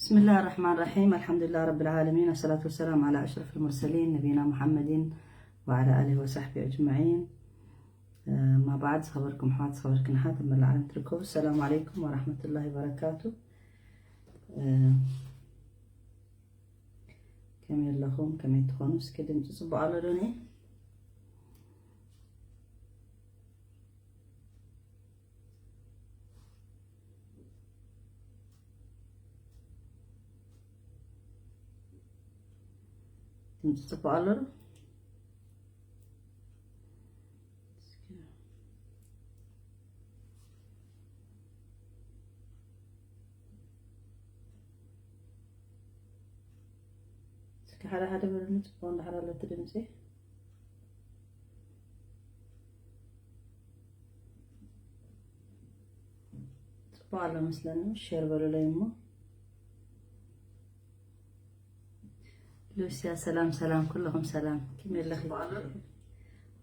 بسم الله الرحمن الرحيم. الحمد لله رب العالمين. الصلاة والسلام على أشرف المرسلين نبينا محمد وعلى آله وصحبه أجمعين. أما بعد، ዝኸበርኩም ኣሕዋት፣ ዝኸበርክን ኣሓት ኣብ መላእ ዓለም ትርከቡ፣ السلام عليكم ورحمة الله وبركاته. ከመይ ኣለኹም? ከመይ ትኾኑ? እስኪ ድምፂ ፅቡቅ ኣሎ ዶ? ድምፂ ፅቡቅ ኣሎ ዶ? እስኪ ሓደ ሓደ በሉኒ፣ ፅቡቅ እንዳሓር ኣሎ እቲ ድምፂ። ፅቡቅ ኣሎ መስለኒ። ሼር በሉለይ እሞ። ሉሲያ ሰላም ሰላም፣ ኩልኹም ሰላም። ከመይ ኣለኺ?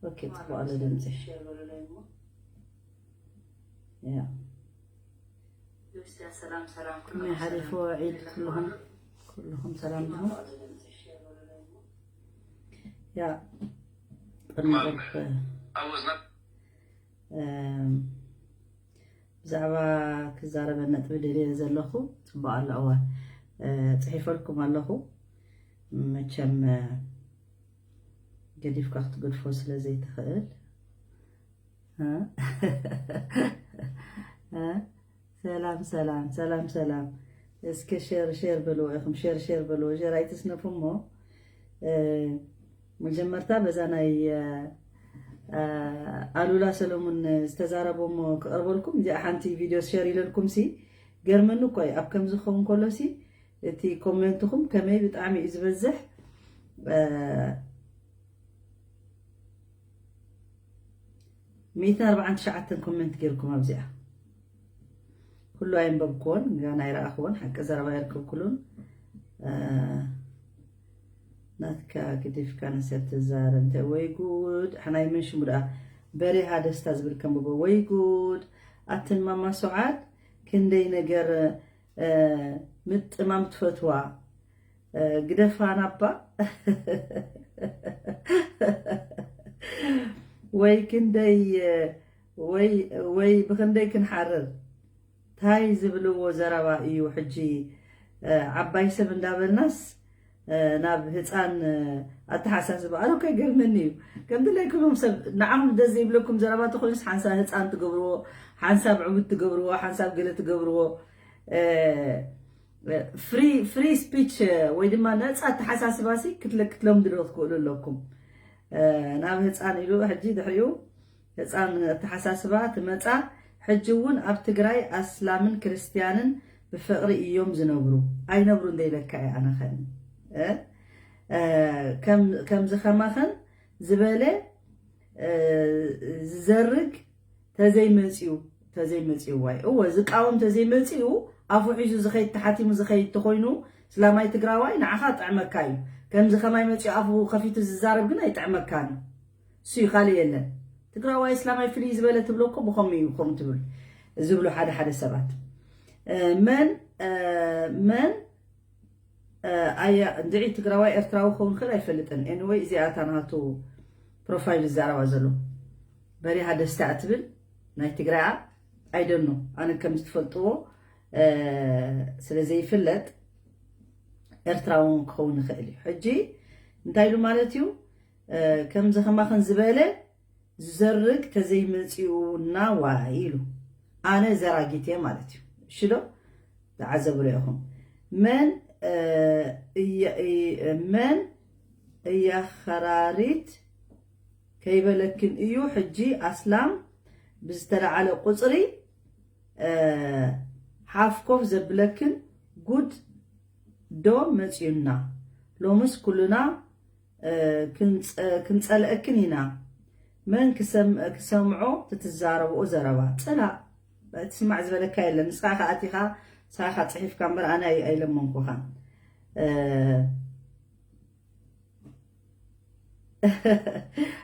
ኦኬ፣ ፅቡቅ ኣሎ ድምፂ። ያ። ከመይ ሓሊፉ ዒድ? ኩልኹም፣ ኩልኹም ሰላም ዲኹም? ያ። ቅድሚ ቁርብ፣ እም፣ ብዛዕባ ክዛረበ ነጥቢ ደልየ ዘለኹ። ፅቡቅ ኣሎ። እወ፣ እ፣ ፅሒፈልኩም ኣለኹ። መቸም፣ እ፣ ገዲፍካ ክትገድፎ ስለ ዘይትኽእል። እ? እ? ሰላም፣ ሰላም፣ ሰላም፣ ሰላም። እስኪ ሼር፣ ሼር በልዎ ኢኹም፣ ሼር፣ ሼር በልዎ። ሼር ኣይትስነፉ እሞ፣ እ፣ መጀመርታ በዛ ናይ፣ እ፣ እ፣ ኣሉላ ሰለሙን ዝተዛረቦ እሞ ክቕርበልኩም፣ እዚኣ ሓንቲ ቪድዮ ሼር ኢለልኩም ሲ፣ ገርመኒ እኮ እዩ። ኣብ ከምዚ ክኸውን ከሎ ሲ፣ እቲ ኮሜንትኹም ከመይ ብጣዕሚ እዩ ዝበዝሕ። እ፣ ሚእትን ኣርባዓን ትሽዓተን ኮሜንት ጌርኩም ኣብዚኣ። ኩሉ ኣየንበብክዎን፣ ጋና ኣይረኣኽዎን፣ ሓቂ ዘረባ የርከብኩሉን። እ፣ ናትካ ግዲፍካ ንሰብ ትዛረብ እንተ፣ ወይ ጉድ! ሓናይ መን ሽሙ ደኣ? በሪሃ ደስታ ዝብል ከንብቦ። ወይ ጉድ! ኣትን ማማ ሱዓድ ክንደይ ነገር፣ እ፣ ምጥማም ትፈትዋ። እ፣ ግደፋ ናባ። ወይ ክንደይ፣ ወይ፣ ወይ ብኽንደይ ክንሓርር። ታይ ዝብልዎ ዘረባ እዩ ሕጂ? እ፣ ዓባይ ሰብ እንዳበልናስ፣ እ፣ ናብ ህፃን፣ እ፣ ኣተሓሳስባ። ኣነ እኮ ይገርመኒ እዩ። ከም ድላይኩም እዮም ሰብ ንዓኹም ደስ ዘይብለኩም ዘረባ ተኾይኑስ ሓንሳብ ህፃን ትገብርዎ፣ ሓንሳብ ዕቡድ ትገብርዎ፣ ሓንሳብ ገለ ትገብርዎ። እ፣ ፍሪ፣ ፍሪ ስፒች ወይ ድማ ነፃ ኣተሓሳስባ ሲ ክትለ-፣ ክትለምዱ ዶ ትኽእሉ ኣለኩም? እ፣ ናብ ህፃን ኢሉ ሕጂ ድሕሪኡ ህፃን ኣተሓሳስባ ትመፃ። ሕጂ እውን ኣብ ትግራይ ኣስላምን ክርስትያንን ብፍቕሪ እዮም ዝነብሩ። ኣይነብሩን ዘይለካ እየ ኣነ ኸን። እ? እ፣ ከም፣ ከምዚ ከማኸን ዝበለ፣ እ፣ ዝዘርግ ተዘይመፅዩ፣ ተዘይመፅዩ ዋይ፣ እወ፣ ዝቃወም ተዘይመፅዩ፣ ኣፉ ሒዙ ዝኸይድ፣ ተሓቲሙ ዝኸይድ ተኾይኑ፣ እስላማይ ትግራዋይ ንዓኻ ጥዕመካ እዩ። ከምዚ ከማይ መፅዩ ኣፉ ከፊቱ ዝዛረብ ግን ኣይጥዕመካን እዩ። እሱ እዩ፣ ካልእ የለን። ትግራዋይ እስላማይ ፍልይ ዝበለ ትብሎ እኮ ብኸምኡ እዩ ከምኡ ትብል፣ ዝብሉ ሓደ ሓደ ሰባት። እ፣ መን፣ እ፣ መን፣ እ፣ ኣያ፣ እንድዒ ትግራዋይ ኤርትራዊ ክኸውን ክእል ኣይፈልጥን። ኤኒወይ፣ እዚኣ እታ ናቱ ፕሮፋይል ዝዛረባ ዘሎ። በሪሃ ደስታ እትብል ናይ ትግራይ፣ ኣይደኖ፣ ኣነ ከም ዝትፈልጥዎ፣ እ፣ ስለ ዘይፍለጥ ኤርትራዊ እውን ክኸውን ይኽእል እዩ። ሕጂ እንታይ ኢሉ ማለት እዩ? እ፣ ከምዚ ከማኽን ዝበለ ዝዘርግ ተዘይመፂኡና ዋይ ኢሉ። ኣነ ዘራጊት እየ ማለት እዩ። እሺ ዶ? ተዓዘቡ ኢኹም። መን፣ እ፣ እያ-፣ እ፣ መን እያኸራሪት ከይበለክን እዩ። ሕጂ ኣስላም ብዝተለዓለ ቁፅሪ፣ እ፣ ሓፍ ኮፍ ዘብለክን ጉድ ዶ መፅዩና? ሎምስ ኩልና፣ እ፣ ክንፀ-፣ ክንፀልአክን ኢና። መን ክሰም-፣ ክሰምዖ ትትዛረብኦ ዘረባ? ፅላእ። ትስማዕ ዝበለካ የለን። ንስኻ ከኣ ኣቲኻ፣ ንስኻ ከኣ ፅሒፍካ እምበር ኣነ ኣይ-፣ ኣይለመንኩኻን። እ፣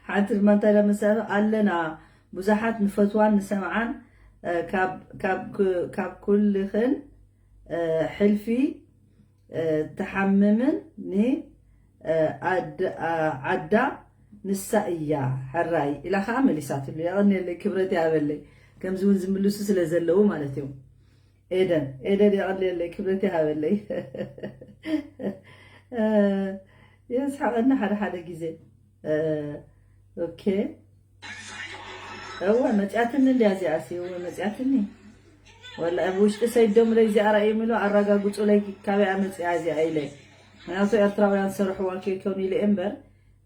ሓንቲ ድማ እንታይ ኢላ መሰለህ? ኣለና ብዙሓት ንፈትዋን ንሰምዓን፣ እ፣ ካብ፣ ካብ ክ-፣ ካብ ኩልኽን፣ እ፣ ሕልፊ ትሓምምን ን ኣድ- ኣ- ዓዳ ንሳ እያ ሕራይ ኢላ ከዓ መሊሳትሉ። የቐንየለይ፣ ክብረት ይሃበለይ። ከምዚ እውን ዝምልሱ ስለ ዘለዉ ማለት እዮም። ኤደን ኤደን የቐንየለይ፣ ክብረት ይሃበለይ። የስሓቐና ሓደ ሓደ ግዜ። ኦኬ። እወ መፅያትኒ እንድያ እዚኣሲ፣ እወ መፅያትኒ። ወላ ኣብ ውሽጢ ሰይዶምለይ እዚኣ ራእዮም ኢሉ ኣረጋግፁለይ፣ ካበይ መፅያ እዚኣ ኢለ። ምክንያቱ ኤርትራውያን ዝሰርሕዋ ከይከውን ኢለ እምበር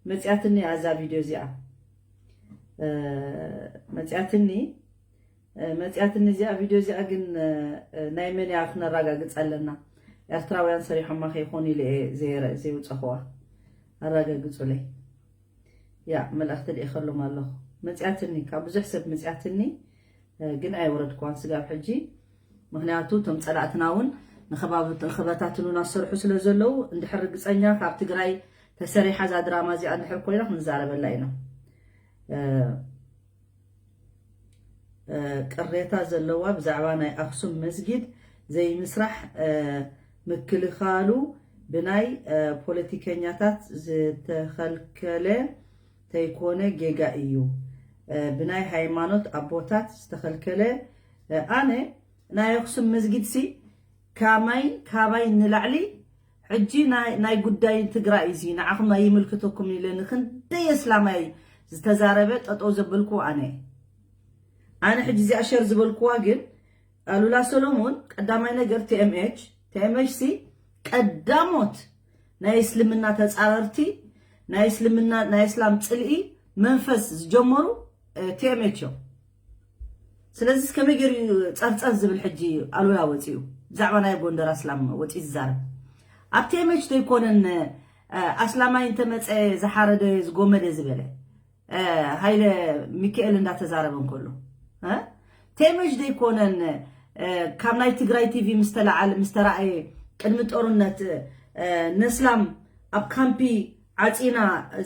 መፅያትኒ እያ እዛ ቪድዮ እዚኣ። መፅያትኒ መፅያትኒ እዚኣ ቪድዮ እዚኣ ግን ናይ መን እያ ክነረጋግፅ ኣለና። ኤርትራውያን ሰሪሖማ ከይኮኑ ኢለ እየ ዘይረ- ዘይውፀኽዋ። ኣረጋግፁለይ። ያ መልእኽቲ ልኢኸሎም ኣለኹ። መፅያትኒ ካብ ብዙሕ ሰብ መፅያትኒ፣ ግን ኣይወረድክዋን ስጋብ ሕጂ። ምክንያቱ እቶም ፀላእትና እውን ንኸባብ- ንኸበታትኑና ዝሰርሑ ስለ ዘለዉ፣ እንድሕር ርግፀኛ ካብ ትግራይ ተሰሪሓ እዛ ድራማ እዚኣ እንድሕር ኮይና ክንዛረበላ ኢና። ቅሬታ ዘለዋ ብዛዕባ ናይ ኣኽሱም መስጊድ ዘይምስራሕ ምክልኻሉ ብናይ ፖለቲከኛታት ዝተኸልከለ ተይኮነ ጌጋ እዩ። ብናይ ሃይማኖት ኣቦታት ዝተኸልከለ። ኣነ ናይ ኣኽሱም መስጊድሲ ካማይ ካባይ ንላዕሊ ሕጂ ናይ ናይ ጉዳይ ትግራይ እዚ ንዓኹም ኣይምልክተኩም ኢለ ንክንደይ እስላማይ ዝተዛረበ ጠጠው ዘበልኩ ኣነ። ኣነ ሕጂ እዚኣ ሸር ዝበልኩዋ ግን ኣሉላ ሰሎሞን ቀዳማይ ነገር ቲ ኤም ኤች፣ ቲ ኤም ኤች ሲ ቀዳሞት ናይ እስልምና ተጻረርቲ ናይ እስልምና ናይ እስላም ጽልኢ መንፈስ ዝጀመሩ ቲ ኤም ኤች እዮም። ስለዚስ ከመይ ገይሩ እዩ ጸርጸር ዝብል ሕጂ ኣሉላ ወፂኡ ብዛዕባ ናይ ጎንደር ኣስላም ወፂኡ ዝዛረብ? ኣብ ቲ ኤም ኤች ዘይኮነን ኣስላማይ እንተመፀ ዝሓረደ ዝጎመደ ዝበለ ሃይለ ሚካኤል እንዳተዛረበ እንከሎ ቲ ኤም ኤች ዘይኮነን ካብ ናይ ትግራይ ቲቪ ምስተለዓለ ምስተረኣየ ቅድሚ ጦርነት ነስላም ኣብ ካምፒ ዓፂና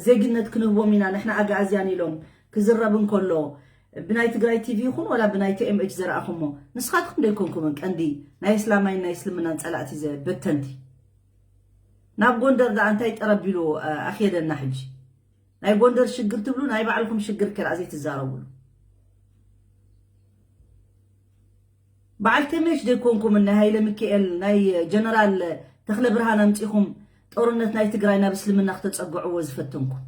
ዜግነት ክንህቦም ኢና ንሕና ኣግኣዝያን ኢሎም ክዝረብ እንከሎ ብናይ ትግራይ ቲቪ ይኹን ወላ ብናይ ቲ ኤም ኤች ዘረኣኹሞ ንስኻትኩም ዶ ኣይኮንኩምን ቀንዲ ናይ እስላማይን ናይ እስልምናን ፀላእቲ በተንቲ? ናብ ጎንደር ደኣ እንታይ ጠረቢሉ ኣኽየደና ሕጂ? ናይ ጎንደር ሽግር ትብሉ ናይ ባዕልኩም ሽግር ከ ደኣ ዘይትዛረብሉ? በዓል ቲ ኤም ኤች ዶ ኣይኮንኩምን ናይ ሃይለ ሚካኤል ናይ ጀነራል ተኽለ ብርሃን ኣምፂኹም ጦርነት ናይ ትግራይ ናብ እስልምና ክተፀግዕዎ ዝፈተንኩም?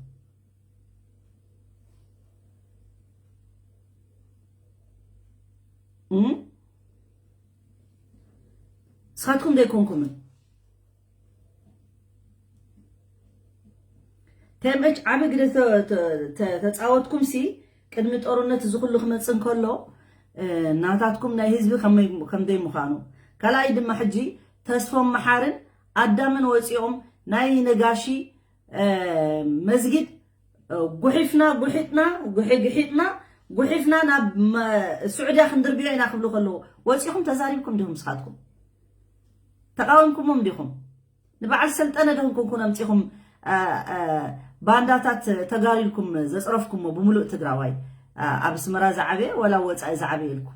ንስኻትኩም ዘይኮንኩምን ቲ ኤም ኤች ዓቢ ግደ ተፃወትኩም ሲ ቅድሚ ጦርነት እዚ ኩሉ ክመፅእ እንከሎ ናታትኩም ናይ ህዝቢ ከምደይ ምዃኑ ካልኣይ ድማ ሕጂ ተስፎም መሓርን ኣዳምን ወፂኦም ናይ ነጋሺ መስጊድ ጉሒፍና ጉሒጥና ጉሒግሒጥና ጉሒፍና ናብ ስዑድያ ክንድርብዮ ኢና ክብሉ ከለዉ ወፂኹም ተዛሪብኩም ዲኹም ንስኻትኩም ተቃዊምኩሞም ዲኹም ንበዓል ሰልጠነ ዶ ኮንኩም ኣምፂኹም ባንዳታት ተጋሩ ኢልኩም ዘፅረፍኩሞ ብምሉእ ትግራዋይ ኣብ ኣስመራ ዝዓበየ ወላ ወፃኢ ዝዓበየ ኢልኩም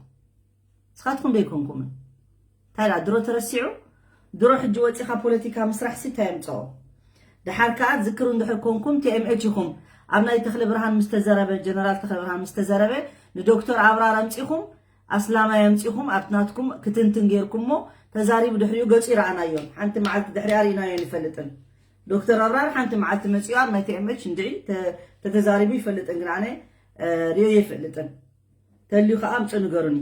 ንስኻትኩም ዶ ኣይኮንኩምን እንታይ ዳ ድሮ ተረሲዑ ድሮ ሕጂ ወፂኻ ፖለቲካ ምስራሕ ሲ እንታይ የምፅኦ ደሓር ከዓ ዝክሩ እንድሕር ኮንኩም ቲ ኤም ኤች ኢኹም ኣብ ናይ ተኽለ ብርሃን ምስ ተዘረበ ጀነራል ተኽለ ብርሃን ምስ ተዘረበ ንዶክተር ኣብራር ኣምፂኹም ኣስላማይ ኣምፂኹም ኣብቲ ናትኩም ክትንትን ጌርኩሞ ተዛሪቡ ድሕሪኡ ገፁ ይረኣናዮን ሓንቲ መዓልቲ ድሕሪኣ ርኢናዮን ይፈልጥን ዶክተር ኣብራር ሓንቲ መዓልቲ መፂኡ ኣብ ናይ ቲ ኤም ኤች እንድዒ ተተዛሪቡ ይፈልጥን ግን ኣነ ሪኦ ይፈልጥን ተልዩ ከዓ ኣምፁ ንገሩኒ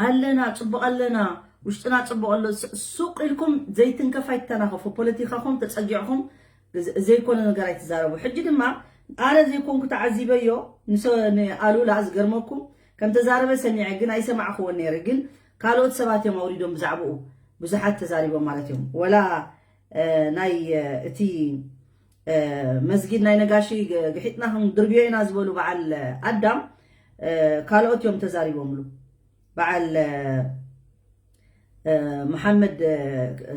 ኣለና ፅቡቅ ኣለና ውሽጥና ፅቡቅ ኣሎ ሱቅ ኢልኩም ዘይትንከፍ ኣይተናኸፉ ፖለቲካኹም ተፀጊዕኹም ዘይኮነ ነገር ኣይትዛረቡ ሕጂ ድማ ኣነ ዘይኮንኩ ተዓዚበዮ ንኣሉላ ዝገርመኩም ከም ተዛረበ ሰሚዐ ግን ኣይሰማዕክዎን ነይረ ግን ካልኦት ሰባት እዮም ኣውሪዶም ብዛዕባኡ ብዙሓት ተዛሪቦም ማለት እዮም ወላ ናይ እቲ መስጊድ ናይ ነጋሺ ግሒጥና ክንድርብዮ ኢና ዝበሉ በዓል ኣዳም ካልኦት እዮም ተዛሪቦምሉ በዓል መሓመድ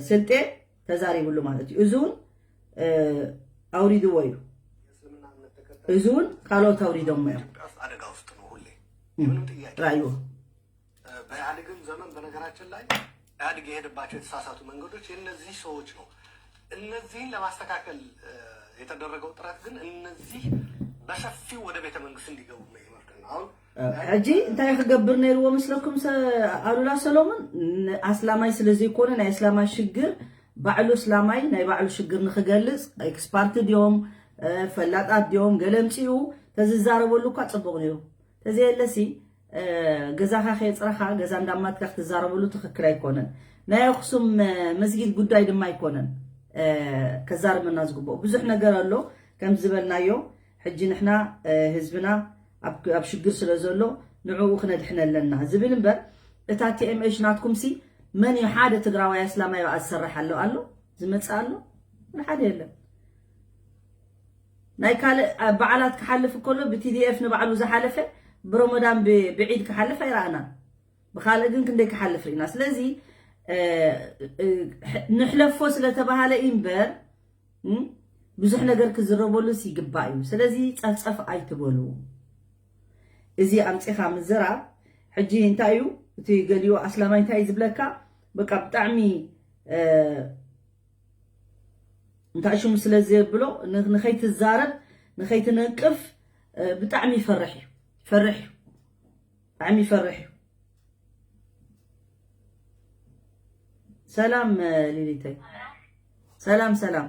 ስልጤ ተዛሪብሉ ማለት እዩ እዚ እውን ኣውሪድዎ እዩ እዚ እውን ካልኦት ኣውሪዶሞ እዮም ራእይዎ በኢህአዴግም ዘመን በነገራችን ላይ ኢህአዴግ የሄደባቸው የተሳሳቱ መንገዶች የእነዚህ ሰዎች ነው። እነዚህን ለማስተካከል የተደረገው ጥረት ግን እነዚህ በሰፊው ወደ ቤተ መንግስት እንዲገቡ ነው ይመርጠን። አሁን ሕጂ እንታይ ክገብር ነይርዎ መስለኩም? ኣሉላ ሰሎሞን ኣስላማይ ስለዘይኮነ ናይ ኣስላማይ ሽግር ባዕሉ እስላማይ ናይ ባዕሉ ሽግር ንክገልፅ ኤክስፓርት ድዮም ፈላጣት ድዮም ገለምፂኡ ተዝዛረበሉ እኳ ፅቡቅ ነይሩ። ተዘየለሲ ገዛኻ ከየፅረኻ ገዛ እንዳማትካ ክትዛረበሉ ትኽክል ኣይኮነን። ናይ ኣክሱም መስጊድ ጉዳይ ድማ ኣይኮነን ከዛርበና ዝግብኦ ብዙሕ ነገር ኣሎ። ከም ዝበልናዮ ሕጂ ንሕና ህዝብና ኣብ ሽግር ስለ ዘሎ ንዕኡ ክነድሕን ኣለና ዝብል እምበር እታ ቲኤምኤች ናትኩም ሲ መን እዩ ሓደ ትግራዋይ ኣስላማይ ብኣ ዝሰርሕ ኣሎ ኣሎ ዝመፅእ ኣሎ ሓደ የለን። ናይ ካልእ በዓላት ክሓልፍ ከሎ ብቲዲኤፍ ንባዕሉ ዝሓለፈ ብሮሞዳን ብዒድ ክሓልፍ ኣይረኣናን። ብካልእ ግን ክንደይ ክሓልፍ ርኢና። ስለዚ ንሕለፎ ስለተባሃለ እምበር ብዙሕ ነገር ክዝረበሉስ ይግባእ እዩ። ስለዚ ፀፍፀፍ ኣይትበሉ። እዚ ኣምፂኻ ምዝራብ ሕጂ እንታይ እዩ እቲ ገሊኡ ኣስላማይ እንታይ እዩ ዝብለካ? በቃ ብጣዕሚ እንታይ ሽሙ ስለ ዘየብሎ ንኸይትዛረብ ንኸይትነቅፍ ብጣዕሚ ይፈርሕ እዩ። ይፈርሕ እዩ። ብጣዕሚ ይፈርሕ እዩ። ሰላም ሊሊተይ። ሰላም ሰላም።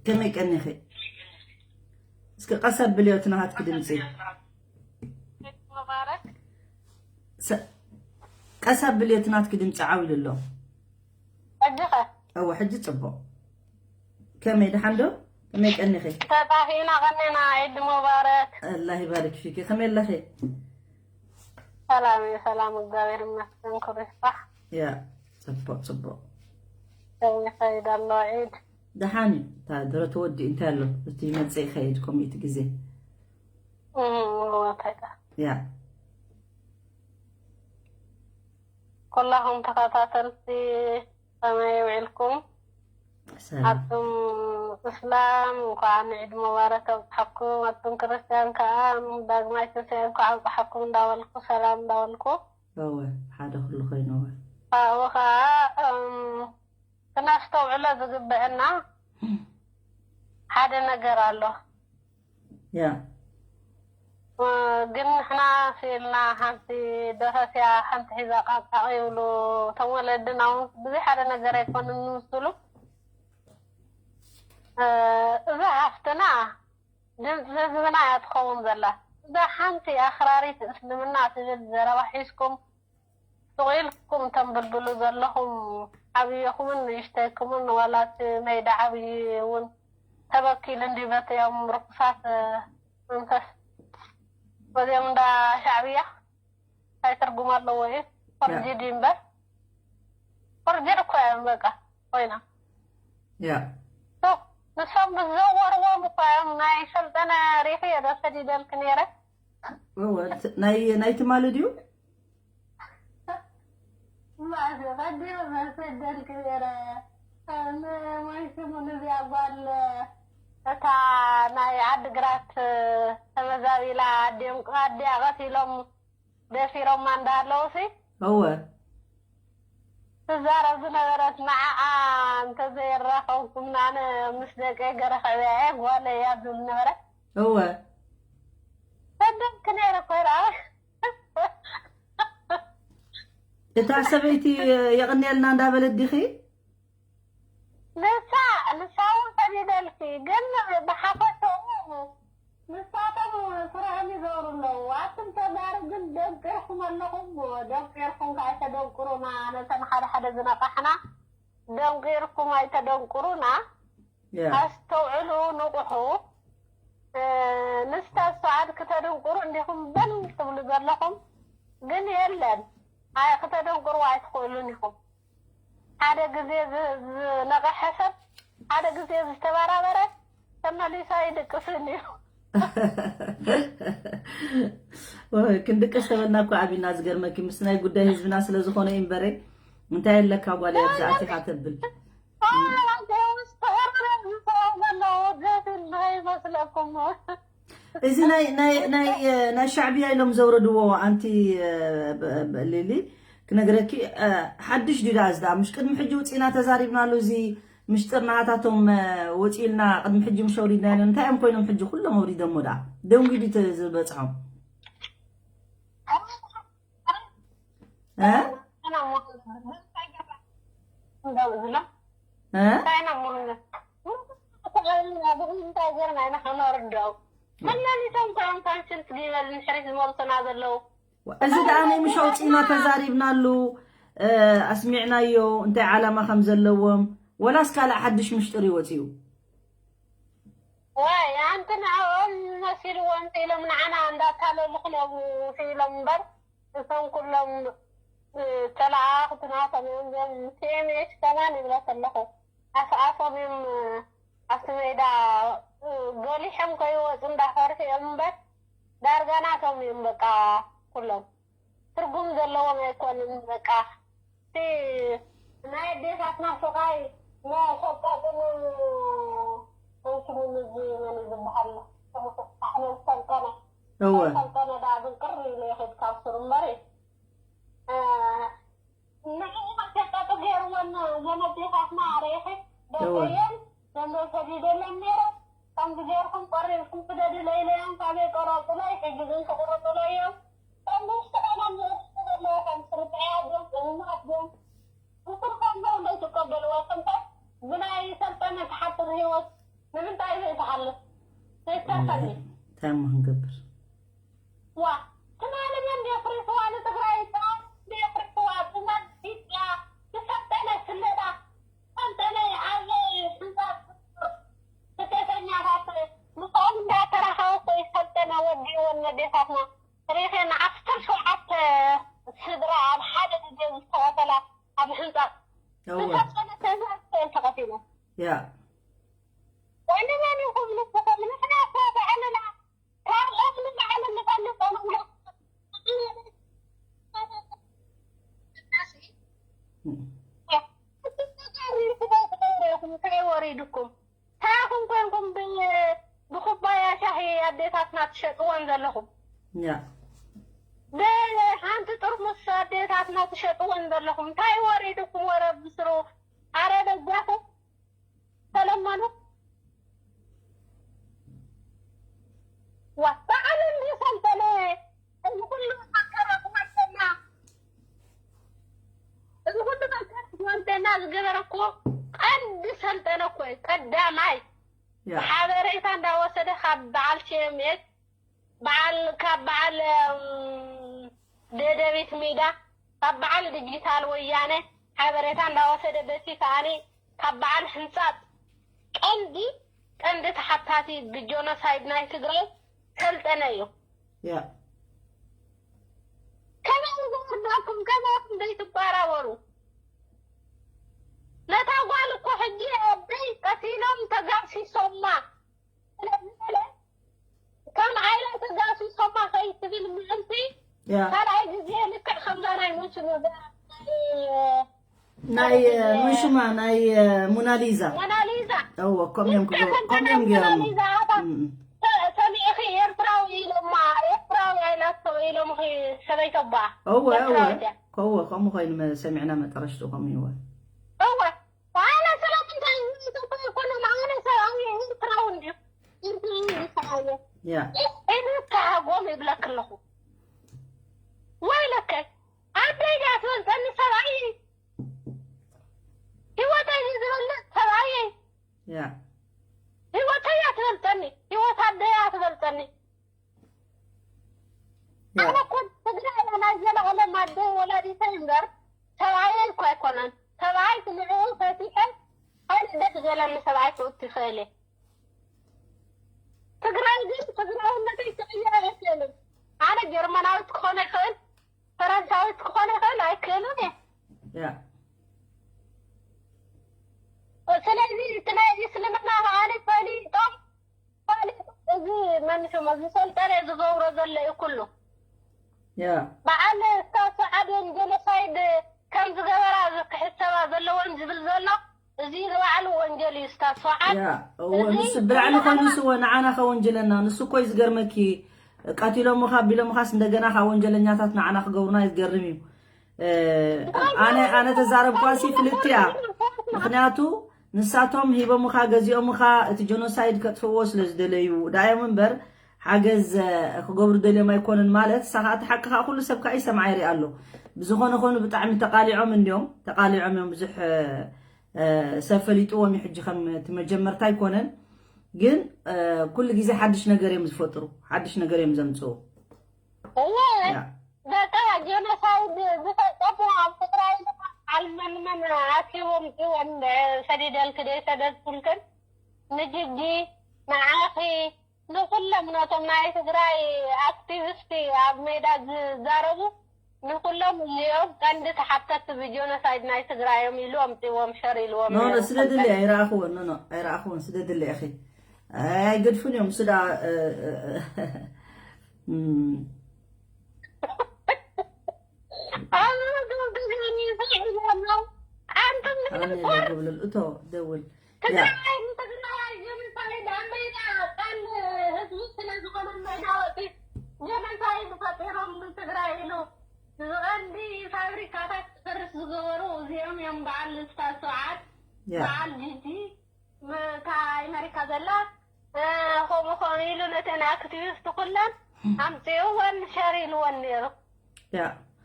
ከመይ ቀኒኺ? እስኪ ቀስ ኣብልዮ እቲ ናሃትኪ ድምፂ። ቀስ ኣብልዮ እቲ ናትኪ ድምፂ ዓው ኢሉ ኣሎ። ሕጂ ኸ? እወ ሕጂ ፅቡቕ። ከመይ ደሓን ዶ? ከመይ ቀኒኺ? ተጣፊእና ቀኒና ዒድ ሙባረክ። ኣላህ ይባርክ ፊኪ። ከመይ ኣለኺ? ሰላም እዩ ሰላም እግዚኣብሔር ይመስገን ክብሪ ይስፋሕ። ያ ፅቡቕ ፅቡቕ። ከመይ ይኸይድ ኣሎ ዒድ? ደሓን እዩ። እታ ድሮ ተወዲኡ እንታይ ኣሎ? እቲ ይመፅእ ይኸይድ ከምኡ እቲ ግዜ። እም፣ እወ፣ እንታይ ደኣ። ያ ኩላኹም ተኸታተልቲ ከመይ ውዒልኩም? ሰላም ኣቱም እስላም እንኳዕ ንዒድ ሙባረክ ኣብፅሓኩም፣ ኣቱም ክርስትያን ከዓ ዳግማይ ትንሳኤ እንኳዕ ኣብፅሓኩም እንዳበልኩ ሰላም እንዳበልኩ እወ ሓደ ኩሉ ኮይኑ እወ ካብኡ ከዓ እም፣ ክነስተውዕሎ ዝግበአና ሓደ ነገር ኣሎ። ያ ግን ንሕና ስኢልና ሓንቲ ደረስያ ሓንቲ ሒዛ ቃቃቂ ይብሉ እቶም ወለድና እውን ብዙሕ ሓደ ነገር ኣይኮንን ንምስሉ እዛ ሓፍትና ድምፂ ህዝብና እያ ትኸውን ዘላ እዛ ሓንቲ ኣኽራሪት እስልምና ትብል ዘረባ ሒዝኩም ስቕ ኢልኩም ተንብልብሉ ዘለኹም ዓብይኹምን ንእሽተይኩምን ዋላ እቲ መይዳ ዓብዪ እውን ተበኪሉ እንድዩ በቲኦም ርኩሳት መንፈስ በዚኦም እንዳ ሻዕብያ እንታይ ትርጉም ኣለዎ እዩ ፈርጂ ድዩ እምበር ፈርጂ እኮ እዮም በቃ ኮይና ያ ንሶም ብዘወርዎም እኮ እዮም ናይ ሰልጠነ ሪኺ እየ ዶ ሰዲደልኪ ነይረ ናይ ናይ ትማሊ ድዩ ማዘ ቀዲመ መሰደልክ ነረ ንሞይስሙን እዚኣ ጓል እታ ናይ ዓድግራት ተመዛቢላ ኣዲኦም ኣዲኣ ቀቲሎም ደፊሮማ እንዳሃለውሲ እወ ትዛረብ ዝነበረት ንዓኣ እንተዘየራኸብኩም ኣነ ምስ ደቀይ ገረኽዕብያ እየ ጓለ እያ ዝብል ነበረ እወ ሰደልክ ነረ ኮይራ እታ ሰበይቲ የቕንየልና እንዳበለት ዲኺ? ንሳ ንሳ እውን ፈሊደልኪ ግን ብሓፈሽኡ ንሳቶም ስርሖም ይገብሩ ኣለዉ። ኣቱም ተጋሩ ግን ደንቂርኩም ኣለኹም። ደንቂርኩም ከዓ ኣይተደንቁሩና። ነተን ሓደ ሓደ ዝነቃሕና ደንቂርኩም ኣይተደንቁሩና። ኣስተውዕሉ ንቑሑ። ንስታ ሰዓድ ክተደንቁሩ እንዲኹም በል ትብሉ ዘለኹም ግን የለን። ኣይ ክተደንቁርዋ ኣይትኽእሉን ኢኹም። ሓደ ግዜ ዝነቐሐ ሰብ ሓደ ግዜ ዝተበራበረ ተመሊሱ ኣይድቅስን እዩ። ክንድቅስ ተበልና እኮ ኣቢና ዝገርመኪ ምስ ናይ ጉዳይ ህዝብና ስለዝኾነ እዩ እምበረ እንታይ ኣለካ ጓል እያ ብዛዕቲኻ ተብል ይመስለኩም እዚ ናይ ናይ ናይ እ፣ ናይ ሻዕብያ ኢሎም ዘውረድዎ ኣንቲ እ፣ ብ- ብ- ሊሊ ክነግረኪ እ፣ ሓድሽ ድዩ ደኣ እዚ ደኣ? ምሽ ቅድሚ ሕጂ ውፂና ተዛሪብናሉ። እዚ ምሽጥር ናሃታቶም እ፣ ወፂልና ቅድሚ ሕጂ ምሽ ኣውሪድና ኢለን። እንታይ እዮም ኮይኖም ሕጂ ኩሎም ኣውሪዶሞ ደኣ? ደንጉዩ ድዩ ተ- ዝበፅሖም? እ? እ? ተመሊሶም እቶም ካብ ሽንቲ ጊመል ንድሕሪት ዝመልሱና ዘለዉ። እዚ ደኣ ናይ ምሽ ኣውፂና ተዛሪብናሉ፣ እ፣ ኣስሚዕናዮ እንታይ ዓላማ ከም ዘለዎም፣ ወላስ ካልእ ሓድሽ ምሽጥር ይወፅዩ? ዋይ ኣንቲ ንዕኦም መሲልዎም ኢሎም ንዓና እንዳታለሉ ክነብሩ ኢሎም እምበር እቶም ኩሎም እ፣ ተለኣኣኽቲ ናቶም እዮም። እዞም ቲ ኤም ኤች ከማን ይብለክ ኣለኹ። ኣፍኣፎም እዮም እ፣ ኣብቲ ሜዳ እ፣ ገሊሖም ከይወፁ እንዳፈርሑ እዮም እምበር ዳርጋ ናቶም እዮም። በቃ ኩሎም ትርጉም ዘለዎም ኣይኮኑን። በቃ እቲ ናይ ኣዴታትና ስቓይ መሸቀጢ ን- እንትን እዚ መን እዩ ዝበሃል? ኣሕመድ ሰልጠነ እወ ሰልጠነ ደኣ ብንቅር ኢሉ ይኸድ ካብ ስሩ እምበር እ፣ ንዕኡ መሸቀጢ ገይርወን እዘን ኣዴታትና ርኢኺ እወ ደቀየን ዘንዶ ሰዲደለን ነይረ። ከምዚ ገይርኩም ቆሪርኩም ስደዱ ለይለዮም ካበይ ቆረፁለይ፣ ሕጂ ግን ክቁርፁለይ እዮም። ከም ንእሽቶ ቆልዓ ንእሽቶ ዘለዋ ከም ስርትዐያ ድዮም እምነት ድዮም? ብትርፈን ዘው ዘይትቀበልዋ ቅንጣት ብናይ ሰልጠነ ትሓጥር ህይወት ንምንታይ ዘይትሓልፍ? ዘይተርፈኒ። እንታይ እሞ ክንገብር? ዋ ትማሊ መን ድዮ ፍሪስዋ ንትግራይ ትማሊ ድዮ ፍሪስዋ ብመን ኢትዮጵያ ብሰልጠነ ስለላ ሰልጠነ ኣብ ሕንፃ ስደተኛታት ምስኦም እንዳተራኸበ እኮ እዩ ሰልጠነ ወዲእወን ነዴታትና ሪኸን ዓሰርተ ሸውዓተ ስድራ ኣብ ሓደ ግዜ ዝተቐተላ ኣብ ሕንፃ እወ ብሰልጠነ ትእዛዝ እኮ እየን ተቐቲለን። ያ ዋንደማን ይኹብሉ ንሕና እኮ ባዕልና ካብ እኽሊ ንላዕሊ ንፈልጦ ንብሎ እንታይ ወሪድኩም? ታኹም ኮንኩም ብ- ብኩባያ ሻሂ ኣዴታትና ትሸጥወን ዘለኹም። ያ ብሓንቲ ጥርሙስ ኣዴታትና ትሸጥወን ዘለኹም። እንታይ ወሪድኩም? ወረ ብስሩ ኣረ በጃኹም ተለመኑ። ዋ ባዕሉ እንዲ ሰልጠነ እዚ ኩሉ መከራ ክወርደና እዚ ኩሉ መከራ ክወርደና ዝገበረ እኮ ቀንዲ ሰልጠነ እኮ እዩ። ቀዳማይ ያ ሓበሬታ እንዳወሰደ ካብ በዓል ቲኤምኤስ በዓል ካብ በዓል እም፣ ደደቢት ሚዳ ካብ በዓል ዲጂታል ወያነ ሓበሬታ እንዳወሰደ በቲ ከኣኒ ካብ በዓል ሕንፃፅ ቀንዲ ቀንዲ ተሓታቲ ብጆኖሳይድ ናይ ትግራይ ሰልጠነ እዩ። ያ ከመይ ዝወርዳኩም ከማኹም ዘይትባራበሩ ነታ ጓል እኮ ሕጂ ኣደይ ቀቲሎም ተጋሲሶማ ስለዝበለ ከም ዓይላ ተጋሲሶማ ከይትብል ምእንቲ ያ ካልኣይ ግዜ ልክዕ ከምዛ ናይ ሙስሊም ናይ ሙሽማ ናይ ሙናሊዛ ሞናሊዛ እወ ከምዮም ልክዕ ከምታ ከምዮም ናይ ገይሮም ሞናሊዛ ኣታ እም። ሰ- ሰሚዕኺ ኤርትራዊ ኢሎማ ኤርትራዊ ኣይላቶ ኢሎም ሰበይተባ እወ እወ ኤርትራዊት እያ ከወ ከምኡ ኮይኑ መ- ሰሚዕና መጠረሽቱ ከምኡ ይወ እወ ኣነ ሰላም እንታይ ኢትዮጵያ ይኮነ ኣነ ሰብኣዊ ኤርትራዊ እንዲ ኤርትራዊ ሰብኣዊ ያ እኔ ተሃጎም ይብለክ ኣለኹ ወይለከ ኣደይ ድያ ትበልፀኒ ሰብኣይ ህይወተይ ዝበልፅ ሰብኣይ ያ ህይወተይ እያ ትበልፀኒ ህይወት ኣደይ እያ ትበልፀኒ ያ ኣነ እኮ ትግራይ እያ ናይ ዘለኣለም ኣደይ ወላዲተይ እምበር ሰብኣየይ እኮ ኣይኮነን ሰብኣይ ንዕኡ ፈቲሐ ካልእ ደስ ዘለኒ ሰብኣይ ክእቱ ይኽእል እየ ትግራይ ግን ትግራውነተይ ክቕየር ኣይክእልን ኣነ ጀርመናዊት ክኾነ ይኽእል ፈረንሳዊት ክኾነ ይኽእል ኣይክእልን እየ ያ ስለዚ እቲ ናይ እስልምና ከዓኒ ፈሊጦም ፈሊጦም እዚ መን ሽሙ እዚ ሰልጠነ ዝገብሮ ዘሎ እዩ ኩሉ ያ በዓል እስካብ ሰዓብን ጀኖሳይድ ከም ዝገበራ ክሕሰባ ዘለወን ዝብል ዘሎ እዚ ንባዕሉ ወንጀል እዩ። ስታስፋዓት ያ እወ፣ ንሱ ብላዕሊ ኮይኑ ንሱ እወ ንዓና ከወንጀለና። ንሱ እኮ እዩ ዝገርመኪ። ቀቲሎምኻ ኣቢሎምኻስ እንደገና ካብ ወንጀለኛታት ንዓና ክገብሩና እዩ ዝገርም እዩ። ኣነ ኣነ ተዛረብኳሲ ፍልጥያ። ምክንያቱ ንሳቶም ሂቦምኻ ገዚኦምኻ እቲ ጀኖሳይድ ከጥፍዎ ስለ ዝደለዩ ዳዮም እምበር ሓገዝ ክገብሩ ደልዮም ኣይኮኑን። ማለት ሳኻ እቲ ሓቂ ከዓ ኩሉ ሰብ ከዓ ይሰምዓ ይርኢ ኣሎ። ብዝኾነ ኮይኑ ብጣዕሚ ተቃሊዖም እንዲዮም ተቃሊዖም እዮም። ብዙሕ ሰብ ፈሊጥዎም እዩ። ሕጂ ከም እቲ መጀመርታ ኣይኮነን፣ ግን ኩሉ ግዜ ሓድሽ ነገር እዮም ዝፈጥሩ፣ ሓድሽ ነገር እዮም ዘምፅኡ። እወ በቃ ጀኖሳይድ ዝፈፀሙ ኣብ ትግራይ ድማ ዓልመንመን ኣኪቦም ፅወን ሰዲደልክ ደይ ሰደድኩልክን ንጅጂ ንዓኺ ንኩሎም ነቶም ናይ ትግራይ ኣክቲቪስቲ ኣብ ሜዳ ዝዛረቡ ንኩሎም እዚኦም ቀንዲ ተሓተቲ ብጀኖሳይድ ናይ ትግራይ እዮም ኢሉ ኣምፅዎም ሸር ኢልዎም ኖ ኖ ነይሮም። ስደድለይ ኣይረኣኽዎን ኖ ኖ ኣይረኣኽዎን ስደድለይ እኺ ኣይገድፉን እዮም ስዳ ኣብ ገዛኒ ይስዕቡ ኣለዉ። ኣንቱም ኣነ ደውልል እቶ ደውል ያ ትግራይ ንትግራይ ጀኖሳይድ ኣብ ሜዳ ቀንዲ ህዝቢ ስለ ዝኾነ ሜዳ ወፂ ጀኖሳይድ ፈጢሮም ንትግራይ ኢሉ ዝቐንዲ ፋብሪካታት ክፈርስ ዝገበሩ እዚኦም እዮም። በዓል ስታስዓት ያ በዓል ጂጂ እታ ኣሜሪካ ዘላ ከምኡ ከምኡ ኢሉ ነተን ኣክቲቪስት ኩለን ኣምፅእወን ሸር ኢልወን ነይሩ። ያ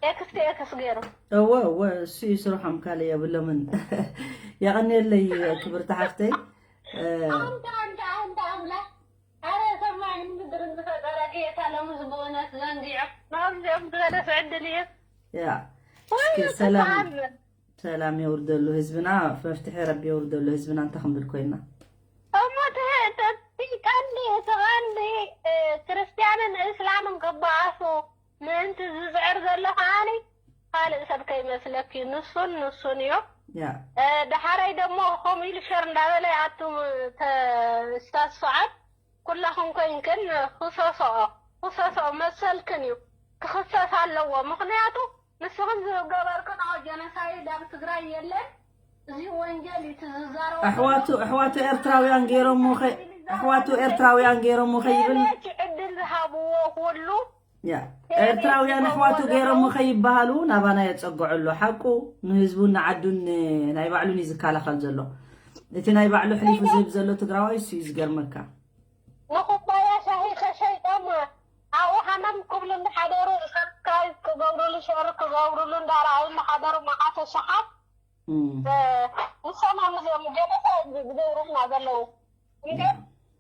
ኤክስ ቱ ኤክስ ገይሩ እወ እወ እሱ እዩ ስርሖም ካልእ የብሎምን። የቐንየለይ ክብርቲ ሓፍተይ። ኣንተ ኣንተ ኣንተ ኣምላኽ ኣረ ሰማይን ምድርን ዝፈጠረ ጌታ ሎምስ ብእውነት ዘንጊዖ ናብዚኦም ዝበለስ ዕድል እዩ። ያ እስኪ ሰላም ሰላም የውርደሉ ህዝብና፣ መፍትሒ ረቢ የውርደሉ ህዝብና። እንታይ ክንብል ኮይና? እሞ እቲ ቀንዲ እቲ ቀንዲ ክርስትያንን እስላምን ክበኣሱ ምእንቲ ዝፅዕር ዘሎ ከዓኒ ካልእ ሰብ ከይመስለኪ ንሱን ንሱን እዩ። ያ ደሓራይ ደሞ ከምኡ ኢሉ ሸር እንዳበለ ኣቱም ተስታስፋዓት ኩላኹም ኮይንክን ክሰስኦ ክሰስኦ መሰልክን እዩ ክኽሰስ ኣለዎ። ምኽንያቱ ንስኽን ዝገበርክንኦ ጀኖሳይድ ኣብ ትግራይ የለን። እዚ ወንጀል እዩ። እቲ ዝዛረቦ ኣሕዋቱ ኣሕዋቱ ኤርትራውያን ገይሮሞ ኸ ኣሕዋቱ ኤርትራውያን ገይሮሞ ኸይብል ዕድል ዝሃብዎ ኩሉ ያ ኤርትራውያን ኣሕዋቱ ገይሮሞ ኸይበሃሉ ናባና የጸግዑ ኣሎ። ሓቁ ንህዝቡን ንዓዱን ናይ ባዕሉን እዩ ዝከላኸል ዘሎ። እቲ ናይ ባዕሉ ሕሊፉ ዝህብ ዘሎ ትግራዋይ እሱ እዩ ዝገርመካ። ንኩባያ ሻሂ ከሸይጦም ኣብኡ ሃመም ክብሉ እንዳሓደሩ ሰብስክራይብ ክገብሩሉ ሸር ክገብሩሉ እንዳረኣዩ እንዳሓደሩ መዓት ኣሽሓት ንሶም እዮም እዚኦም ጀኖሳይድ ዝገብሩልና ዘለዉ። እንዴ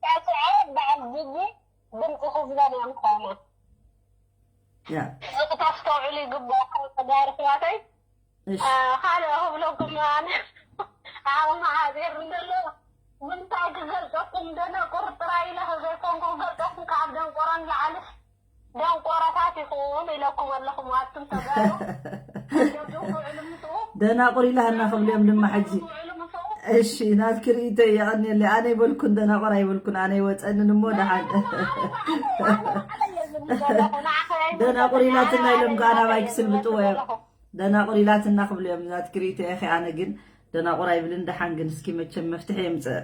ያስዐ በዓል ጅጂ ድምፂ ህዝበን እዮም ኮይና ያ እዚ ክተስተውዕሉ ይግባእ። ተጋሩ ኣሕዋተይ እሺ ካልእ ክብለኩም ኣነ ዓቕሚ ሓፂር እንደሎ ምንታይ ክገልፀኩም ደነቁር ጥራይ ኢለ ከዘይኮንኩ ክገልፀኩም ካብ ደንቆሮ ንላዕሊ ደንቆሮታት ኢኹም ኢለኩም ኣለኹም ኣቱም ተጋሩ። ደብድቡ ውዕሉ ምስኡ ደናቁር ኢላህና ክብልዮም ድማ ሕጂ ውዕሉ ምስኡ እሺ ናትኪ ርእይቶ የቐንየለይ። ኣነ ይበልኩን ደናቁር ኣይበልኩን ኣነ ይወፀንን እሞ ደሓን ደናቁር ኢላትና ኢሎም ከዓ ናባይ ክስልብጥዎ እዮም። ደናቁር ኢላትና ክብሉ እዮም ናትኪ ርእይቶ ኢኺ። ኣነ ግን ደናቁር ኣይብልን። ደሓን ግን እስኪ መቸም መፍትሒ የምፅእ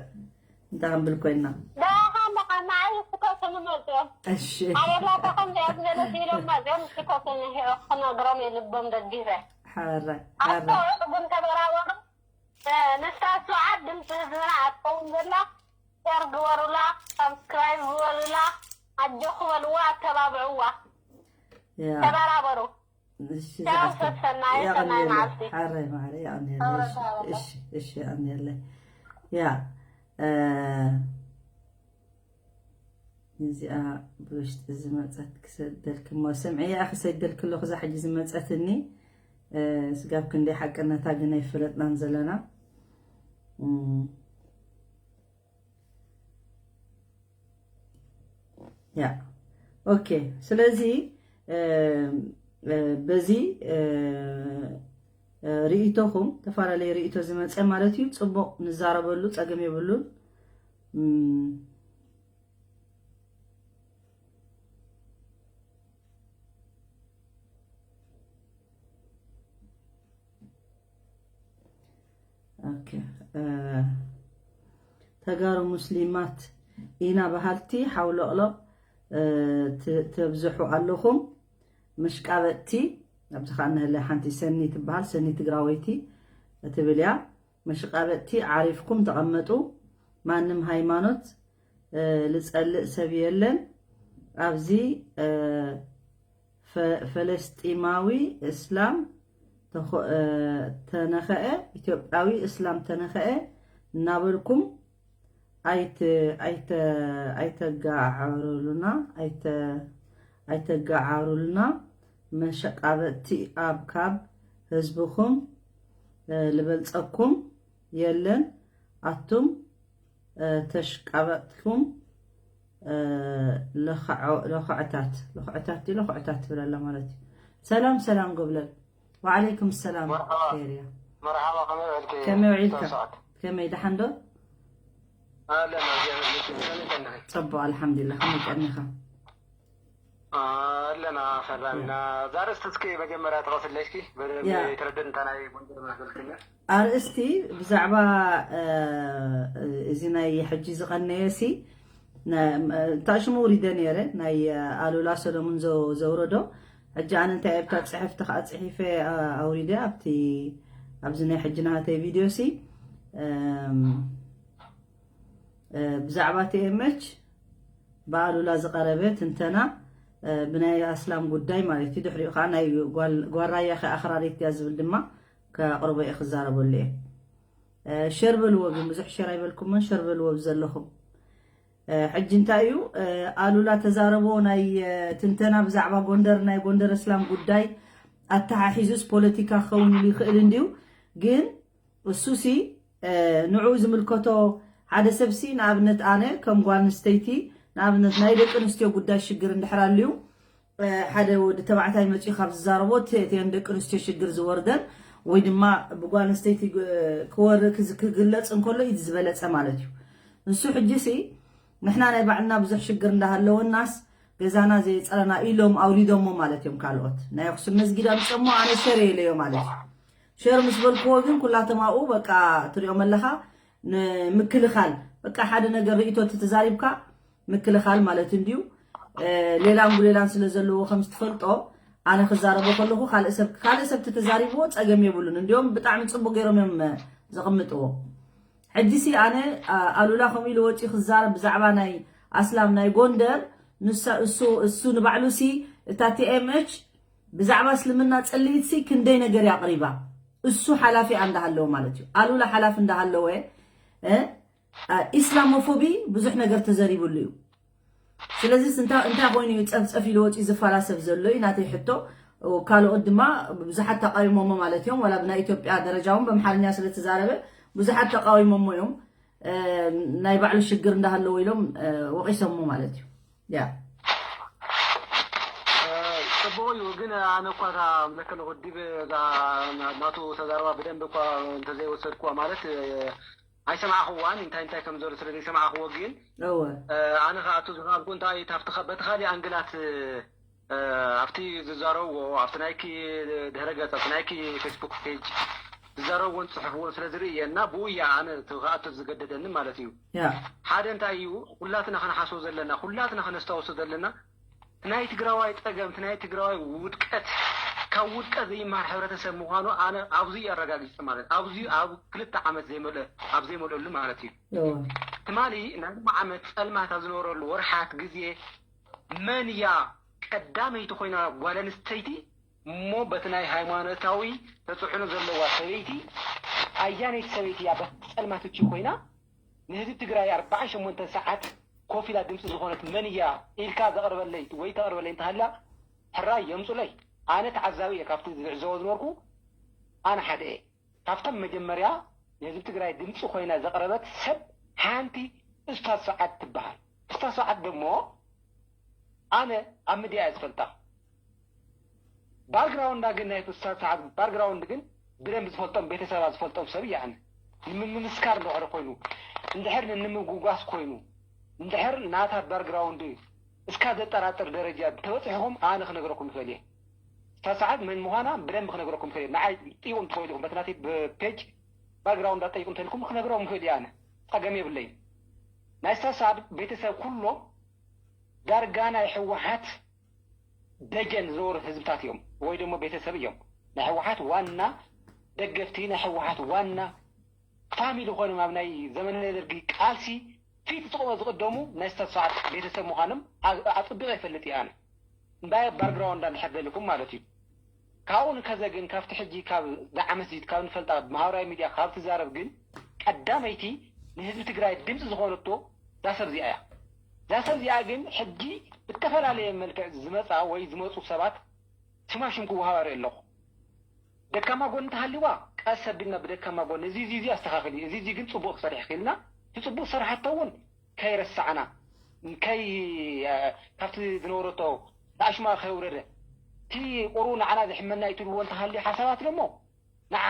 እንታይ ክንብል ኮይንና። ደሓን ደሓን ንዓይ ክከስኑ መፅኦም እሺ ኣበላታ ከምዚኣ ዝበለት ኢሎም መፅኦም ክከስኑ ክነግሮም የልቦም ደጊፈ ሓራይ ሓራይ ኣስተውዕሉ ግን ተበራበሩ። ንስታስዓት ድምፂ ህዝብና ኣትከውን ዘላ ሸር ግበሩላ ሳብስክራይብ ግበሩላ ኣጆኹ በልዋ ኣተባብዕዋ ያ ተበራበሩ እሺ ቻው ዝሓፍተይ ሰሰናይ ሰናይ የቐንየለይ መዓልቲ ሓራይ ማዕረ የቐንየለይ እሺ እሺ እሺ የቐንየለይ ያ እ እዚኣ ብውሽጢ ዝመፀት ክሰደልኪ እሞ ስምዒ እያ ክሰደልኪ ኣለኹ እዛ ሕጂ ዝመፀትኒ እ ስጋብ ክንደይ ሓቅነታ ግን ኣይፈለጥናን ዘለና እም። ያ ኦኬ ስለዚ እ እ በዚ እ እ ርእይቶኹም ተፈላለየ ርእይቶ ዝመፀ ማለት እዩ ፅቡቕ ንዛረበሉ ፀገም የብሉን እም፣ ኦኬ ተጋሩ ሙስሊማት ኢና በሃልቲ ሓውለቕለቕ ተብዝሑ ኣለኹም። መሽቃበጥቲ ኣብዚ ከዓ ንህለ ሓንቲ ሰኒ ትበሃል፣ ሰኒ ትግራወይቲ ትብል እያ። መሽቃበጥቲ ዓሪፍኩም ተቐመጡ። ማንም ሃይማኖት ልፀልእ ሰብ የለን ኣብዚ። ፈለስጢማዊ እስላም ተነኸአ፣ ኢትዮጵያዊ እስላም ተነኸአ እናበልኩም ኣይተጋዓሩልና፣ ኣይተጋዓሩልና። መሸቃበጥቲ ኣብ ካብ ህዝብኹም ልበልፀኩም የለን። ኣቱም ተሽቃበጥኩም ለኽዕታት፣ ለኽዕታት ዲ ለኽዕታት ትብል ኣላ ማለት እዩ። ሰላም ሰላም ጎብለል። ወዓለይኩም ሰላም። መርሓባ። ኸይር እያ። መርሓባ፣ ከመይ ውዒልኪ? ከመይ ውዒልካ? ሰዓት? ከመይ ደሓን ዶ? ኣለና፣ እግዚኣብሔር ይመስገን። ከመይ ቀኒኺ? ጽቡቕ ኣልሓምዱሊላህ። ከመይ ቀኒኻ? ኣለና ሰላም ኢና። እዛ ኣርእስቲ እስኪ መጀመርያ ጥቐስለይ እስኪ። በደንብ ያ። ይትረድእ እንታ ናይ ጎንደር ማእከል ክኛ። ኣርእስቲ ብዛዕባ እዚ ናይ ሕጂ ዝቐነየ ሲ ታሽሙ ውሪደ ነይረ ናይ ኣሉላ ሰለሙን ዘውረዶ። ሕጂ ኣነ እንታይ ኣብታ ፅሕፍቲ ከዓ ፅሒፈ ኣውሪደ ኣብቲ ኣብዚ ናይ ሕጂ ናሃተይ ቪድዮ ሲ ብዛዕባ ቲኤምኤች ብኣሉላ ዝቐረበ ትንተና ብናይ ኣስላም ጉዳይ ማለት እዩ። ድሕሪኡ ከዓ ናይ ጓል ራያ ከ ኣኽራሪት እያ ዝብል ድማ ከቕርቦ እየ ክዛረበሉ እየ። ሸር በልዎ ግን ብዙሕ ሸር ኣይበልኩምን። ሸር በልዎ ብዘለኹም ሕጂ እንታይ እዩ ኣሉላ ተዛረቦ ናይ ትንተና ብዛዕባ ጎንደር ናይ ጎንደር እስላም ጉዳይ ኣተሓሒዙስ ፖለቲካ ክኸውን ይኽእል እንድዩ። ግን እሱሲ ንዑ ዝምልከቶ ሓደ ሰብሲ ንኣብነት ኣነ ከም ጓል ኣንስተይቲ ንኣብነት ናይ ደቂ ኣንስትዮ ጉዳይ ሽግር እንድሕር ኣልዩ ሓደ ወዲ ተባዕታይ መፂኡ ካብ ዝዛረቦ እተን ደቂ ኣንስትዮ ሽግር ዝወርደን ወይ ድማ ብጓል ኣንስተይቲ ክወር ክግለፅ እንከሎ እዩ ዝበለፀ ማለት እዩ። ንሱ ሕጂ ሲ ንሕና ናይ ባዕልና ብዙሕ ሽግር እንዳሃለወናስ ገዛና ዘየፀረና ኢሎም ኣውሪዶሞ ማለት እዮም። ካልኦት ናይ ኣክሱም መስጊድ ኣምፀሞ ኣነ ሸር የለዮ ማለት እዩ። ሸር ምስ በልክዎ ግን ኩላቶም ኣብኡ በቃ ትሪኦም ኣለኻ ንምክልኻል በቃ ሓደ ነገር ርእቶ ተዛሪብካ ምክልኻል ማለት እንድዩ። ሌላን ጉሌላን ስለ ዘለዎ ከም ዝትፈልጦ ኣነ ክዛረቦ ከለኹ ካልእ ሰብ ካልእ ሰብ ተተዛሪብዎ ፀገም የብሉን። እንዲዮም ብጣዕሚ ፅቡቅ ገይሮም እዮም ዘቕምጥዎ። ሕጂ ሲ ኣነ ኣሉላ ከምኡ ኢሉ ወፂኡ ክዛረብ ብዛዕባ ናይ ኣስላም ናይ ጎንደር ንሳ እሱ እሱ ንባዕሉ ሲ እታ ቲኤምኤች ብዛዕባ እስልምና ፅልኢት ሲ ክንደይ ነገር ያቕሪባ እሱ ሓላፊ እንዳሃለወ ማለት እዩ። ኣሉላ ሓላፊ እንዳሃለወ ኢስላሞፎቢ ብዙሕ ነገር ተዘሪብሉ እዩ። ስለዚ እንታይ እንታይ ኮይኑ እዩ ፀፍፀፍ ኢሉ ወፂኡ ዝፈላሰፍ ዘሎ እዩ ናተይ ሕቶ። ካልኦት ድማ ብዙሓት ተቃዊሞሞ ማለት እዮም። ዋላ ብናይ ኢትዮጵያ ደረጃ እውን በምሓርኛ ስለተዛረበ ብዙሓት ተቃዊሞሞ እዮም። ናይ ባዕሉ ሽግር እንዳሃለዎ ኢሎም ወቂሶሞ ማለት እዩ። ያ ፅቡቅ እዩ ግን ኣነ እኳ እታ ምለከ ንቁዲብ እዛ ናቱ ተዛረባ ብደንብ እኳ እንተዘይወሰድኩዋ ማለት ኣይሰማዕኽዋን እንታይ እንታይ ከም ዘሎ ስለ ዘይሰማዕኽዎ ግን እወ ኣነ ከዓ እቱ ዝኸኣልኩ እንታይ ኣብቲ በቲ ካሊእ ኣንግላት ኣብቲ ዝዛረብዎ ኣብቲ ናይኪ ድህረ ገፅ ኣብቲ ናይኪ ፌስቡክ ፔጅ ዝዛረብዎን ዝፅሕፍዎን ስለ ዝርኢ እየ እና ብኡ እያ ኣነ ክኣቱ ዝገደደኒ ማለት እዩ። ያ ሓደ እንታይ እዩ ኩላትና ክንሓስቦ ዘለና ኩላትና ክነስታውሶ ዘለና ናይ ትግራዋይ ፀገም ናይ ትግራዋይ ውድቀት ካብ ውድቀት ዘይመሃር ሕብረተሰብ ምዃኑ ኣነ ኣብዚ እዩ ኣረጋጊፀ ማለት ኣብዚ ኣብ ክልተ ዓመት ዘይመልአ ኣብ ዘይመልአሉ ማለት እዩ። እወ ትማሊ ናይ ዓመት ፀልማት ኣብ ዝነበረሉ ወርሓት ግዜ መን እያ ቀዳመይቲ ኮይና ጓል ኣንስተይቲ እሞ በቲ ናይ ሃይማኖታዊ ተፅዕኖ ዘለዋ ሰበይቲ ኣያነይቲ ሰበይቲ እያ በቲ ፀልማት እቺ ኮይና ንህዝቢ ትግራይ ኣርባዓን ሸሞንተን ሰዓት ኮፍ ኢላ ድምፂ ዝኾነት መን እያ ኢልካ ዘቕርበለይ ወይ ተቕርበለይ እንተሃላ ሕራይ የምፁለይ። ኣነ ተዓዛቢ እየ ካብቲ ዝዕዘቦ ዝነበርኩ ኣነ ሓደ እየ። ካብቶም መጀመርያ ንህዝቢ ትግራይ ድምፂ ኮይና ዘቕረበት ሰብ ሓንቲ እስታዝ ሰዓድ ትበሃል። እስታዝ ሰዓድ ደሞ ኣነ ኣብ ሚድያ እየ ዝፈልጣ። ባርግራውንዳ ግን ናይ እስታዝ ሰዓድ ባርግራውንድ ግን ብደንብ ዝፈልጦም ቤተሰባ ዝፈልጦም ሰብ እየ ኣነ። ንምምስካር እንድሕር ኮይኑ እንድሕር ንምጉጓስ ኮይኑ እንድሕር ናታ ባርግራውንድ እስካ ዘጠራጥር ደረጃ እንተበፂሕኹም ኣነ ክነግረኩም ይኽእል እየ። እታ ሰዓት መን ምዃና ብደንብ ክነግረኩም ይኽእል እየ። ንዓይ ጥይቁም ትኽእሉ ኢኹም በቲ ናተይ ፔጅ ባክግራውንድ ኣጠይቁ እንተልኩም ክነግሮም ይኽእል እየ። ኣነ ጸገም የብለይን። ናይ ስታሳድ ቤተሰብ ኩሎም ዳርጋ ናይ ህወሓት ደጀን ዝነበሩ ህዝብታት እዮም፣ ወይ ደሞ ቤተሰብ እዮም። ናይ ህወሓት ዋና ደገፍቲ፣ ናይ ህወሓት ዋና ፋሚሊ ኾይኖም ኣብ ናይ ዘመነ ደርጊ ቃልሲ ፊት ዝቆመ ዝቅደሙ ናይ ስታሳድ ቤተሰብ ምዃኖም ኣ- ኣጥቢቀ ይፈልጥ እየ ኣነ። እምበኣር ባክግራውንድ እንድሕር ደሊኹም ማለት እዩ። ካብኡ ንከዘ ግን ካብቲ ሕጂ ካብ ዳዕመት ካብ ንፈልጣ ብማህበራዊ ሚድያ ካብ ትዛረብ ግን ቀዳመይቲ ንህዝቢ ትግራይ ድምፂ ዝኾነቶ እዛ ሰብ እዚኣ እያ። እዛ ሰብ እዚኣ ግን ሕጂ ብተፈላለየ መልክዕ ዝመፃ ወይ ዝመፁ ሰባት ሽማሽም ክወሃባ ርኢ ኣለኹ። ደካማ ጎኒ እንተሃልዩዋ ቀስ ኣቢልና ብደካማ ጎኒ እዚ እዚ እዚ ኣስተኻኽሊ፣ እዚ እዚ ግን ፅቡቅ ክሰርሕ ክኢልና እቲ ፅቡቅ ዝሰርሓቶ እውን ከይረሳዕና ከይ ካብቲ ዝነበረቶ ኣሽማ ከይውረደ እቲ ቁሩ ንዓና ዝሕመና እዩ ትብልዎ እንተሃልዩ ሓሳባት ደሞ ንዓ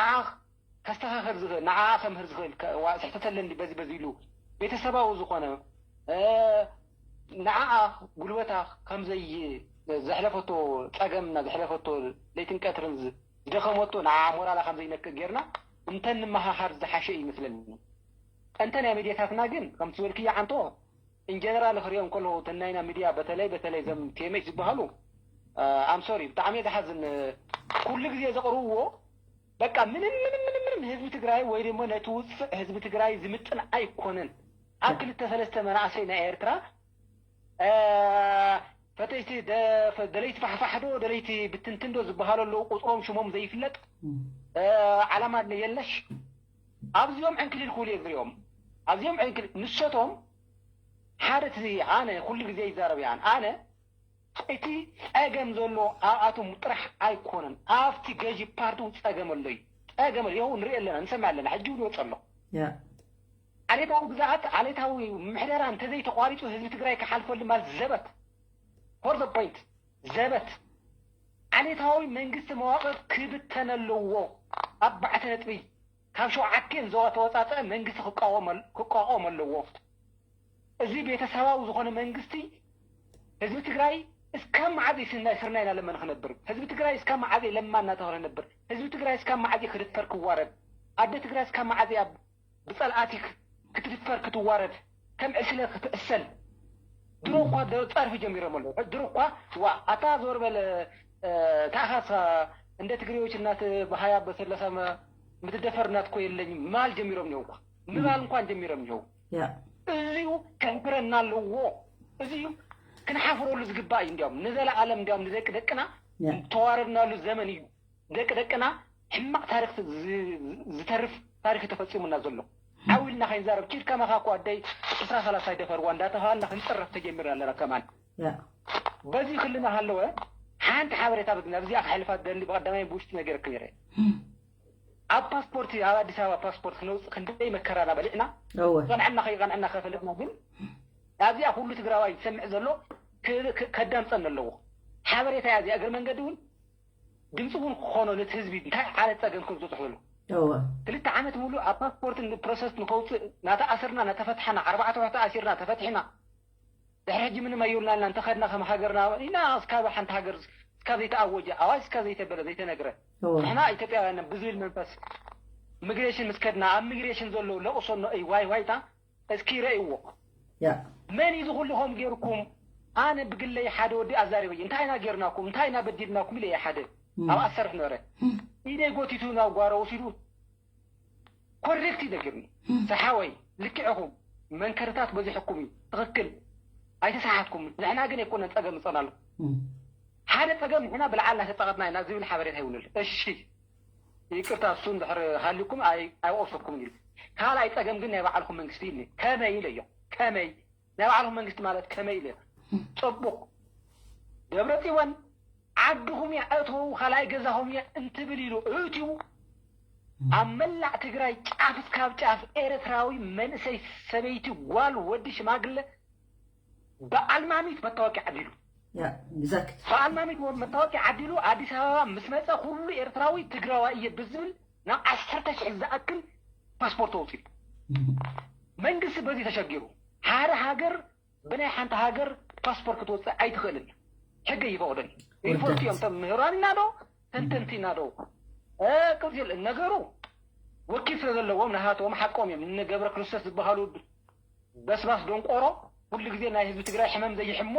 ከስተኻኸል ዝኽእል ንዓ ከምህር ዝኽእል ስሕተት ኣለኒ በዚ በዚ ኢሉ ቤተሰባዊ ዝኾነ ንዓ ጉልበታ ከምዘይ ዘሕለፈቶ ጸገምና ዘሕለፈቶ ለይትን ቀትርን ዝደኸመቶ ንዓ ሞራላ ከምዘይነክእ ጌርና እንተንመሃሃር ዝሓሸ እዩ ይመስለኒ። እንተ ናይ ሚድያታትና ግን ከምቲ ዝበልክዮ ዓንቶ ኢንጀነራል ክሪኦም ከለኹ እተን ናይና ሚድያ በተለይ በተለይ ዘም ቲኤምኤች ዝበሃሉ ኣም ሶሪ ብጣዕሚ እየ ዝሓዝን። ኩሉ ግዜ ዘቕርብዎ በቃ ምንም ምንም ምንም ምንም ህዝቢ ትግራይ ወይ ድማ ነቲ ውፅዕ ህዝቢ ትግራይ ዝምጥን ኣይኮነን። ኣብ ክልተ ሰለስተ መናእሰይ ናይ ኤርትራ ፈተይቲ ደለይቲ ፋሕፋሕዶ ደለይቲ ብትንትንዶ ዝበሃሉ ኣለዉ ቁፅሮም ሽሞም ዘይፍለጥ ዓላማ የለሽ ኣብዚኦም ዕንክሊል ክብሉ እየ ዝሪኦም። ኣብዚኦም ዕንክሊል ንሶቶም ሓደ እቲ ኣነ ኩሉ ግዜ ይዛረብ እየ ኣነ እቲ ጸገም ዘሎ ኣብኣቶም ጥራሕ ኣይኮነን ኣብቲ ገዢ ፓርቲ እውን ጸገም ኣሎ እዩ። ጸገም ኣሎ ይኸው ንርኢ ኣለና ንሰምዕ ኣለና ሕጂ እውን ይወፅ ኣሎ። ዓሌታዊ ግዛኣት ዓሌታዊ ምሕደራ እንተዘይተቋሪፁ ህዝቢ ትግራይ ክሓልፈሉ ማለት ዘበት for the point ዘበት ዓሌታዊ መንግስቲ መዋቅር ክብተን ኣለዎ። ኣርባዕተ ነጥቢ ካብ ሸውዓቴን ዞባ ተወፃፀአ መንግስቲ ክቋቋም ኣለዎ። እዚ ቤተሰባዊ ዝኾነ መንግስቲ ህዝቢ ትግራይ እስካብ መዓዝ ስርናይ ስርናይ እናለመነ ክነብር? ህዝቢ ትግራይ እስካብ መዓዝ ለማ እናተኸለ ክነብር? ህዝቢ ትግራይ እስካብ መዓዝ ክድፈር ክዋረድ? ኣደ ትግራይ እስካብ መዓዝ ኣብ ብፀልኣቲ ክትድፈር ክትዋረድ ከም ዕስለ ክትእሰል ድሮ እኳ ፀርፊ ጀሚሮም ኣለዉ። ድሮ እኳ ዋ ኣታ ዞር በለ ታኻስ እንደ ትግሬዎች እናት በሀያ በሰላሳ ምትደፈር እናት እኮ የለኝም ማል ጀሚሮም ነው እኳ ምባል እንኳን ጀሚሮም ነው። እዚሁ ከንክረና ኣለዎ። እዚሁ ክንሓፍረሉ ዝግባእ እዩ። እንዲያውም ንዘለኣለም እንዲያውም ንደቂ ደቅና ተዋረድናሉ ዘመን እዩ። ደቂ ደቅና ሕማቕ ታሪክ ዝተርፍ ታሪክ ተፈፂሙና ዘሎ ዓው ኢልና ከይንዛረብ ኪድ ከማኻ እኮ ኣደይ ዕስራ ሰላሳ ይደፈርዋ እንዳተባሃልና ክንፅረፍ ተጀሚርና ኣለና ከማን በዚ ክልና ሃለወ ሓንቲ ሓበሬታ በዚ ኣብዚኣ ክሕልፋ ደሊ ብቀዳማይ ብውሽጢ ነገር ክይረ ኣብ ፓስፖርት ኣብ ኣዲስ ኣበባ ፓስፖርት ክነውፅእ ክንደይ መከራና በሊዕና ቀንዐና ከይቀንዐና ከፈለጥና ግን ኣብዚኣ ኩሉ ትግራዋይ ዝሰምዕ ዘሎ ከዳምፀን ኣለዎ ሓበሬታ እያ እዚኣ እግር መንገዲ እውን ድምፂ እውን ክኾኖ ነቲ ህዝቢ እንታይ ዓይነት ፀገም ከም ዝበፅሕ ዘሎ ክልተ ዓመት ሙሉእ ኣብ ፓስፖርት ፕሮሰስ ንከውፅእ ናተኣስርና ናተፈትሓና ኣርባዕተ ወርሒ ተኣሲርና ተፈትሕና ድሕሪ ሕጂ ምንም ኣየብልናልና እንተኸድና ከም ሃገርና ኢና እስካብ ሓንቲ ሃገር እስካብ ዘይተኣወጀ ኣዋጅ እስካብ ዘይተበለ ዘይተነግረ ንሕና ኢትዮጵያውያን ብዝብል መንፈስ ሚግሬሽን ምስ ከድና ኣብ ሚግሬሽን ዘለዉ ለቕሶ ዋይ ዋይታ እስኪ ረእይዎ። መን እዩ ዝኹሉ ከም ጌርኩም? ኣነ ብግለይ ሓደ ወዲ ኣዛሪበ እንታይ ኢና ጌርናኩም እንታይ ኢና በዲልናኩም ኢለ ሓደ ኣብ ኣሰርሕ ነበረ ኢደይ ጎቲቱ ናብ ጓሮ ወሲዱ ኮሬክት እዩ ነጊርኒ። ሰሓወይ ልክዕኹም መንከርታት በዚሕኩም እዩ ትኽክል ኣይተሰሓትኩም ንሕና ግን ኣይኮነን ፀገም ምፀናሉ ሓደ ፀገም ንሕና ብልዓልና ተፃቐጥና ኢና ዝብል ሓበሬታ ይውንል እሺ ይቅርታ እሱ እንድሕር ሃልኩም ኣይወቅሰኩም ኢሉ ካልኣይ ፀገም ግን ናይ ባዕልኩም መንግስቲ ኢልኒ ከመይ ኢለዮ ከመይ ናይ ባዕልኩም መንግስቲ ማለት ከመይ ኢለ ፅቡቅ ደብረፅወን ዓድኹም እያ እተው ካልኣይ ገዛኹም እያ እንትብል ኢሉ እትዩ ኣብ መላእ ትግራይ ጫፍ እስካብ ጫፍ ኤርትራዊ መንእሰይ ሰበይቲ ጓል ወዲ ሽማግለ በዓል ማሚት መታወቂያ ዓዲሉ በዓል ማሚት መታወቂያ ዓዲሉ ኣዲስ ኣበባ ምስ መፀ ኩሉ ኤርትራዊ ትግራዋይ እየ ብዝብል ናብ ዓሰርተ ሽሕ ዝኣክል ፓስፖርት ኣውፂኡ መንግስቲ በዚ ተሸጊሩ ሓደ ሃገር ብናይ ሓንቲ ሃገር ፓስፖርት ክትወፅእ ኣይትኽእልን ሕገ ይፈቕደል ሪፖርት እዮም ምህራን ኢና ዶ ተንተንቲ ኢና ዶ ቅፅል ነገሩ ወኪል ስለ ዘለዎም ናሃቶም ሓቆም እዮም። ንገብረ ክርስቶስ ዝበሃሉ በስባስ ደንቆሮ ኩሉ ግዜ ናይ ህዝቢ ትግራይ ሕመም ዘይሕሞ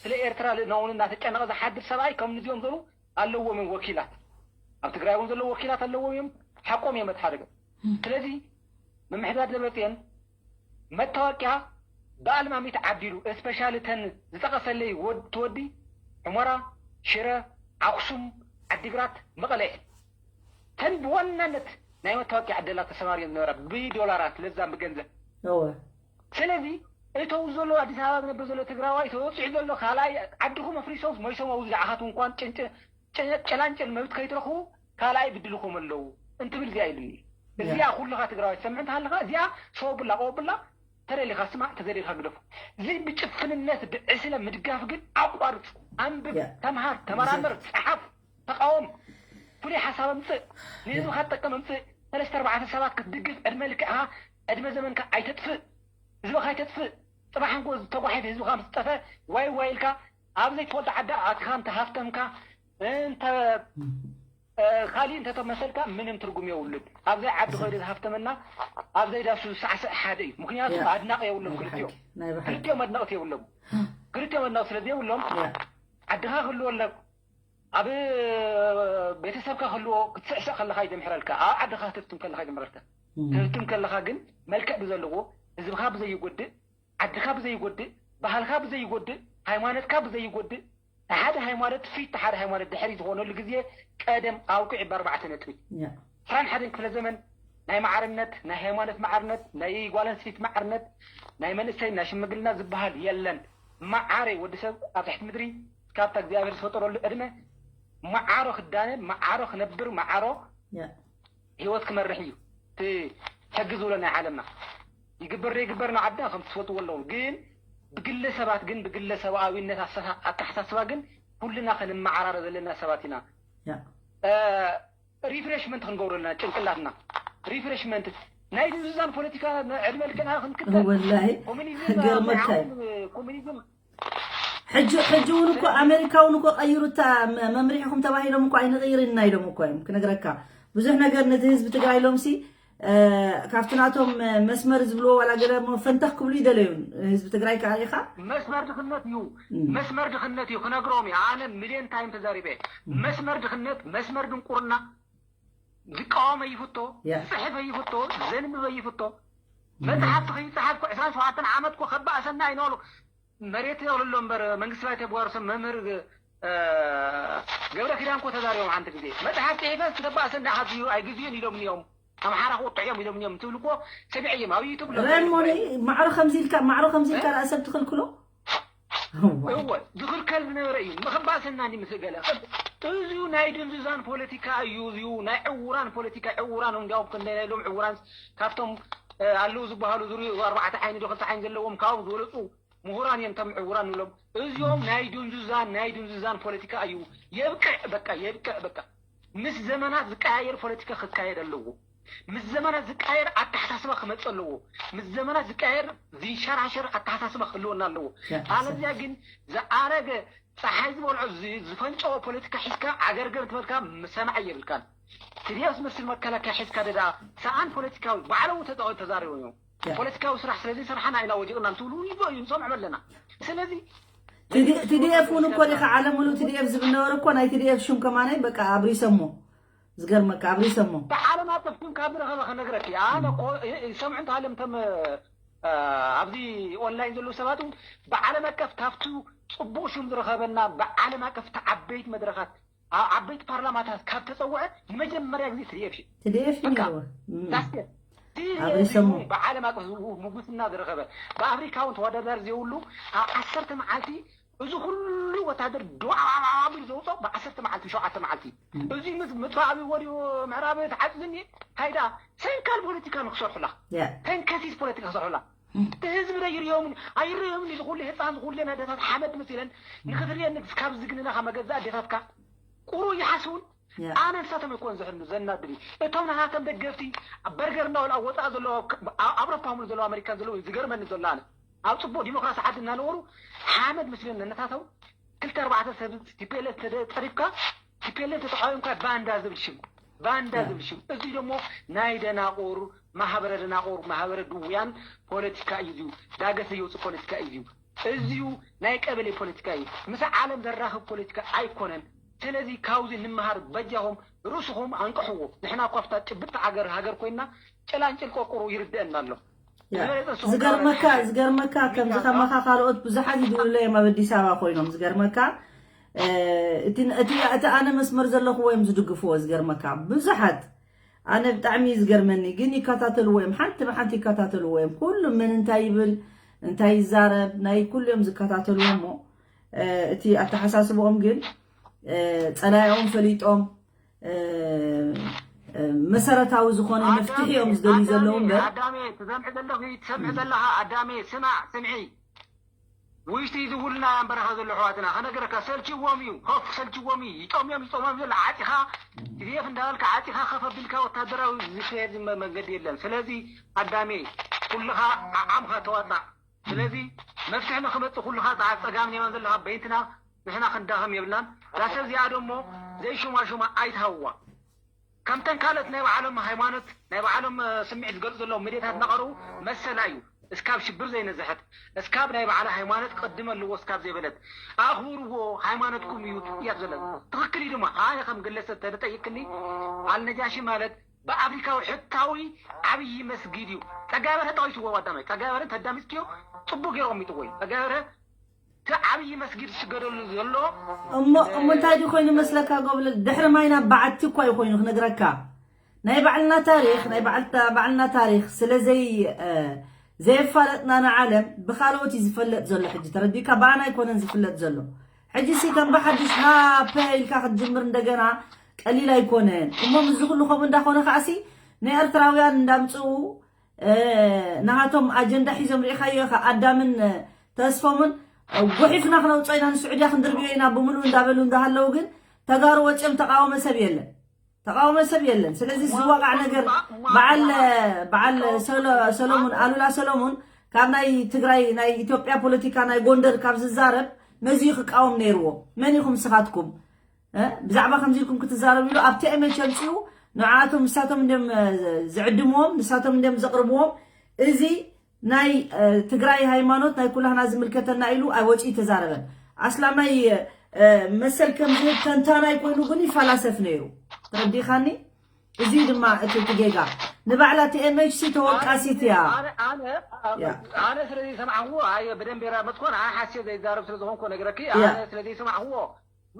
ስለ ኤርትራ ልእናውን እናተጨነቐ ዝሓድር ሰብኣይ ከም ንዚኦም ዘሉ ኣለዎም እዮም ወኪላት። ኣብ ትግራይ እውን ዘለዉ ወኪላት ኣለዎም እዮም። ሓቆም እዮም እቲ ሓደገ። ስለዚ ምምሕዳር ደብረፅዮን መታወቂያ ብኣልማሚት ዓዲሉ፣ እስፔሻሊ ተን ዝጠቐሰለይ ወድ ትወዲ ሑመራ፣ ሽረ፣ ኣክሱም፣ ዓዲግራት፣ መቐለ እየን። ተን ብዋናነት ናይ መታወቂያ ዕደላ ተሰማርየን ዝነበራ ብዶላራት ለዛም ብገንዘብ። እወ ስለዚ እተው ዘሎ ኣዲስ ኣበባ ዝነብር ዘሎ ትግራዋይ ተወፂዑ ዘሎ ካልኣይ ዓድኹም ኣፍሪሶም ሞይሶም ኣው ዝዓኻት እንኳን ጨላንጨል መብት ከይትረኽቡ ካልኣይ ብድልኹም ኣለዉ እንትብል እዚኣ ኢሉኒ። እዚኣ ኩልኻ ትግራዋይ ትሰምዕ እንተሃለኻ እዚኣ ሰወብላ ቀወብላ ተደሊኻ ስማዕ ተዘደልካ ግደፉ። እዚ ብጭፍንነት ብዕስለ ምድጋፍ ግን ኣቋርፅ። ኣንብብ፣ ተምሃር፣ ተመራመር፣ ፀሓፍ፣ ተቃወም፣ ፍሉይ ሓሳብ ኣምፅእ፣ ንህዝብኻ ትጠቀም ኣምፅእ። ሰለስተ ኣርባዕተ ሰባት ክትድግፍ ዕድመ ልክዕኻ ዕድመ ዘመንካ ኣይተጥፍእ። ህዝብኻ ኣይተጥፍእ። ፅባሕ እንኮ ዝተጓሒፍ ህዝብኻ ምስ ጠፈ ዋይ ዋይ ኢልካ ኣብ ዘይትፈልጦ ዓዲ ኣቲኻ እንተ ሃፍተምካ እንተ ካሊእ እንተተመሰልካ ምንም ትርጉም የብሉን። ኣብ ዘይ ዓዲ ኮይደ ዝሃፍተመና ኣብ ዘይ ዳሱ ሳዕስዕ ሓደ እዩ። ምክንያቱ ኣድናቂ የብሎም ክልቲኦም ክልቲኦም ኣድነቅቲ የብሎም። ክልቲኦም ኣድነቅቲ ስለ ዘይብሎም ዓድኻ ክህልወለብ ኣብ ቤተሰብካ ክህልዎ ክትስዕስዕ ከለኻ እዩ ዘምሕረልካ። ኣብ ዓድኻ ክትህፍትም ከለኻ እዩ ዘምሕረልካ። ክትህፍትም ከለኻ ግን መልክዕ ብዘለዎ ህዝብኻ ብዘይጎድእ ዓድኻ ብዘይጎድእ ባህልኻ ብዘይጎድእ ሃይማኖትካ ብዘይጎድእ ንሓደ ሃይማኖት ፊት ሓደ ሃይማኖት ድሕሪ ዝኾነሉ ግዜ ቀደም ኣውቅዒ ብኣርባዕተ ነጥቢ ዕስራን ሓደን ክፍለ ዘመን ናይ ማዕርነት ናይ ሃይማኖት ማዕርነት ናይ ጓል ኣንስተይቲ ማዕርነት ናይ መንእሰይ ናይ ሽምግልና ዝበሃል የለን። ማዓረይ ወዲ ሰብ ኣብ ትሕቲ ምድሪ እስካብታ እግዚኣብሔር ዝፈጠረሉ ዕድመ ማዓሮ ክዳነ ማዓሮ ክነብር ማዓሮ ህይወት ክመርሕ እዩ። እቲ ሕጊ ዝብሎ ናይ ዓለምና ይግበር ዘይግበር ንዓድና ከም ትፈልጥዎ ኣለዎም ግን ብግለሰባት ግን ብግለሰብኣዊነት ኣተሓሳስባ ግን ኩልና ከነመዓራረ ዘለና ሰባት ኢና። ሪፍሬሽመንት ክንገብረልና ጭንቅላትና ሪፍሬሽመንት ናይ ድንዙዛን ፖለቲካ ዕድመ ልክዕና ክንክተል ወላሂ ክገርመካ እዩ። ኮሚኒዝም ሕጂ ሕጂ እውን እኮ ኣሜሪካ እውን እኮ ቀይሩታ መምሪሕኹም ተባሂሎም እኮ ኣይንቕይር ኢና ኢሎም እኮ እዮም ክነግረካ። ብዙሕ ነገር ነቲ ህዝቢ ትግራይ ኢሎም ሲ ካብቲ ናቶም መስመር ዝብልዎ ዋላ ገለ ፈንተኽ ክብሉ ይደለዩ። ህዝቢ ትግራይ ከዓ ኢኻ መስመር ድኽነት እዩ መስመር ድኽነት እዩ ክነግሮም እዩ። ኣነ ሚሊዮን ታይም ተዛሪበ መስመር ድኽነት መስመር ድንቁርና ዝቃወም ኣይፍቶ ዝፅሕፍ ኣይፍቶ ዘንብብ ኣይፍቶ መፅሓፍቲ ከይፀሓፍኩ ዕስራን ሸውዓተን ዓመት ኮ ከባእሰና ኣይነበሩ መሬት የብሎ እምበር መንግስቲ ባይተ ብዋርሶም መምህር ገብረ ኪዳን ኮ ተዛሪቦም ሓንቲ ግዜ መፅሓፍ ፅሒፈ ዝተባእሰ እንዳሓት እዩ ኣይግዝዩን ኢሎም እዮም ኣምሓራ ክወጥሑ እዮም ኢሎም እዮም ትብል እኮ ሰሚዐ እዮም ኣብ ዩቱብ ረሞኒ ማዕሮ ከምዚ ኢልካ ማዕሮ ከምዚ ኢልካ ርኣሰብ ትኽልክሎ እወ ዝኽልከል ዝነበረ እዩ ምኽባእሰና እንዲ ምስ ገለ እዚዩ ናይ ድንዙዛን ፖለቲካ እዩ እዚዩ ናይ ዕውራን ፖለቲካ ዕውራን እንዲያውም ክንደይ ናይ ሎም ዕውራን ካብቶም ኣለዉ ዝበሃሉ ዝርኡ ኣርባዕተ ዓይኒ ዶ ክልተ ዓይኒ ዘለዎም ካብኦም ዝበለፁ ምሁራን እዮም እቶም ዕውራን ንብሎም እዚኦም ናይ ድንዙዛን ናይ ድንዙዛን ፖለቲካ እዩ የብቅዕ በቃ የብቅዕ በቃ ምስ ዘመናት ዝቀያየር ፖለቲካ ክካየድ ኣለዎ ምስ ዘመናት ዝቀያየር ኣተሓሳስባ ክመፅ ኣለዎ ምስ ዘመናት ዝቀያየር ዝንሸራሸር ኣተሓሳስባ ክህልወና ኣለዎ ኣለዚያ ግን ዝኣረገ ፀሓይ ዝበልዖ ዝፈንጨወ ፖለቲካ ሒዝካ ዓገርገር ትበልካ ምሰማዕ የብልካን ትድያ ዝመስል መከላከያ ሒዝካ ደዳ ሰኣን ፖለቲካዊ ባዕሎም ተዛሪቦም እዮም ፖለቲካዊ ስራሕ ስለዘይሰርሓና ኢና ወዲቕና እንትብሉ ይበ እዩ ንሰምዖም ኣለና ስለዚ ቲዲኤፍ እውን እኮ ዲኻ ዓለም ሙሉ ቲዲኤፍ ዝብል ነበረ እኮ ናይ ቲዲኤፍ ሽም ከማነይ በቃ ኣብሪሰሞ ዝገርመካ ኣብሪሰሞ ብዓለም ኣቀፍ ሽም ካብ ዝረኸበ ክነግረኪ ኣነ ይሰምዑ እንተሃለም ተም ኣብዚ ኦንላይን ዘለዉ ሰባት እውን ብዓለም ኣቀፍ ካብቱ ፅቡቅ ሽም ዝረኸበና ብዓለም ኣቀፍ ተዓበይቲ መድረኻት ኣብ ዓበይቲ ፓርላማታት ካብ ተፀውዐ ንመጀመርያ ግዜ ትዲኤፍ እዩ። ትዲኤፍ እዩ በቃ ነይርዎ። እም። ዳስቴ ኣብ ሪሰሞ። ብዓለም ኣቀፍ ዝው- ሙጉስና ዝረኸበ ብኣፍሪካ እውን ተወዳዳሪ ዘይብሉ ኣብ ዓሰርተ መዓልቲ እዚ ኩሉ ወታደር ዶ ዓባቢል ዘውፅኦ ብዓሰርተ መዓልቲ ሸውዓተ መዓልቲ እዚ ምስ ምጥፋእ ኣብይ ወዲኡ ምዕራብ ተዓፅዝኒ ሃይዳ ሰንካል ፖለቲካ ንክሰርሑላ ያ ተንከሲስ ፖለቲካ ክሰርሑላ እቲ ህዝቢ ዶ ይርዮምን ኣይርዮምን ኢሉ ኩሉ ህፃን ዝኩሉ ኣደታት ሓመድ ምስ ኢለን ንክትርየኒ ካብ ዝግንናካ መገዛ ኣዴታትካ ቁሩ ይሓስውን ያ ኣነ ንሳቶም ኣይኮን ዘሕኑ ዘናድኒ እቶም ናሃቶም ደገፍቲ በርገር እናበሉ ኣብ ወፃኢ ዘለዉ ኣብ- ኣውሮፓ ሙሉ ዘለዉ ኣሜሪካን ዘለዉ ዝገርመኒ ዘሎ ኣነ ኣብ ፅቡቅ ዲሞክራሲ ዓዲ እናነበሩ ሓመድ ምስ ኢለን ነነታተው ክልተ ኣርባዕተ ሰብ ቲፔለ ተደ- ፀሪፍካ ቲፔለ ተተቃዊምካ ባንዳ ዝብል ሽም ባንዳ ዝብል ሽም። እዚ ደሞ ናይ ደናቑር፣ ማህበረ ደናቑር፣ ማህበረ ድውያን ፖለቲካ እዩ። እዚዩ ዳገት ዘየውፅእ ፖለቲካ እዩ። እዚዩ ናይ ቀበሌ ፖለቲካ እዩ። ምስ ዓለም ዘራኽብ ፖለቲካ ኣይኮነን። ስለዚ ካብዚ ንመሃር። በጃኹም ርእስኹም ኣንቅሕዎ። ንሕና እኳ ኣብታ ጭብጥ ሃገር ሃገር ኮይና ጭላንጭል ቆርቆሮ ይርደአና ኣሎ። ዝበለጸ ንስኹም ዝገርመካ ዝገርመካ ከምዚ ከማኻ ካልኦት ብዙሓት ይድውሉ እዮም ኣብ ኣዲስ ኣበባ ኮይኖም። ዝገርመካ እቲ ኣነ መስመር ዘለኹዎ እዮም ዝድግፍዎ። ዝገርመካ ብዙሓት ኣነ ብጣዕሚ እዩ ዝገርመኒ። ግን ይከታተልዎ እዮም፣ ሓንቲ ብሓንቲ ይከታተልዎ እዮም። ኩሉ መን እንታይ ይብል እንታይ ይዛረብ ናይ ኩሉ እዮም ዝከታተልዎ። እሞ እቲ ኣተሓሳስብኦም ግን ጸላኢኦም ፈሊጦም መሰረታዊ ዝኾነ መፍትሒ እዮም ዝደልዩ ዘለዉ እምበር። ኣዳሜ ትሰምዒ ዘለኺ ትሰምዒ ዘለኻ ኣዳሜ ስማዕ ስምዒ። ውሽጢ ዝውልና እምበረኻ ዘሎ ኣሕዋትና ከነገረካ ሰልችዎም እዩ። ኮፍ ሰልችዎም እዩ። ይጠምዮም ይጠምዮም ዘሎ ዓፂኻ ቲዲኤፍ እንዳበልካ ዓፂኻ ከፍ ኣቢልካ ወታደራዊ ዝካየድ መ- መንገዲ የለን። ስለዚ ኣዳሜ ኩልኻ ዓዓምኻ ተዋጣዕ። ስለዚ መፍትሒ ንክመፅእ ኩልኻ ፃዓር ፀጋም ኔማን ዘለኻ በይንትና ንሕና ክንዳኸም የብልናን። እዛ ሰብ እዚኣ ደሞ ዘይሹማ ሹማ ኣይትሃውዋ። ከምተን ካልኦት ናይ ባዕሎም ሃይማኖት ናይ ባዕሎም ስምዒት ዝገልፁ ዘለዉ ሚድያታት እናቐረቡ መሰላ እዩ። እስካብ ሽብር ዘይነዝሐት እስካብ ናይ ባዕላ ሃይማኖት ቅድም ኣለዎ እስካብ ዘይበለት ኣኽብርዎ ሃይማኖትኩም እዩ እያ ዘለ። ትኽክል እዩ ድማ ኣነ ከም ግለሰብ ተተጠይቅኒ ኣልነጃሺ ማለት ብኣፍሪካዊ ሕታዊ ዓብዪ መስጊድ እዩ። ፀጋበረ ተጠቂስዎ ኣዳማይ ፀጋበረ ተዳሚፅክዮ ፅቡቅ ገይሩ ኣሚጥዎ እዩ። ፀጋበረ እቲ ዓብዪ መስጊድ ዝስገደሉ ዘሎ እሞ እሞ እንታይ ድዩ ኮይኑ መስለካ ጎብለል ድሕሪ ማይና በዓቲ እኳ እዩ ኮይኑ ክነግረካ ናይ ባዕልና ታሪክ ናይ ባዕልታ- ባዕልና ታሪክ ስለ ዘይ እ፣ ዘየፋለጥና ንዓለም ብካልኦት እዩ ዝፈለጥ ዘሎ ሕጂ ተረዲእካ ብኣና ኣይኮነን ዝፍለጥ ዘሎ ሕጂ ሲ ከም ብሓድሽ ሃፐ ኢልካ ክትጅምር እንደገና ቀሊል ኣይኮነን እሞ ምዚ ኩሉ ከምኡ እንዳኾነ ከዓሲ ናይ ኤርትራውያን እንዳምፅኡ ናሃቶም ኣጀንዳ ሒዞም ርኢኻዮ ኢኻ ኣዳምን ተስፎምን ጉሒፍና ክነውፅኦ ኢና ንስዑድያ ክንድርብዮ ኢና ብምሉእ እንዳበሉ እንዳሃለዉ ግን ተጋሩ ወፂኦም ተቃወመ ሰብ የለን ተቃወመ ሰብ የለን ስለዚ ዝዋቃዕ ነገር በዓል በዓል ሰሎሙን ኣሉላ ሰሎሙን ካብ ናይ ትግራይ ናይ ኢትዮጵያ ፖለቲካ ናይ ጎንደር ካብ ዝዛረብ ነዚ ክቃወም ነይርዎ መን ኢኹም ስኻትኩም ብዛዕባ ከምዚ ኢልኩም ክትዛረቡ ኢሉ ኣብቲ ኤምኤች ኣምፅኡ ንዓቶም ንሳቶም እንዲም ዝዕድምዎም ንሳቶም እንዲም ዘቕርብዎም እዚ ናይ ትግራይ ሃይማኖት ናይ ኩላህና ዝምልከተና ኢሉ ኣይወፂ ተዛረበን ኣስላማይ መሰል ከም ዝህብ ተንታናይ ኮይኑ ግን ይፈላሰፍ ነይሩ ተረዲኻኒ እዚ ድማ እቲ እቲ ጌጋ ንባዕላ እቲ ኤምኤች ሲ ተወቃሲት እያ ኣነ ስለዘይሰማዕዎ ኣየ ብደንብ የራ መትኮን ኣነ ሓስየ ዘይዛረብ ስለዝኾንኩ ነግረኪ ኣነ ስለዘይሰማዕዎ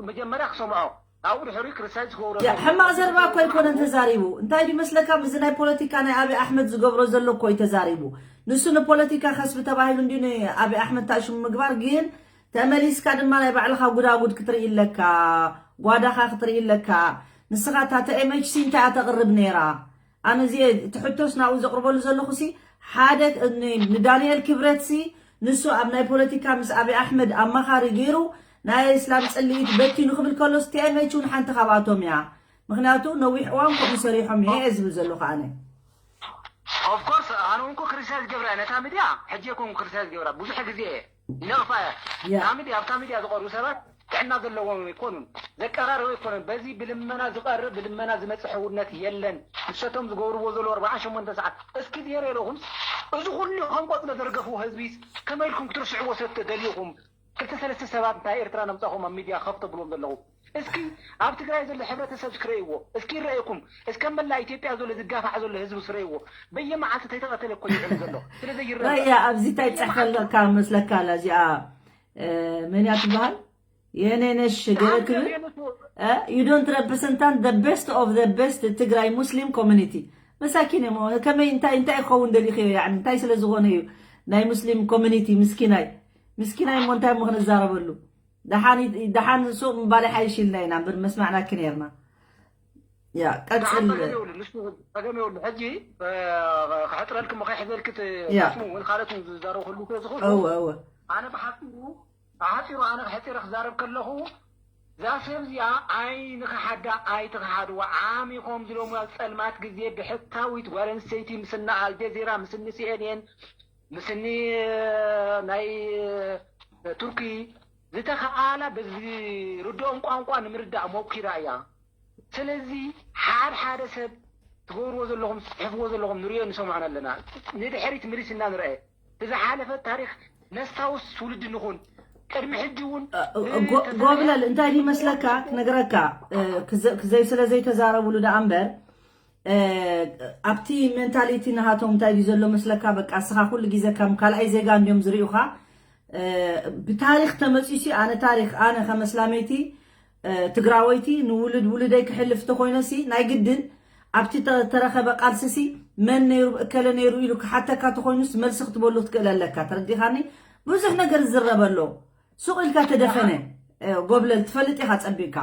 መጀመርያ ክሰምዖ ኣብኡ ድሕሪ ክርሳይ ዝገብሮ ሕማቕ ዘረባ እኮ ኣይኮነን ተዛሪቡ እንታይ ድመስለካ እዚ ናይ ፖለቲካ ናይ ኣብይ ኣሕመድ ዝገብሮ ዘሎ እኮ እዩ ተዛሪቡ ንሱ ንፖለቲካ ከስቢ ተባሂሉ እንዲ ንኣብይ ኣሕመድ ታሽሙ ምግባር ግን ተመሊስካ ድማ ናይ ባዕልኻ ጉዳጉድ ክትርኢ ኣለካ ጓዳኻ ክትርኢ ኣለካ ንስኻ እታ ተኤምኤችሲ እንታይ እያ ተቕርብ ነይራ ኣነ እዚ እቲ ሕቶስ ናብኡ ዘቕርበሉ ዘለኹ ሲ ሓደ ንዳንኤል ክብረት ሲ ንሱ ኣብ ናይ ፖለቲካ ምስ ኣብይ ኣሕመድ ኣማኻሪ ገይሩ ናይ እስላም ፅልኢት በቲኑ ክብል ከሎስ ቲኤምኤች እውን ሓንቲ ካብኣቶም እያ ምክንያቱ ነዊሕ እዋን ከምኡ ሰሪሖም እየ ዝብል ዘለኹ ኣነ ኦፍኮርስ ኣነ እውን ክሪቲሳይዝ ገብራ ነታ ሚድያ ሕጂ ኮን ክሪቲሳይዝ ገብራ ብዙሕ ግዜ ነቕፋ እያ እታ ሚድያ ኣብታ ሚድያ ዝቐርቡ ሰባት ጥዕና ዘለዎም ኣይኮኑን፣ ዘቀራርብ ኣይኮነን። በዚ ብልመና ዝቐርብ ብልመና ዝመጽእ ሕውነት የለን። ንሰቶም ዝገብርዎ ዘለዉ ኣርብዓን ሸሞንተን ሰዓት እስኪ ዜሮ ኢለኹም እዚ ኩሉ ከም ቆጽሎ ዘርገፍዎ ህዝቢስ ከመይ ኢልኩም ክትርስዕዎ ስለ እትደልዩ ኢኹም ክልተ ሰለስተ ሰባት ናይ ኤርትራ ነምጻኹም ኣብ ሚድያ ከፍ ተብልዎም ዘለኹም። እስኪ ኣብ ትግራይ ዘሎ ሕብረተሰብ እስኪ ረእይዎ እስኪ ይረእየኩም እስከ መላእ ኢትዮጵያ ዘሎ ዝጋፋዕ ዘሎ ህዝቢ እስኪ ረእይዎ በየመዓልቲ ተይተቐተለ እኮ ይውዕል ዘሎ ስለ ዘይረእ ረእያ ኣብዚ እንታይ ትጽሕፈለካ መስለካ ኣላ እዚኣ መን እያ ትበሃል የኔነሽ ገለ ክብል you don't represent the best of the best ትግራይ ሙስሊም community መሳኪን እሞ ከመይ እንታይ እንታይ ክኸውን ደሊኽዮ ያኒ እንታይ ስለ ዝኾነ እዩ ናይ ሙስሊም community ምስኪናይ ምስኪናይ እሞ እንታይ እሞ ክንዛረበሉ ደሓን ደሓን ሱቕ ምባል ይሓይሽ ኢልና ኢና እምበር መስማዕናኪ ነርና ያ ቀጽል ጸገም የብሉ ሕጂ ክሕጥረልኪ ሞ ከይሕዘልኪ ስሙ እውን ካልኦት ዝዛረቡ ክህሉ ስለ ዝኽእሉ ኣነ ብሓፂሩ ብሓፂሩ ኣነ ሕፂረ ክዛረብ ከለኹ እዛ ሰብ እዚኣ ኣይንኽሓዳ ኣይትኽሓድዋ ዓሚኾም ዝለሙ ኣብ ፀልማት ግዜ ብሕታዊት ጓል ኣንስተይቲ ምስና ኣልጀዚራ ምስኒ ሲኤንኤን ምስኒ ናይ ቱርኪ ዝተኸኣላ በዝርድኦም ቋንቋ ንምርዳእ ሞኪራ እያ። ስለዚ ሓደ ሓደ ሰብ ትገብርዎ ዘለኹም፣ ትጽሕፍዎ ዘለኹም ንርእዮ ንሰምዖን ኣለና። ንድሕሪት ምልስና ንርአ። ብዝሓለፈ ታሪኽ ነስታውስ ትውልዲ ንኹን። ቅድሚ ሕጂ እውን እ፣ እ፣ እ፣ ጎ-፣ ተዛሪባ ጎብለል እንታይ ድዩ መስለካ ክነግረካ፣ እ፣ ክዘ-፣ ክዘይ-፣ ስለ ዘይተዛረብሉ ደኣ እምበር፣ እ፣ ኣብቲ ሜንታሊቲ ናሃቶም እንታይ ድዩ ዘሎ መስለካ፣ በቃ እስኻ ኩሉ ግዜ ከም ካልኣይ ዜጋ እንድዮም ዝርእዩኻ። እ፣ ብታሪኽ ተመጺሲ ኣነ ታሪኽ ኣነ ከም ኣስላመይቲ እ፣ ትግራወይቲ ንውሉድ ውሉደይ ክሕልፍ ተኾይነሲ ናይ ግድን ኣብቲ ተ-፣ ተረኸበ ቃልስሲ መን ነይሩ እከለ ነይሩ ኢሉ ክሓተካ ተኾይኑስ መልሲ ክትበሉ ክትክእል ኣለካ። ተረዲኻኒ? ብዙሕ ነገር ዝዝረብ ኣሎ። ሱቕ ኢልካ ተደፈነ፣ እ፣ ጎብለል ትፈልጥ ኢኻ ጸቢቕካ።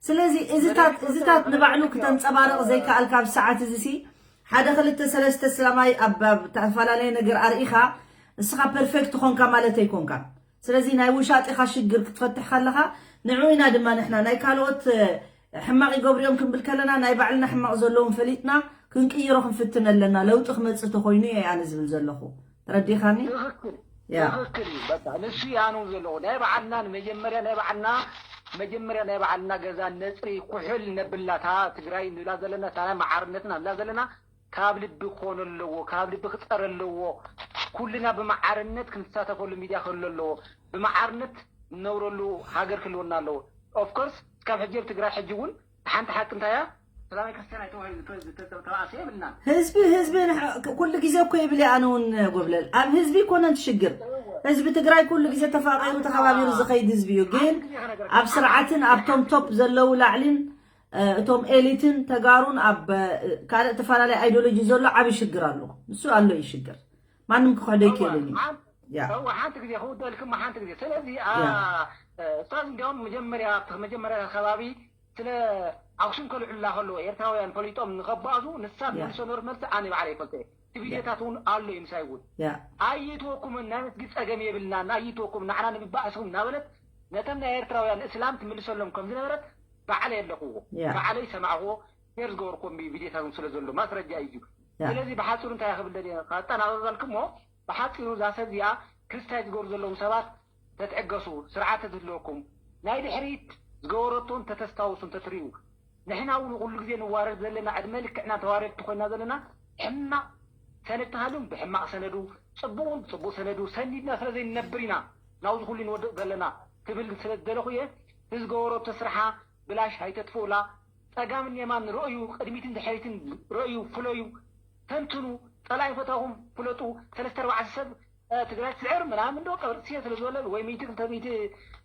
ስለዚ እዚታት፣ እዚታት ንባዕሉ ክተንጸባርቕ ዘይከኣልካ ኣብ ሰዓት እዚሲ ሓደ ክልተ ሰለስተ ስላማይ ኣብ፣ ኣብ ዝተፈላለየ ነገር ኣርኢኻ ንስኻ ፐርፌክት ትኾንካ ማለት ኣይኮንካ። ስለዚ ናይ ውሻጢኻ ሽግር ክትፈትሕ ከለኻ ንዑ ኢና ድማ ንሕና ናይ ካልኦት፣ እ፣ ሕማቕ ይገብሩ እዮም ክንብል ከለና ናይ ባዕልና ሕማቕ ዘለዎም ፈሊጥና ክንቅይሮ ክንፍትን ኣለና። ለውጢ ክመጽእ ተኾይኑ እየ ኣነ ዝብል ዘለኹ። ተረዲኻኒ? ትኽክል፣ ያ። ትኽክል እዩ። በቃ ንሱ እየ ኣነ እውን ዘለኹ። ናይ ባዕልና ንመጀመርያ ናይ ባዕልና መጀመርያ ናይ ባዕልና ገዛ ነጽሪ ኩሕል ነብላ እታ ትግራይ ንብላ ዘለና እታ ናይ መዓርነትና ንብላ ዘለና ካብ ልቢ ክኾን ኣለዎ፣ ካብ ልቢ ክጸር ኣለዎ። ኩልና ብመዓርነት ክንሳተፈሉ ሚድያ ክህሉ ኣለዎ። ብመዓርነት ንነብረሉ ሃገር ክህልወና ኣለዎ። ኦፍኮርስ እስካብ ሕጂ ኣብ ትግራይ ሕጂ እውን ሓንቲ ሓቂ እንታይ እያ? ሰላማይ ክርስቲያን ኣይተባሂሉ ዝተ-፣ ዝተ-፣ ዝተባእሰ የብልናን። ህዝቢ፣ ህዝቢ ንሕ-፣ ክ-፣ ኩሉ ግዜ እኮ ይብል እየ ኣነ እውን ጎብለል። ኣብ ህዝቢ ይኮነን ትሽግር። ህዝቢ ትግራይ ኩሉ ግዜ ተፋቒሩ ተኸባቢሩ ዝኸይድ ህዝቢ እዩ። ግን ኣብ ስርዓትን ኣብቶም ቶፕ ዘለዉ ላዕሊን፣ እ፣ እቶም ኤሊትን ተጋሩን ኣብ፣ እ፣ ካልእ ተፈላለየ ኣይዲዮሎጂ ዘሎ ዓቢ ሽግር ኣሎ። ንሱ ኣሎ እዩ ሽግር። ማንም ክሕዶ እወ፣ ይክእልን እዩ። ሓን-፣ ያ። እወ፣ ሓንቲ ግዜ ክውደልክም ሓንቲ ግዜ። ስለዚ፣ ኣ፣ ያ። እ፣ ኡስታዝ እንዲያውም መጀመርያ፣ ኣብቲ መጀመርያ ከባቢ ስለ ኣኽሱም ከልዕሉላ ከለዎ ኤርትራውያን ፈሊጦም ንኸባእሱ ንሳ ያ። ትመልሶ ነበረት መልሲ ኣነ ባዕለይ ይፈልጦ እየ። እቲ ያ። ቪድዮታት እውን ኣሎ እዩ ምሳይ እውን። ያ። ኣይእትወኩምን ናይ መስጊድ ጸገም የብልናን፣ ኣይእትወኩም ንዓና ንምባእስኹም እናበለት ነቶም ናይ ኤርትራውያን እስላም ትምልሰሎም ከም ዝነበረት ባዕለይ ኣለኹዎ። ያ። ባዕለይ ሰማዕኹዎ፣ ሼር ዝገበርኩዎም ቪድዮታት እውን ስለ ዘሎ ማስረጃ እዩ። ያ። ስለዚ ብሓፂሩ እንታይ ክብል ደልየ፣ ከጠናቕቐልኩሞ፣ ብሓፂሩ እዛ ሰብ እዚኣ ክሪቲሳይዝ ዝገብሩ ዘለዉ ሰባት ተትዕገሱ፣ ስርዓት ተትህልወኩም፣ ናይ ድሕሪት ዝገበረቶ እንተተስታውሱ፣ እንተትርእዩ፣ ንሕና እውን ኩሉ ግዜ ንዋረድ ዘለና፣ ዕድመ ልክዕና ተዋረድቲ ኮይና ዘለና፣ ሕማቕ ሰነድ ተሃልዩን ብሕማቕ ሰነዱ፣ ጽቡቕ እውን ብጽቡቕ ሰነዱ ሰኒድና ስለ ዘይንነብር ኢና ናብዚ ኩሉ ንወድቕ ዘለና ክብል ስለ ዝደለኹ እየ። እቲ ዝገበረቶ ስርሓ ብላሽ ኣይተጥፍኡላ። ጸጋምን የማን ረእዩ፣ ቅድሚትን ድሕሪትን ረእዩ፣ ፍለዩ፣ ተንትኑ። ጸላኢ ፈታኹም ፍለጡ። ሰለስተ ኣርባዕተ ሰብ፣ እ፣ ትግራይ ትስዕር ምናምን ዶ ቀብርትስየ ስለ ዝበለ ወይ ሚእቲ ክልተ ሚእቲ፣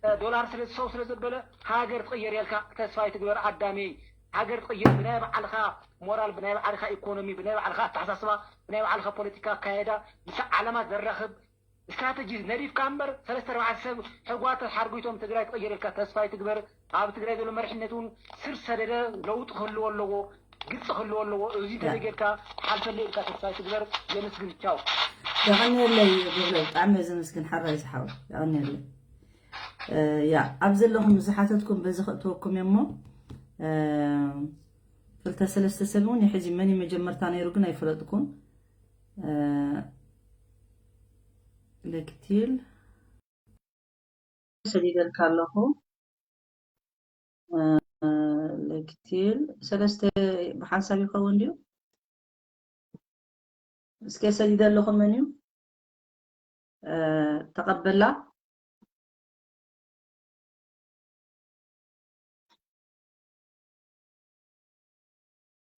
እ፣ ዶላር ስለ ዝሰው ስለ ዘበለ ሃገር ትቕየር የልካ። ተስፋ ኣይትግበር ኣዳሜ። ሃገር ትቕየር ብናይ ባዕልኻ ሞራል፣ ብናይ ባዕልኻ ኢኮኖሚ፣ ብናይ ባዕልኻ ኣተሓሳስባ፣ ብናይ ባዕልኻ ፖለቲካ ኣካየዳ፣ ምስ ዓለማ ዘራኽብ ስትራተጂ ነዲፍካ እምበር፣ ሰለስተ ኣርባዕተ ሰብ ሕጓ ተሓርጒቶም ትግራይ ትቕየር ኢልካ ተስፋ ኣይትግበር። ኣብ ትግራይ ዘሎ መሪሕነት እውን ስር ሰደደ ለውጢ ክህልዎ ኣለዎ፣ ግልፂ ክህልዎ ኣለዎ። እዚ ያ። እንተዘይጌርካ ሓልፈለይ ኢልካ ተስፋ ኣይትግበር። የመስግን። ቻው። የቐንየለይ ብግለ ብጣዕሚ እየ ዘመስግን ሓራይ ዝሓወይ። የቐንየለይ። እ፣ ያ፣ ኣብ ዘለኹም ዝሓተትኩም በዚ ከእትወኩም እየ እሞ፣ እ፣ ክልተ ሰለስተ ሰብ እውን ይሕዚ መን እዩ መጀመርታ ነይሩ ግን ኣይፈለጥኩን። እ፣ ለክቲል ሰዲደልካ ኣለኹ። እ፣ ለክቲል ሰለስተ ብሓንሳብ ይኸውን ድዩ? እስከ ሰዲደ ኣለኹ። መን እዩ? እ፣ ተቐበላ።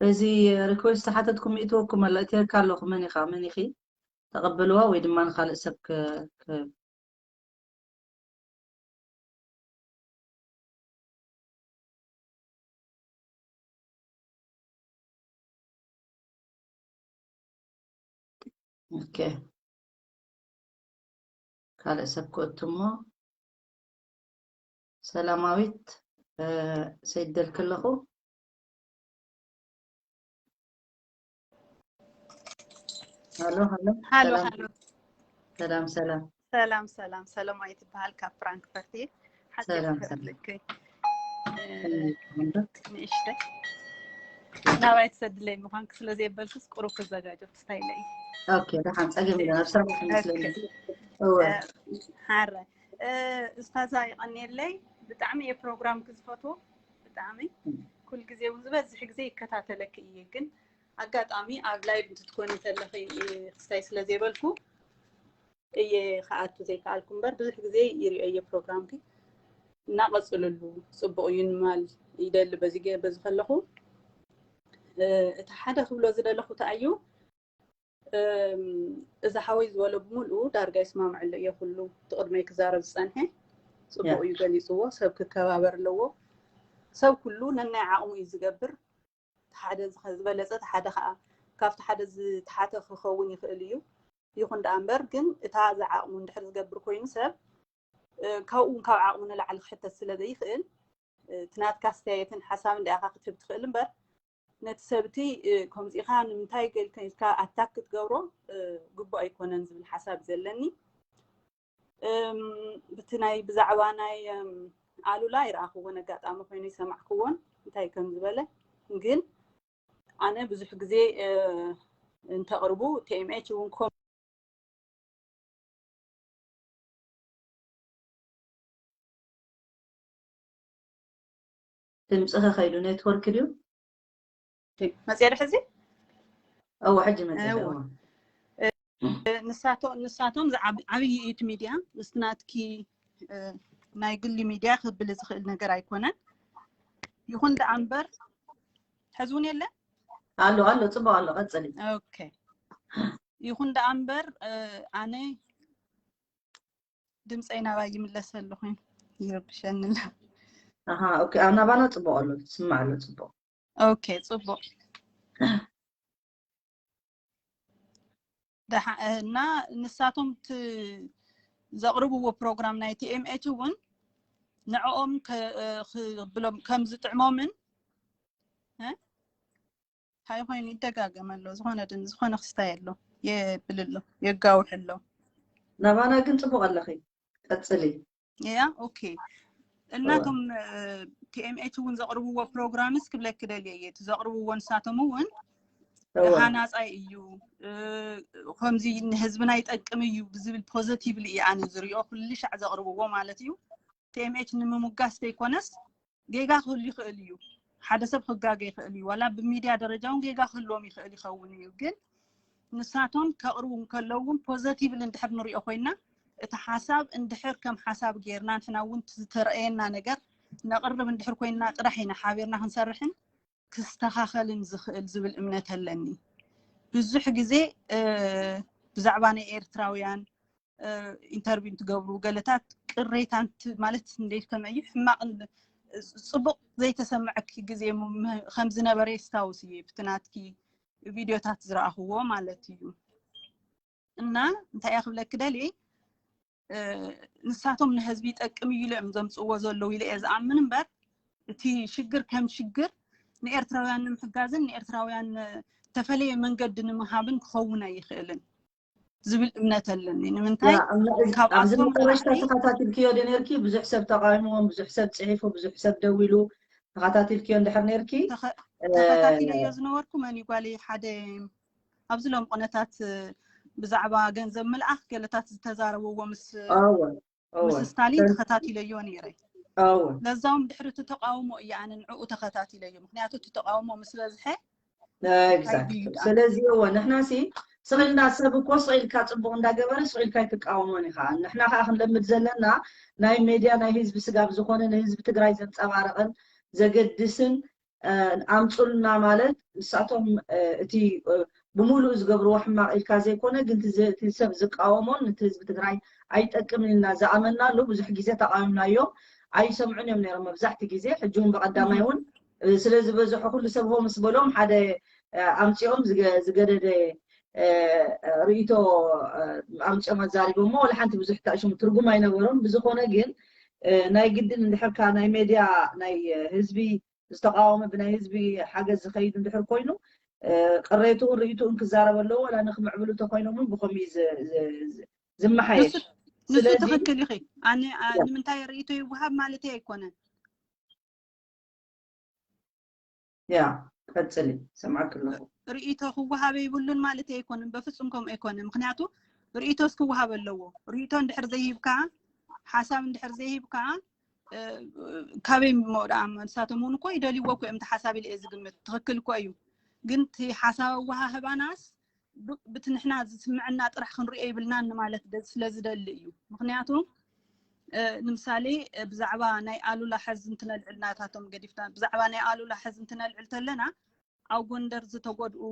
እዚ ሪኩዌስት ሓተትኩም ይእትወኩም ኣሎ። እትየካ ኣለኹ። መን ኢኻ? መን ኢኺ? ተቐበልዋ ወይ ድማ ንኻልእ ሰብ ከ-፣ ከ-፣ ኦኬ። ካልእ ሰብ ክእቱ እሞ፣ ሰላማዊት፣ እ፣ ሰይደልክ ኣለኹ። ሃሎ፣ ሃሎ። ሃሎ፣ ሰላም። ሃሎ። ሰላም፣ ሰላም። ሰላም፣ ሰላም። ሰላማዊት ይበሃል፣ ካብ ፍራንክፈርት እየ። ሓፂር ሰላም፣ ሰላም። ክልክይ። እ፣ ከመይ ይኾን? ንእሽተይ። ናባይ ትሰድለይ ምዃንክ ስለ ዘየበልኩስ ቁሩብ ክዘጋጆ ስታይለ እዩ። ኦኬ፣ ደሓን ጸገም የለን። ኣብ ስራሕ ኦኬ። መስለኒ። እወ። እ፣ ሓረ። እ፣ ኡስታዛ ይቐንየለይ። ብጣዕሚ እየ ፕሮግራምክ ዝፈትዎ። ብጣዕሚ። እም። ኩል ግዜ እውን ዝበዝሕ ግዜ ይከታተለኪ እየ፣ ግን ኣጋጣሚ ኣብ ላይቭ እንትትኮኒ ከለኺ ክስታይ ስለ ዘይበልኩ እየ ክኣቱ ዘይከኣልኩ እምበር፣ ብዙሕ ግዜ ይሪኦ እየ ፕሮግራምኪ። እናቐፅልሉ፣ ፅቡቕ እዩ ንማል ይደሊ በዚ ገ-፣ በዚ ከለኹ። እ፣ እቲ ሓደ ክብሎ ዝደለኹ እንታይ እዩ፣ እም፣ እዚ ሓወይ ዝበሎ ብምልኡ ዳርጋ ይስማምዐሉ እየ። ኩሉ እቲ ቅድመይ ክዛረብ ዝፀንሐ ፅቡቕ እዩ ገሊፅዎ። ሰብ ክከባበር ኣለዎ። ሰብ ኩሉ ነናይ ዓቕሙ እዩ ዝገብር። እቲ ሓደ ዝኸ-፣ ዝበለፀ፣ እቲ ሓደ ከዓ ካብቲ ሓደ ዝተሓተ ክኸውን ይኽእል እዩ። ይኹን ደኣ እምበር ግን እታ ዝዓቕሙ እንድሕር ዝገብር ኮይኑ ሰብ፣ እ፣ ካብኡ እውን ካብ ዓቕሙ ንላዕሊ ክሕተት ስለ ዘይኽእል፣ እ፣ እቲ ናትካ ኣስተያየትን ሓሳብን ዲኣኻ ክትህብ ትኽእል እምበር ነቲ ሰብ እቲ፣ እ፣ ከምዚ ኢኻ ንምንታይ ገልከ ኢልካ ኣታክ ክትገብሮ፣ እ፣ ግቡእ ኣይኮነን ዝብል ሓሳብ እዩ ዘለኒ። እም፣ ብቲ ናይ ብዛዕባ ናይ፣ እም፣ ኣሉላ ይረኣኽዎን ኣጋጣሚ ኮይኑ ይሰማዕክዎን እንታይ ከም ዝበለ፣ ግን ኣነ ብዙሕ ግዜ፣ እ፣ እንተቕርቡ ቲ ኤም ኤች እውን ኮም ድምፅኺ ከይዱ ኔትወርክ ድዩ? መፅያ ዶ ሕዚ? እወ፣ ሕጂ መፅያ። እወ። እወ። ንሳቶ-፣ ንሳቶም ዝዓብ-፣ ዓብዪ እዩ እቲ ሚድያ፣ ምስቲ ናትኪ፣ እ፣ ናይ ግሊ ሚድያ ክብል ዝኽእል ነገር ኣይኮነን። ይኹን ደኣ እምበር፣ ሕዚ እውን የለ? ኣሎ፣ ኣሎ፣ ፅቡቅ ኣሎ፣ ቀፅሊ። ኦኬ። ይኹን ደኣ እምበር፣ እ፣ ኣነ ድምፀይ ናባይ ይምለስ ኣለኹ፣ ይረብሸኒ ኣሎ። ኣሃ፣ ኦኬ፣ ኣብ ናባና ፅቡቅ ኣሎ፣ ትስማዕ ኣሎ፣ ፅቡቅ። ኦኬ፣ ፅቡቅ። ደሓ-፣ እና ንሳቶም ት-፣ ዘቕርብዎ ፕሮግራም ናይ ቲ ኤም ኤች እውን ንዕኦም ከ-፣ ክብሎም ከም ዝጥዕሞምን፣ እ? እንታይ ኮይኑ ይደጋገም ኣሎ፣ ዝኾነ ድን-፣ ዝኾነ ክስታይ ኣሎ፣ የብል ኣሎ፣ የጋውሕ ኣሎ። ናባና ግን ፅቡቅ ኣለኺ፣ ቀፅሊ። ያ፣ ኦኬ። እና እወ። እቶም፣ እ፣ ቲ ኤም ኤች እውን ዘቕርብዎ ፕሮግራምስ ክብለኪ ደልየ እየ። እቲ ዘቕርብዎ ንሳቶም እውን እወ። ሃናፃይ እዩ፣ እ፣ ከምዚ ንህዝብና ይጠቅም እዩ ብዝብል ፖዘቲቭሊ እየ ኣነ ዝሪኦ፣ ኩሉ ሻዕ ዘቕርብዎ ማለት እዩ። ቲ ኤም ኤች ንምሙጋስ ዘይኮነስ ጌጋ ክህሉ ይኽእል እዩ። ሓደ ሰብ ክጋገ ይኽእል እዩ። ዋላ ብሚድያ ደረጃ እውን ጌጋ ክህልዎም ይኽእል ይኸውን እዩ። ግን ንሳቶም ከቕርቡ እንከለዉ እውን ፖዘቲቭሊ እንድሕር ንሪኦ ኮይና፣ እቲ ሓሳብ እንድሕር ከም ሓሳብ ጌርና ንሕና እውን እቲ ዝተረኣየና ነገር ነቕርብ እንድሕር ኮይና ጥራሕ ኢና ሓቢርና ክንሰርሕን ክስተኻኸልን ዝኽእል ዝብል እምነት ኣለኒ። ብዙሕ ግዜ፣ እ፣ ብዛዕባ ናይ ኤርትራውያን፣ እ፣ ኢንተርቪው እንትገብሩ ገለታት ቅሬታ እንት-፣ ማለት እንዴት ከመይ እዩ ሕማቕ ን-፣ ጽቡቕ ዘይተሰምዐኪ ግዜ ም-፣ ም-፣ ከም ዝነበረ የስታውስ እየ፣ ብቲ ናትኪ ቪድዮታት ዝረኣኽዎ ማለት እዩ። እና እንታይ እየ ክብለኪ ደልየ፣ እ፣ ንሳቶም ንህዝቢ ይጠቅም እዩ ኢሎም እዮም ዘምጽእዎ ዘለዉ ኢለ እየ ዝኣምን እምበር፣ እቲ ሽግር ከም ሽግር ንኤርትራውያን ንምሕጋዝን ንኤርትራውያን፣ እ፣ እተፈለየ መንገዲ ንምሃብን ክኸውን ኣይኽእልን ዝብል እምነት ኣለኒ። ንምንታይ? ያ፣ እም-፣ እዚ-፣ ኣብዚ ካብኣቶም መጨረሽታ ንላዕሊ ተኸታቲልክዮ ዶ ነርኪ? ብዙሕ ሰብ ተቃዊምዎም፣ ብዙሕ ሰብ ጽሒፉ፣ ብዙሕ ሰብ ደዊሉ። ተኸታቲልክዮ እንድሕር ነርኪ? ተኸ-፣ እ፣ ተኸታቲለዮ ዝነበርኩ መን እዩ ጓለይ፣ ሓደ ኣብዚ ሎም ቁነታት፣ እ፣ ብዛዕባ ገንዘብ ምልኣኽ ገለታት ዝተዛረብዎ ምስ፣ እወ፣ እወ። ምስ ስታሊን ተኸታቲለዮ ነይረ። እወ። ለዛውም ድሕሪ እቲ ተቃውሞ እየ ኣነ ንዕኡ ተኸታቲለዮ። ምክንያቱ እቲ ተቃውሞ ምስ በዝሐ እንታይ ድዩ ኤግዛክትሊ። ደኣ? ስለዚ እወ፣ ንሕና ሲ ስቕ ኢልና፣ ሰብ እኮ ስቕ ኢልካ ጽቡቕ እንዳገበረ ስቕ ኢልካ ኣይትቃወሞን ኢኻ። ንሕና ከኣ ክንለምድ ዘለና ናይ ሜድያ ናይ ህዝቢ ስጋብ ዝኾነ ንህዝቢ ትግራይ ዘንጸባርቕን ዘገድስን፣ እ፣ ኣምጹልና ማለት ንሳቶም፣ እ፣ እቲ፣ እ፣ ብምሉኡ ዝገብርዎ ሕማቕ ኢልካ ዘይኮነ፣ ግን እቲ ዘ-፣ እቲ ሰብ ዝቃወሞን ነቲ ህዝቢ ትግራይ ኣይጠቅምን ኢልና ዝኣመንናሉ ብዙሕ ግዜ ተቃዊምናዮም። ኣይሰምዑን እዮም ነይሮም መብዛሕቲ ግዜ። ሕጂ እውን ብቐዳማይ እህ። እውን፣ እ፣ ስለ ዝበዝሑ ኩሉ ሰብ ሆ ምስ በሎም ሓደ፣ እ፣ ኣምጺኦም ዝገ-፣ ዝገደደ፣ እ፣ ርእይቶ፣ እ፣ ኣምጺኦም ኣዛሪቦሞ፣ ወላ ሓንቲ ብዙሕ ታእሽሙ ትርጉም ኣይነበሮም። ብዝኾነ ግን፣ እ፣ ናይ ግድን እንድሕርካ ናይ ሜድያ ናይ፣ እ፣ ህዝቢ ዝተቃወመ ብናይ ህዝቢ ሓገዝ ዝኸይድ እንድሕር ኮይኑ፣ እ፣ ቅሬትኡን ርእይትኡን ክዛረብ ኣለዎ፣ ወላ ንክምዕብሉ እንተኮይኖም እውን ብኸምኡ እዩ ዝ-፣ ዝ-፣ ዝ-፣ ዝመሓየሽ። ንሱ፣ ንሱ ስለዚ ትኽክል ኢኺ። ኣነ፣ ኣ-፣ ያ። ንምንታይ ርእይቶ ይወሃብ ማለተይ ኣይኮነን። ያ፣ ቀጽሊ፣ ሰምዓኪ ኣለኹ። ርእይቶ ክወሃብ ይብሉን ማለተይ ኣይኮነን፣ በፍጹም ከምኡ ኣይኮነን። ምክንያቱ ርእይቶስ ክወሃብ ኣለዎ። ርእይቶ እንድሕር ዘይሂብካ፣ ሓሳብ እንድሕር ዘይሂብካ፣ እ፣ ካበይ እሞ ደኣ ንሳቶም እውን እኮ ይደልይዎ እኮ እዮም፣ እቲ ሓሳብ ኢለ እየ ዝግምት። ትኽክል እኮ እዩ። ግን እቲ ሓሳብ ኣወሃህባናስ ብ-፣ ብቲ ንሕና ዝስምዐና ጥራሕ ክንሪኦ ይብልናን ማለት ደ-፣ ስለ ዝደሊ እዩ። ምኽንያቱ፣ እ፣ ንምሳሌ፣ እ፣ ብዛዕባ ናይ ኣሉላ ሕዚ እንትነልዕል፣ ናታቶም ገዲፍና፣ ብዛዕባ ናይ ኣሉላ ሕዚ እንትነልዕል ተለና፣ ኣብ ጎንደር ዝተጎድኡ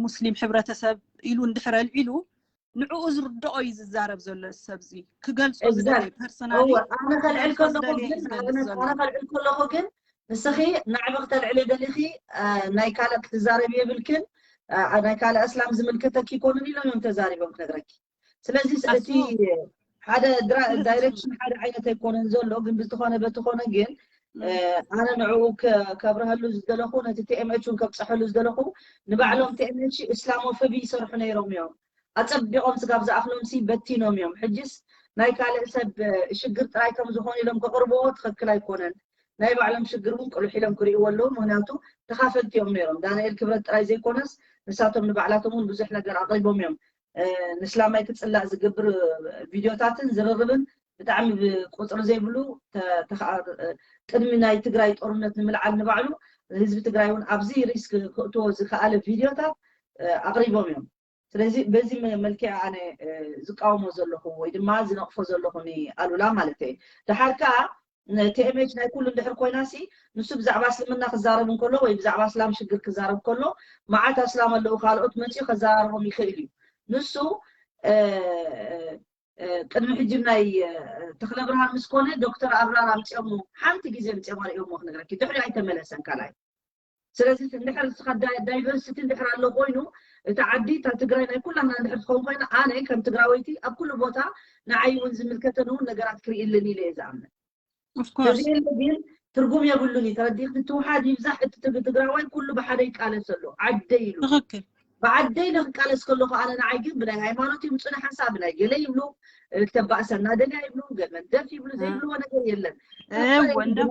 ሙስሊም ሕብረተሰብ ኢሉ እንድሕር ኣልዒሉ፣ ንዕኡ ዝርድኦ እዩ ዝዛረብ ዘሎ፣ እዚ ሰብ እዚ ክገልጾ ዝደለየ፣ ፐርሰናሊ እወ፣ ኣነ ከልዕል ክገልጾ ከለኹ ዝደለየ እዩ ግን ዝገልጽ ዘሎ። ኣነ ከልዕል ከለኹ ግን ንስኺ ናዕቢ ክተልዕሊ ደሊኺ፣ እ፣ ናይ ካልእ ክትዛረቢ የብልክን፣ እ፣ ናይ ካልእ እስላም ዝምልከተኪ ይኮኑን ኢሎም እዮም ተዛሪቦም ክነግረኪ። ስለዚ እቲ ኣስቡ። ሓደ ድራ- ስለዚ ዳይሬክሽን ሓደ ዓይነት ኣይኮነን ዘሎ፣ ግን ብዝኾነ በትኾነ ግን፣ እ፣ ኣነ ንዕኡ ከ- ከብርሀሉ ዝደለኹ፣ ነቲ ቲ ኤም ኤች እውን ከብፅሐሉ ዝደለኹ፣ ንባዕሎም ቲ ኤም ኤች እስላሞፎቢ ይሰርሑ ነይሮም እዮም። ኣጸቢቖም ስጋብ ዝኣኽሎም ሲ በቲኖም እዮም። ሕጅስ ናይ ካልእ ሰብ፣ እ፣ ሽግር ጥራይ ከም ዝኾነ ኢሎም ከቕርብዎ ትኽክል ኣይኮነን። ናይ ባዕሎም ሽግር እውን ቅልሕ ኢሎም ክርእይዎ ኣለዉ። ምኽንያቱ ተኻፈልቲ እዮም ነይሮም። ዳንኤል ክብረት ጥራይ ዘይኮነስ ንሳቶም ንባዕላቶም እውን ብዙሕ ነገር ኣቕሪቦም እዮም። እ፣ ንስላማይ ክጽላእ ዝገብር፣ እ፣ ቪድዮታትን ዝርርብን ብጣዕሚ ብቁጽሪ ዘይብሉ ተ-፣ ተኸኣ-፣ እ፣ ቅድሚ ናይ ትግራይ ጦርነት ንምልዓል ንባዕሉ ህዝቢ ትግራይ እውን ኣብዚ ሪስክ ክእትዎ ዝኸኣለ ቪድዮታት፣ እ፣ ኣቕሪቦም እዮም። ስለዚ በዚ መ-፣ መልክዕ ኣነ፣ እ፣ ዝቃወሞ ዘለኹ ወይ ድማ ዝነቕፎ ዘለኹ ንኣሉላ ማለት እየ። ደሓር ከኣ ቲ ኤም ኤች ናይ ኩሉ እንድሕር ኮይና ሲ ንሱ ብዛዕባ እስልምና ክዛረብ እንከሎ ወይ ብዛዕባ እስላም ሽግር ክዛረብ ከሎ መዓት ኣስላም ኣለዉ ካልኦት መፂኡ ከዘራርቦም ይኽእል እዩ። ንሱ፣ እ፣ እ፣ ቅድሚ ሕጂ ናይ፣ እ፣ ተኽለ ብርሃን ምስ ኮነ ዶክተር ኣብራር ኣምፂኦሞ ሓንቲ ግዜ ኣምፂኦም ኣርእዮሞ ክነግረኪ ድሕሪ ኣይተመለሰን ካልኣይ። ስለዚ እንድሕር እስኻ ዳ-፣ ዳይቨርሲቲ እንድሕር ኣሎ ኮይኑ እቲ ዓዲ እታ ትግራይ ናይ ኩላና እንድሕር ትኸውን ኮይና ኣነ ከም ትግራወይቲ ኣብ ኩሉ ቦታ ንዓይ እውን ዝምልከተን እውን ነገራት ክርእይልን ኢለ እየ ዝኣምን። ኦፍኮርስ ተዘየለ ግን ትርጉም የብሉን እዩ። ተረዲእክኒ? ትውሓድ ይብዛሕ እቲ ትግ-፣ ትግራዋይ ኩሉ ብሓደ ይቃለስ ኣሎ ዓደይ ኢሉ ትኽክል። ብዓደይ ኢለ ክቃለስ ከለኹ ኣነ ንዓይ ግን ብናይ ሃይማኖት ይምፁኒ ሓንሳእ ብናይ ገለ ይብሉ፣ እ፣ ክተባእሰና ደልያ ይብሉ፣ ገመንደፍ ይብሉ፣ ዘይብልዎ ነገር የለን። እወ፣ እንደው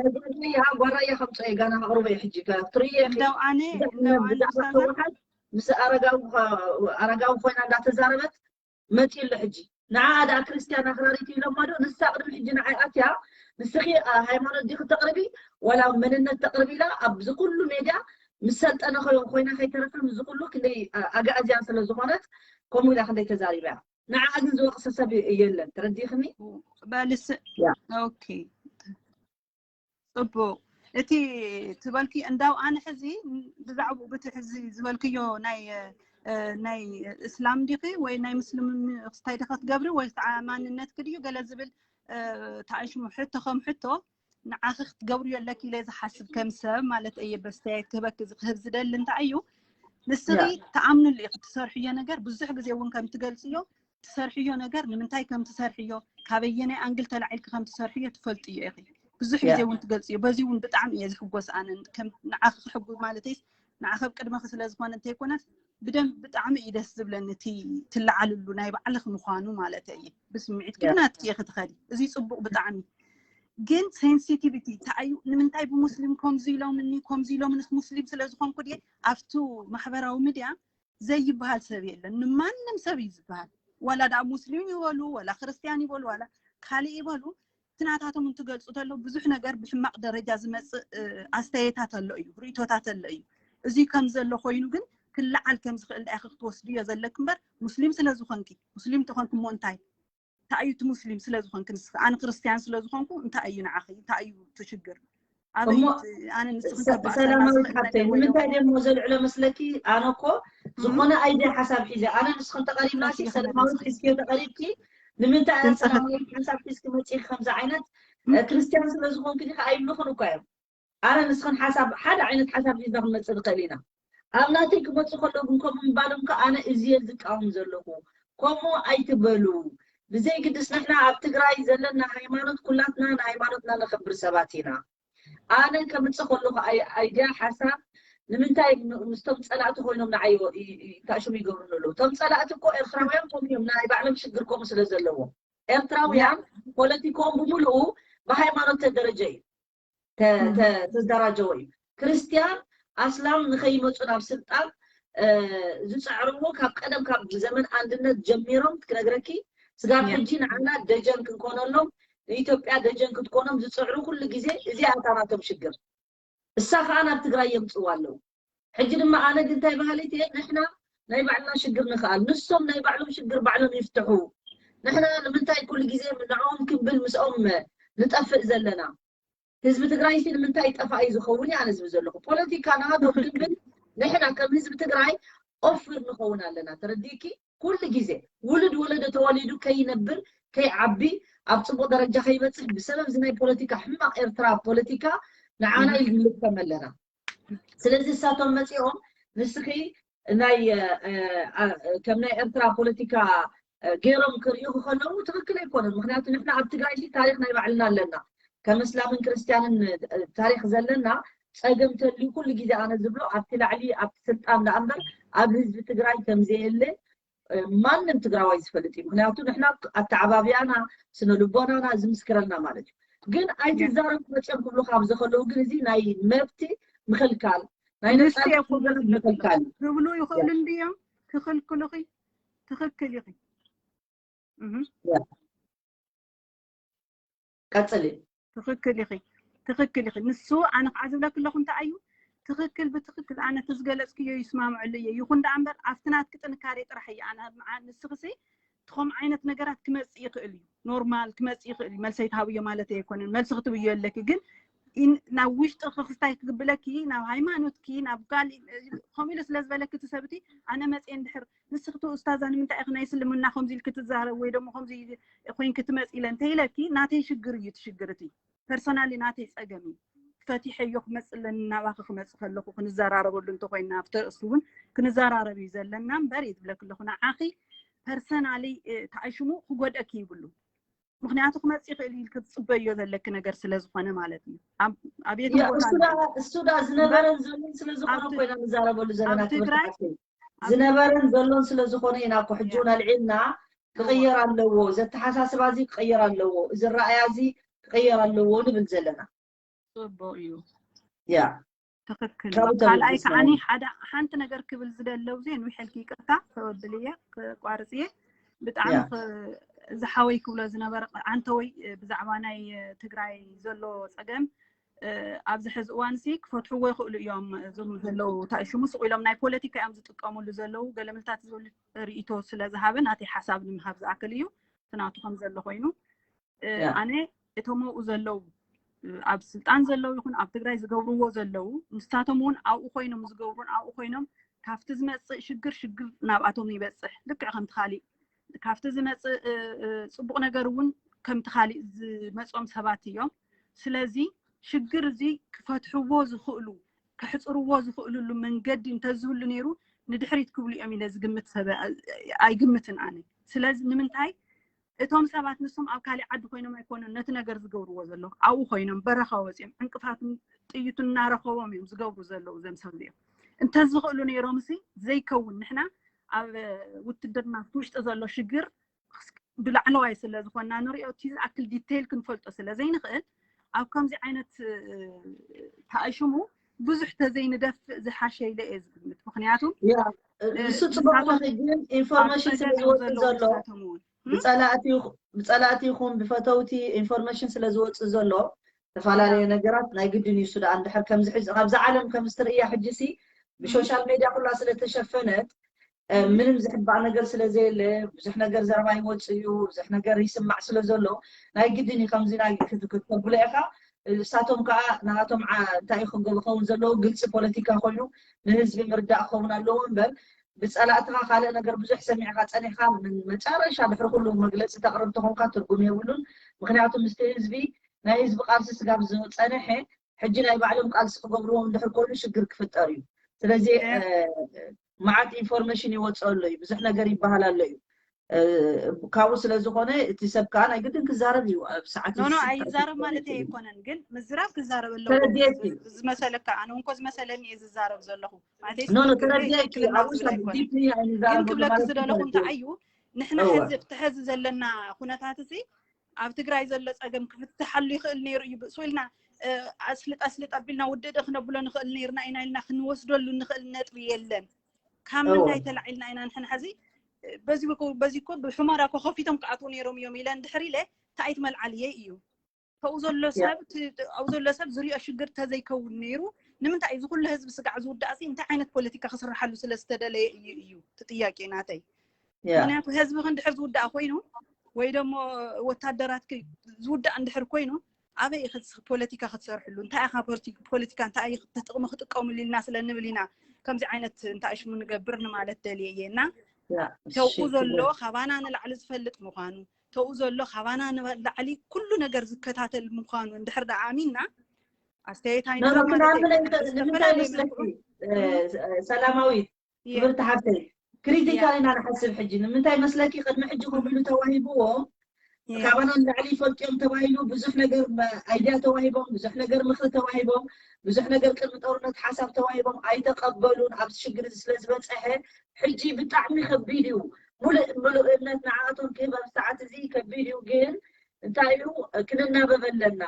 ጓራያ ከምፀ ጋና ኣቕርበ ሕጂ ትርየ እንደው ኣነ እንደው ኣነ ብዛዕባ ኡስታዛ ህወሓት ምስ ኣረጋዊ ኣረጋዊ ኮይና እንዳተዛረበት መፂ ኣሎ ሕጂ ንዓ ደኣ ክርስትያን ኣኽራሪት ኢሎማ ዶ ንሳ ቅድሚ ሕጂ ንዓይ ኣትያ ንስኺ ሃይማኖት ዲኺ ተቕርቢ ዋላ መንነት ተቕርቢ ኢላ ኣብዚ ኩሉ ሜድያ ምስ ሰልጠነ ኮይና ከይተረፈ ምስዚ ኩሉ ክንደይ ኣጋእዝያን ስለ ዝኾነት ከምኡ ኢላ ክንደይ ተዛሪባ እያ ንዓ ግን ዝወቕሰ ሰብ የለን ተረዲኽኒ በልስ ኦኬ ፅቡቅ እቲ ትበልኪ እንዳው ኣነ ሕዚ ብዛዕባኡ ብቲ ሕዚ ዝበልክዮ ናይ ናይ እስላም ዲኺ ወይ ናይ ምስልም ክስታይ ዲኸ ትገብሪ ወይ ከዓ ማንነትኪ ድዩ ገለ ዝብል ተኣሽሙ ሕቶ ከም ሕቶ ንዓኺ ክትገብርዮ ኣለኪ ኢለ ዝሓስብ ከም ሰብ ማለት እየ በስተያየት ክህበኪ ክህብ ዝደሊ እንታይ እዩ ንስኺ ትኣምንሉ ኢኺ ትሰርሕዮ ነገር ብዙሕ ግዜ እውን ከም ትገልፅዮ ትሰርሕዮ ነገር ንምንታይ ከም ትሰርሕዮ ካበየናይ ኣንግል ተላዒልኪ ከም ትሰርሕዮ ትፈልጥዮ ኢኺ ብዙሕ ግዜ እውን ትገልፅዮ በዚ እውን ብጣዕሚ እየ ዝሕጎስ ኣነ ንዓኺ ክሕጉ ማለተይስ ንዓኺ ኣብ ቅድመኺ ስለ ዝኾነ እንተይኮነስ ብደንብ ብጣዕሚ እዩ ደስ ዝብለኒ እቲ ትለዓልሉ ናይ ባዕልኺ ምዃኑ ማለት እዩ ብስምዒት ግን ናትኪ ኢኺ ትኸዲ እዚ ፅቡቅ ብጣዕሚ ግን ሴንሲቲቪቲ እንታይ እዩ ንምንታይ ብሙስሊም ከምዚ ኢሎምኒ ከምዚ ኢሎምንስ ሙስሊም ስለ ዝኾንኩ ድየ ኣብቱ ማሕበራዊ ሚድያ ዘይበሃል ሰብ የለን ንማንም ሰብ እዩ ዝበሃል ዋላ ዳ ሙስሊም ይበሉ ዋላ ክርስትያን ይበሉ ዋላ ካልእ ይበሉ እቲ ናታቶም እንትገልፁ ተለው ብዙሕ ነገር ብሕማቕ ደረጃ ዝመፅእ ኣስተያየታት ኣሎ እዩ ርእቶታት ኣሎ እዩ እዚ ከም ዘሎ ኮይኑ ግን ክለዓል ከም ዝኽእል ዳኢኺ ክትወስድዮ ዘለክ እምበር ሙስሊም ስለ ዝኾንኪ ሙስሊም ተኾንኪ እሞ እንታይ እንታይ እዩ እቲ ሙስሊም ስለ ዝኾንኪ ንስኺ ኣነ ክርስትያን ስለ ዝኾንኩ እንታይ እዩ ንዓኺ እንታይ እዩ እቲ ሽግር ኣበይ ኣነ ንስኺ ሰላማዊት ሓብተይ ንምንታይ ደሞ ዘልዕሎ መስለኪ ኣነ እኮ ዝኾነ ኣይደ ሓሳብ ሒዘ ኣነ ንስኽን ተቐሪብና ሰላማዊት ሒዝኪ ተቐሪብኪ ንምንታይ ሰላማዊት ሓሳብ ሒዝኪ መፂኺ ከምዚ ዓይነት ክርስትያን ስለ ዝኾንኪ ዲኻ ኣይብልኽን እኳ እዮም ኣነ ንስኽን ሓሳብ ሓደ ዓይነት ሓሳብ ሒዝና ክንመፅእ ንኽእል ኢና ኣብ ናተይ ክመፁ ከለዉ ግን ከምኡ ምባሎም ከ ኣነ እዝየ ዝቃወም ዘለኹ ከምኡ ኣይትበሉ ብዘይ ግድስ ንሕና ኣብ ትግራይ ዘለና ሃይማኖት ኩላትና ንሃይማኖትና ነኽብር ሰባት ኢና ኣነ ከምፅእ ከለኹ ኣይድያ ሓሳብ ንምንታይ ምስቶም ፀላእቲ ኮይኖም ንዓይ ታሽሙ ይገብሩኒ ኣለዉ እቶም ፀላእቲ እኮ ኤርትራውያን ከምኡ እዮም ናይ ባዕሎም ሽግር ከምኡ ስለ ዘለዎም ኤርትራውያን ፖለቲካኦም ብምልኡ ብሃይማኖት ተደረጀ እዩ ተደራጀዎ እዩ ክርስትያን ኣስላም ንኸይመፁ ናብ ስልጣን ዝፀዕርዎ ካብ ቀደም ካብ ዘመን ኣንድነት ጀሚሮም ክነግረኪ ስጋብ ሕጂ ንዓና ደጀን ክንኮነሎም ንኢትዮጵያ ደጀን ክትኮኖም ዝፅዕሩ ኩሉ ግዜ እዚኣ እታ ናቶም ሽግር። እሳ ከዓ ናብ ትግራይ የምፅዋ ኣለዉ። ሕጂ ድማ ኣነ ግን እንታይ በሃሊት እየ፣ ንሕና ናይ ባዕልና ሽግር ንኽኣል፣ ንሶም ናይ ባዕሎም ሽግር ባዕሎም ይፍትሑ። ንሕና ንምንታይ ኩሉ ግዜ ንዕኦም ክንብል ምስኦም ንጠፍእ ዘለና? ህዝቢ ትግራይ ሲ ንምንታይ ጠፋኢ ዝኸውን እየ ኣነ ዝብል ዘለኹ። ፖለቲካ ንሃቶም ክንብል ንሕና ከም ህዝቢ ትግራይ ኦፍር ንኸውን ኣለና። ተረዲእኪ? ኩሉ ግዜ ውሉድ ወለዶ ተወሊዱ ከይነብር ከይዓቢ ኣብ ፅቡቅ ደረጃ ከይበፅሕ ብሰበብ እዚ ናይ ፖለቲካ ሕማቅ ኤርትራ ፖለቲካ ንዓና ይልከም ኣለና። ስለዚ እሳቶም መፂኦም ንስኺ ናይ ከም ናይ ኤርትራ ፖለቲካ ገይሮም ክርእዩ ከለዉ ትክክል ኣይኮነን። ምክንያቱ ንሕና ኣብ ትግራይ ታሪክ ናይ ባዕልና ኣለና። ከም እስላምን ክርስትያንን ታሪክ ዘለና ፀገም ተልዩ ኩሉ ግዜ ኣነ ዝብሎ ኣብቲ ላዕሊ ኣብቲ ስልጣን ደኣ እምበር ኣብ ህዝቢ ትግራይ ከምዘየለ ማንም ትግራዋይ ዝፈልጥ እዩ። ምክንያቱ ንሕና ኣተዓባብያና ስነ ልቦናና ዝምስክረልና ማለት እዩ። ግን ኣይትዛረቡ መፅኦም ክብሉ ካብ ዝከለዉ ግን እዚ ናይ መብቲ ምክልካል ናይ ነፃ ምክልካል እዩ። ክብሉ ይኽእሉ እንድዮም ክኽልክሉኺ ትኽክል ኢኺ። ቀፅሊ። ትኽክል ኢኺ ትኽክል ኢኺ። ንሱ ኣነ ከዓ ዝብለክ ኣለኹ እንታይ እዩ ትኽክል ብትኽክል ኣነ እቲ ዝገለፅክዮ ይስማምዐሉ እየ። ይኹን ደኣ እምበር ኣብቲ ናትኪ ጥንካሬ ጥራሕ እየ ኣነ ንስኽሲ ትኸም ዓይነት ነገራት ክመፅእ ይኽእል እዩ። ኖርማል ክመፅእ ይኽእል እዩ። መልሰይ ትሃብዮ ማለት ኣይኮነን። መልሲ ክትብዮ ኣለኪ ግን ናብ ውሽጢ ክስታይ ክግብለኪ ናብ ሃይማኖትኪ ናብ ካሊእ ከምኡ ኢሉ ስለ ዝበለኪ እቲ ሰብ እቲ ኣነ መፅየ እንድሕር ንስኽቲ ኡስታዛ ንምንታይ ኢኺ ናይ እስልምና ከምዚ ኢልኪ ትዛረብ ወይ ደሞ ከምዚ ኮይንኪ ትመፂ ኢለ እንተኢለኪ ናተይ ሽግር እዩ ትሽግር እቲ ፐርሰናሊ ናተይ ፀገም እዩ። ፈቲሐዮ ክመፅእ ኣለኒ ናባኺ ክመፅእ ከለኹ ክንዘራረበሉ እንተኮይና ኣብቲ ርእሲ እውን ክንዘራረብ እዩ ዘለና እምበር እየ ዝብለኪ ኣለኹ ንዓኺ ፐርሰናሊ ተኣሽሙ ክጎድአኪ ይብሉ። ምክንያቱ ክመፅእ ይኽእል ኢልኪ ትፅበዮ ዘለኪ ነገር ስለዝኾነ ማለት እዩ። ኣብ የትም ቦታ እሱ ዳ ዝነበረን ዘሎን ስለዝኾነ ኮይና ንዛረበሉ ዘለና ትምህርቲ ዝነበረን ዘሎን ስለዝኾነ ኢና እኮ ሕጂ እውን ኣልዒልና ክቕየር ኣለዎ፣ ዘተሓሳስባ እዚ ክቕየር ኣለዎ፣ እዚ ራእያ እዚ ክቕየር ኣለዎ ንብል ዘለና። ፅቡቅ እዩ። ያ ትክክል። ካልኣይ ከዓኒ ሓደ ሓንቲ ነገር ክብል ዝደለው ዜ ንውሕልኪ ይቅርታ ተወብል እየ ክቋርፅ እየ። ብጣዕሚ ዝሓወይ ክብሎ ዝነበረ ኣንተወይ ብዛዕባ ናይ ትግራይ ዘሎ ፀገም ኣብዚ ሕዚ እዋን ሲ ክፈትሕዎ ይኽእሉ እዮም። እዞም ዘለዉ እንታይ ሽሙ ስቕ ኢሎም ናይ ፖለቲካ እዮም ዝጥቀምሉ ዘለዉ። ገለመልታት ዝብሉ ርእይቶ ስለ ዝሃበ ናተይ ሓሳብ ንምሃብ ዝኣክል እዩ። ትናቱ ከም ዘሎ ኮይኑ ኣነ እቶም ኣብኡ ዘለዉ ኣብ ስልጣን ዘለዉ ይኹን ኣብ ትግራይ ዝገብርዎ ዘለዉ ንሳቶም እውን ኣብኡ ኮይኖም ዝገብሩን ኣብኡ ኮይኖም ካብቲ ዝመፅእ ሽግር ሽግር ናብኣቶም ይበፅሕ። ልክዕ ከምቲ ካሊእ ካብቲ ዝመፅእ ፅቡቕ ነገር እውን ከምቲ ካሊእ ዝመፅኦም ሰባት እዮም። ስለዚ ሽግር እዚ ክፈትሕዎ ዝኽእሉ ከሕፅርዎ ዝኽእልሉ መንገዲ እንተዝህሉ ነይሩ ንድሕሪት ክብሉ እዮም ኢለ ዝግምት ሰብ ኣይግምትን ኣነ። ስለዚ ንምንታይ እቶም ሰባት ንሶም ኣብ ካሊእ ዓዲ ኮይኖም ኣይኮኑን ነቲ ነገር ዝገብርዎ ዘለዉ ኣብኡ ኮይኖም በረኻ ወፂኦም ዕንቅፋትን ጥይቱ እናረኸቦም እዮም ዝገብሩ ዘለዉ ዘም ሰብ እዚኦም እንተዝኽእሉ ነይሮም ሲ ዘይከውን ንሕና ኣብ ውትድርና ውሽጢ ዘሎ ሽግር ብላዕለዋይ ስለ ዝኾንና ንሪኦ እቲ ዝኣክል ዲቴይል ክንፈልጦ ስለ ዘይንኽእል ኣብ ከምዚ ዓይነት ተኣሽሙ ብዙሕ ተዘይንደፍእ ዝሓሸ ኢለ እየ ዝግምት። ምክንያቱ ንሱ ፅቡቅ ግን ኢንፎርሜሽን ስለ ዝወፅእ ዘሎ ብፀላእቲ ይኹን ብፈተውቲ ኢንፎርሜሽን ስለ ዝወፅእ ዘሎ ዝተፈላለዩ ነገራት ናይ ግድን እዩ። እሱ ደኣ እንድሕር ከምዚ ሕዚ ካብዛ ዓለም ከምዚ ትርእያ ሕጂ ሲ ብሶሻል ሜድያ ኩላ ስለተሸፈነት ምንም ዝሕባእ ነገር ስለ ዘየለ ብዙሕ ነገር ዘረባ ይወፅእ እዩ። ብዙሕ ነገር ይስማዕ ስለ ዘሎ ናይ ግድን እዩ ከምዚ ናይ ክትብል ኢኻ። እሳቶም ከዓ ናቶም እንታይ ክገብሩ ከውን ዘለዎ ግልፂ ፖለቲካ ኮይኑ ንህዝቢ ምርዳእ ክኸውን ኣለዎ እምበር ብፀላእትኻ ካልእ ነገር ብዙሕ ሰሚዕካ ፀኒሕካ መጨረሻ ድሕሪ ኩሉ መግለፂ ተቕርብ ተኾንካ ትርጉም የብሉን። ምክንያቱ ምስቲ ህዝቢ ናይ ህዝቢ ቃልሲ ስጋብ ዝፀንሐ ሕጂ ናይ ባዕሎም ቃልሲ ክገብርዎም እንድሕር ኮይኑ ሽግር ክፍጠር እዩ። ስለዚ መዓት ኢንፎርሜሽን ይወፅኦ ኣሎ እዩ፣ ብዙሕ ነገር ይበሃል ኣሎ እዩ። ካብኡ ስለ ዝኾነ እቲ ሰብ ከዓ ናይ ግድን ክዛረብ እዩ ኣብ ሰዓት ኖ ኖ ኣይዛረብ ማለት ኣይኮነን፣ ግን ምዝራብ ክዛረብ ኣለዎ። ተረድኤኪ? ዝመሰለካ ኣነ እንኮ ዝመሰለኒ እየ ዝዛረብ ዘለኹ። ማለተይ ኖ ኖ ትክክል ተረድኤኪ? ትክክልና ኣብዚ ዝብል ኣይኮነን። ዲፕሊ ግን ኣይንዛረበሉ ክብለኪ ማለት ዝደለኹ ተረድኤኪ? እንታይ እዩ ንሕና እወ። ሕዚ ኣብቲ ሕዚ ዘለና ኩነታት እዚ ኣብ ትግራይ ዘሎ ፀገም ክፍትሓሉ ይኽእል ነይሩ እዩ። ብእሱ ኢልና ኣስልጥ ኣስልጥ ኣቢልና ውድእ ዶ ክነብሎ ንኽእል ነይርና ኢና ኢልና ክንወስደሉ ንኽእል ነጥቢ የለን። ካብ ምንታይ ተላዒልና ኢና ንሕና ሕዚ በዚ በዚ እኮ ብሑመራ እኮ ከፊቶም ክኣትዉ ነይሮም እዮም ኢለ እንድሕር ኢለ እንታይ ኣይትመልዓልየ እዩ። ተኡ ዘሎ ሰብ ኣብኡ ዘሎ ሰብ ዝሪኦ ሽግር ተዘይከውን ነይሩ ንምንታይ እዚ ኩሉ ህዝቢ ስጋዕ ዝውዳእ እንታይ ዓይነት ፖለቲካ ክስርሓሉ ስለ ዝተደለየ እዩ እዩ እቲ ጥያቄ ናተይ። ምክንያቱ ህዝቢ ክንድሕር ዝውዳእ ኮይኑ ወይ ደሞ ወታደራት ዝውዳእ እንድሕር ኮይኑ ኣበይ ፖለቲካ ክትሰርሕሉ እንታይ ኢኻ ፖለቲካ እንታይ ጥቕሚ ክጥቀምሉ ኢልና ስለ ንብል ኢና ከምዚ ዓይነት እንታይ ሽሙ ንገብር ንማለት ደልየ እየ እና ተኡ ዘሎ ካባና ንላዕሊ ዝፈልጥ ምዃኑ ተኡ ዘሎ ካባና ንላዕሊ ኩሉ ነገር ዝከታተል ምዃኑ እንድሕር ደኣ ኣሚንና ኣስተያየት ኣይንህብ ማለት እዩ። ንምንታይ መስለኪ ሰላማዊት ክብርቲ ሓብተይ ክሪቲካል ኢና ንሓስብ ሕጂ ንምንታይ መስለኪ ቅድሚ ሕጂ ከምሉ ተዋሂብዎ ካባና ንላዕሊ ይፈልጡ እዮም ተባሂሉ ብዙሕ ነገር ኣይድያ ተዋሂቦም ብዙሕ ነገር ምኽሪ ተዋሂቦም ብዙሕ ነገር ቅድሚ ጦርነት ሓሳብ ተዋሂቦም ኣይተቐበሉን ኣብዚ ሽግር እዚ ስለ ዝበፀሐ ሕጂ ብጣዕሚ ከቢድ እዩ። ሙሉእ ሙሉእ እምነት ንዓኣቶም ክህብ ኣብ ሰዓት እዚ ከቢድ እዩ። ግን እንታይ እዩ ክንናበብ ኣለና።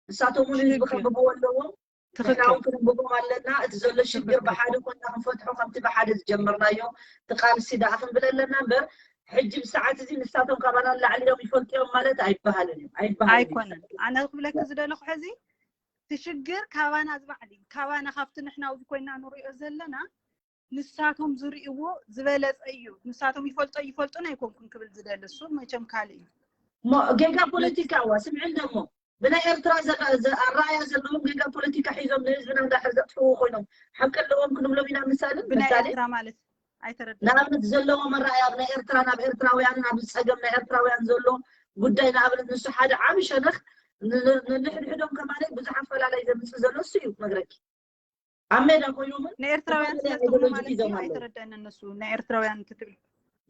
ንሳቶም እውን ህዝቢ ከንብብዎ ኣለዎም። ንሕና እውን ክንንብቦም ኣለና። እቲ ዘሎ ሽግር ብሓደ ኮይና ክንፈትሖ ከምቲ ብሓደ ዝጀመርናዮ እቲ ቃልሲ ደኣ ክንብል ኣለና እምበር ሕጂ ብሰዓት እዚ ንሳቶም ካባና ንላዕሊ እዮም ይፈልጡ እዮም ማለት ኣይበሃልን እዩ። ኣይበሃልን እዩ። ኣይኮነን። ኣነ ክብለኪ ዝደለኹ ሕዚ እቲ ሽግር ካባና ዝባዕል እዩ። ካባና ካብቲ ንሕና ኣብዚ ኮይና ንሪኦ ዘለና ንሳቶም ዝርእይዎ ዝበለፀ እዩ። ንሳቶም ይፈልጦ ይፈልጡን ኣይኮንኩን ክብል ዝደሊ እሱ መቸም ካልእ እዩ። ጌጋ ፖለቲካ እዋ ስምዕን ደሞ ብናይ ኤርትራ ኣረኣያ ዘለዎም ጌጋ ፖለቲካ ሒዞም ንህዝብና እንዳሕር ዘጥፍዎ ኮይኖም ሓቂ ኣለዎም ክንብሎም ኢና። ምሳሌ ብናይ ኤርትራ ማለት ኣይተረድእ ንኣብነት ዘለዎም ኣረኣያ ኣብ ናይ ኤርትራ ናብ ኤርትራውያንን ኣብ ዝፀገም ናይ ኤርትራውያን ዘሎ ጉዳይ ንኣብነት ንሱ ሓደ ዓብ ሸነኽ ንሕድሕዶም ከማለት ብዙሕ ኣፈላላይ ዘምፅእ ዘሎ እሱ እዩ መግረኪ ኣብ ሜዳ ኮይኑ እውን ንኤርትራውያን ስለዝኾነ ማለት እዩ። ኣይተረደአን እነሱ ንኤርትራውያን ትትብል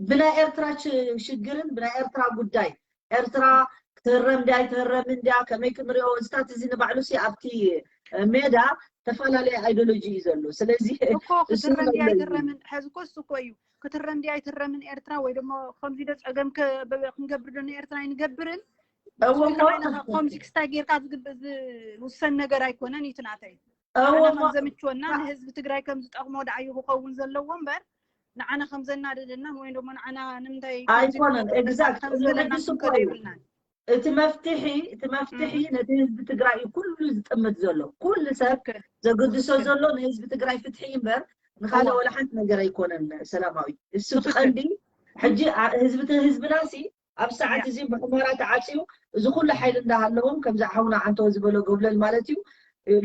ብናይ ኤርትራ ሽግርን ብናይ ኤርትራ ጉዳይ ኤርትራ ክትህረም ድያ ኣይትህረምን ድያ ከመይ ክንሪኦ እዚታት እዚ ንባዕሉ ሲ ኣብቲ ሜዳ ተፈላለየ ኣይዶሎጂ እዩ ዘሎ። ስለዚ እኮ ክትህረም ድያ ኣይትህረምን ሕዚ እኮ እሱ እኮ እዩ ክትህረም ድያ ኣይትህረምን ኤርትራ ወይ ደሞ ከምዚ ዶ ፀገም ክንገብር ዶ ንኤርትራ ኣይንገብርን ከምዚ ክስታይ ጌርካ ዝውሰን ነገር ኣይኮነን እዩ ናተይ። ኣነ ከም ዘምችወና ንህዝቢ ትግራይ ከም ዝጠቕሞ ደዓዩ ክኸውን ዘለዎ እምበር ንዓና ከም ዘናደደና ወይ ደሞ ንዓና ንምንታይ ኣይኮነን። ኤግዛክት ከምዝበለና ሕጂ ስኮ እዩ። ክምከር የብልናን። እቲ መፍትሒ እቲ መፍትሒ ነቲ ህዝቢ ትግራይ እዩ ኩሉ ዝጥምት ዘሎ። ኩሉ ሰብ ትክክል ዘገድሶ ትክክል ዘሎ ንህዝቢ ትግራይ ፍትሒ እምበር ንኻልእ እዋ ወላ ሓንቲ ነገር ኣይኮነን። ሰላማዊት እሱ እቲ ትክክል ቀንዲ ሕጂ ኣ- ህዝቢ ህዝብና ሲ ኣብ ሰዓት እዚ ብሑመራ ተዓፅዩ እዚ ኩሉ ሓይሊ እንዳሃለዎም ከምዚ ሓውና ዓንተወ ዝበሎ ገብለል ማለት እዩ።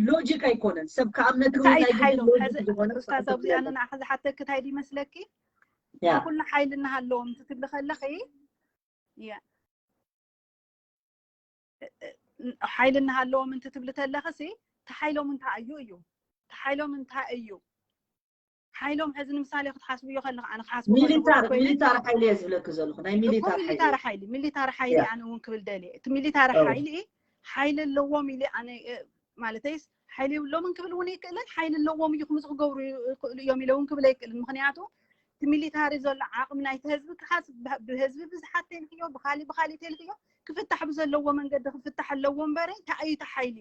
ሎጂክ ኣይኮነን ሰብ ከኣምነቲ እንታይ ናይ ግድን ሓይሎም ሎጂክ ሕዚ ዝኾነ ኡስታዝ ኣብዚኣ ንዓኻ ዝሓተክ እንታይ ድዩ መስለኪ ያ ኩሉ ሓይሊ እናሃለዎም እንትትብሊ ከለኺ ያ ሓይሊ እናሃለዎም እንትትብሊ ተለኽሲ ተሓይሎም እንታይ እዩ እዩ ተሓይሎም እንታይ እዩ ሓይሎም ሕዚ ንምሳሌ ክትሓስብዮ ከለካ ኣነ ክሓስብ ሚሊታር ሚሊታር ሓይሊ እየ ዝብለኪ ዘለኹ ናይ ሚሊታር ሓይሊ ሚሊታር ሓይሊ ሚሊታር ሓይሊ ኣነ እውን ክብል ደልየ እቲ ሚሊታር ሓይሊ ሓይሊ ኣለዎም ኢለ ኣነ ማለተይስ ሓይሊ የብሎምን ክብል እውን ይክእልን ሓይሊ ኣለዎም እዩ ከምዚ ክገብሩ ይክእሉ እዮም ኢለ እውን ክብል ኣይክእልን ምክንያቱ እቲ ሚሊታሪ ዘሎ ዓቕሚ ናይቲ ህዝቢ ክሓስ ብህዝቢ ብዝሓት ተልክዮ ብካሊእ ብካሊእ ተልክዮ ክፍታሕ ብዘለዎ መንገዲ ክፍታሕ ኣለዎ እምበረ እንታይ እዩ እቲ ሓይሊ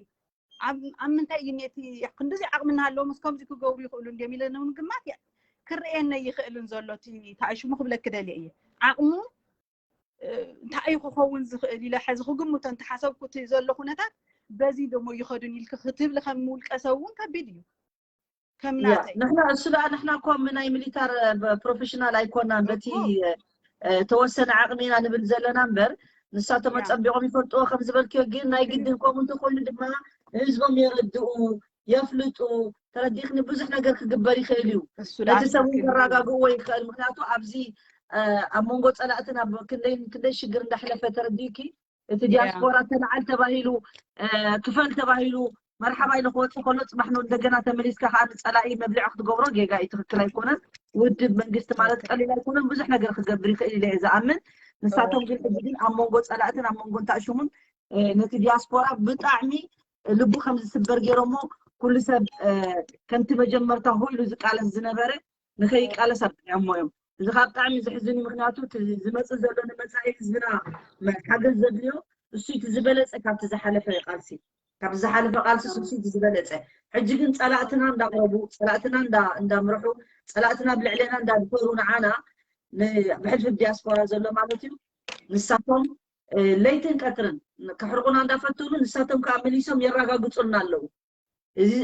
ኣብ ምንታይ እዩ ነቲ ክንዲዚ ዓቕሚ እናሃለዎም ምስ ከምዚ ክገብሩ ይኽእሉ እንድዮም ኢለ ንምግማት ክርኤነ ይኽእልን ዘሎ እቲ እንታይ ሽሙ ክብለኪ ደልየ እየ ዓቕሙ እንታይ እዩ ክኸውን ዝኽእል ኢለ ሕዚ ክግምቶ እንተሓሰብኩ እቲ ዘሎ ኩነታት በዚ ደሞ ይኸዱን ኢልኪ ክትብሊ ከም ውልቀ ሰብ እውን ከቢድ እዩ ከም ናተይ ንሕና እሱ ደኣ ንሕና እኮ ናይ ሚሊታር ፕሮፌሽናል ኣይኮናን በቲ ተወሰነ ዓቕሚ ኢና ንብል ዘለና እምበር ንሳቶም ኣፀቢቖም ይፈልጥዎ ከም ዝበልክዮ ግን ናይ ግድን ከምኡ እንተኮይኑ ድማ ንህዝቦም የረድኡ የፍልጡ ተረዲእክኒ ብዙሕ ነገር ክግበር ይኽእል እዩ ነቲ ሰብ ከረጋግእዎ ይኽእል ምክንያቱ ኣብዚ ኣብ መንጎ ፀላእትን ኣብ ክንደይ ክንደይ ሽግር እንዳሕለፈ ተረዲእኪ እቲ ዲያስፖራ ተለዓል ተባሂሉ ክፈል ተባሂሉ መርሓባ ኢሉ ክወፅእ ከሎ ፅባሕ ነው እንደገና ተመሊስካ ከዓ ንፀላኢ መብልዒ ክትገብሮ ጌጋ እዩ ትክክል ኣይኮነን ውድብ መንግስቲ ማለት ቀሊል ኣይኮነን ብዙሕ ነገር ክገብር ይኽእል ኢለ እየ ዝኣምን ንሳቶም ግን ሕጂ ግን ኣብ መንጎ ፀላእትን ኣብ መንጎ እንታእሽሙን ነቲ ዲያስፖራ ብጣዕሚ ልቡ ከም ዝስበር ገይሮሞ ኩሉ ሰብ ከምቲ መጀመርታ ሆ ኢሉ ዝቃለስ ዝነበረ ንኸይቃለስ ኣብቂዖሞ እዮም። እዚ ካብ ብጣዕሚ ዘሕዝን እዩ። ምክንያቱ እቲ ዝመፅእ ዘሎ ንመፃኢ ህዝብና ሓገዝ ዘድልዮ እሱ እቲ ዝበለፀ ካብቲ ዝሓለፈ ቃልሲ ካብቲ ዝሓለፈ ቃልሲ እሱ እቲ ዝበለፀ ሕጂ ግን ፀላእትና እንዳቅረቡ ፀላእትና እንዳምርሑ ፀላእትና ብልዕሌና እንዳድፈሩ ንዓና ብሕልፊ ዲያስፖራ ዘሎ ማለት እዩ ንሳቶም ለይትን ቀትርን ከሕርቁና እንዳፈተኑ ንሳቶም ከዓ መሊሶም የረጋግፁልና ኣለዉ።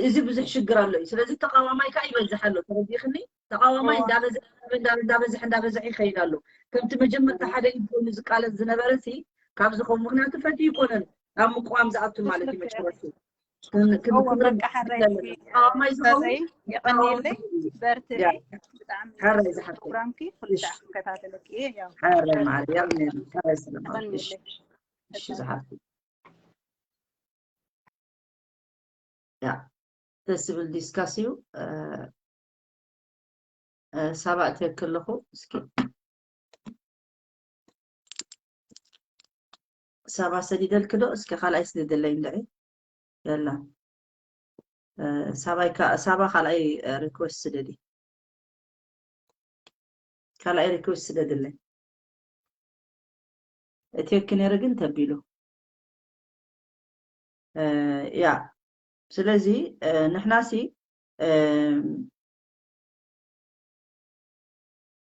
እዚ ብዙሕ ሽግር ኣሎ እዩ። ስለዚ ተቃዋማይ ከዓ ይበዝሕ ኣሎ። ተረዲእክኒ? ተቃዋማይ እንዳበዝሕ እንዳበዝሕ እንዳበዝሕ ይኸይድ ኣሎ። ከምቲ መጀመርታ ሓደ ኢድ ኮይኑ ዝቃለስ ዝነበረ ሲ ካብ ዝኸውን ምክንያቱ ፈትዩ ይኮነን ናብ ምቅዋም ዝኣቱ ማለት እዩ። መጨረሹ በቃ ሓራይ የቀንየለይ በርትለይ። ብጣዕሚ ፕሮግራምኪ ኩሉ ሰዓት ክከታተለኪ እየ። ያው ሓራይ ማለት ያው ሓራይ ስለማለት የቀንየለይ። እሺ ዝሓፍቲ ያ ደስ ዝብል ዲስካስ እዩ። ሳባ እትየክ ኣለኹ። እስኪ ሳባ ሰዲደልክ ዶ? እስኪ ካልኣይ ስደደለይ እንድዒ። የላ ሳባይ ሳባ ካልኣይ ሪኩዌስት ስደዲ። ካልኣይ ሪኩዌስት ስደድለይ። እትየክ ነይሩ ግን ተቢሉ። ያ ስለዚ ንሕናሲ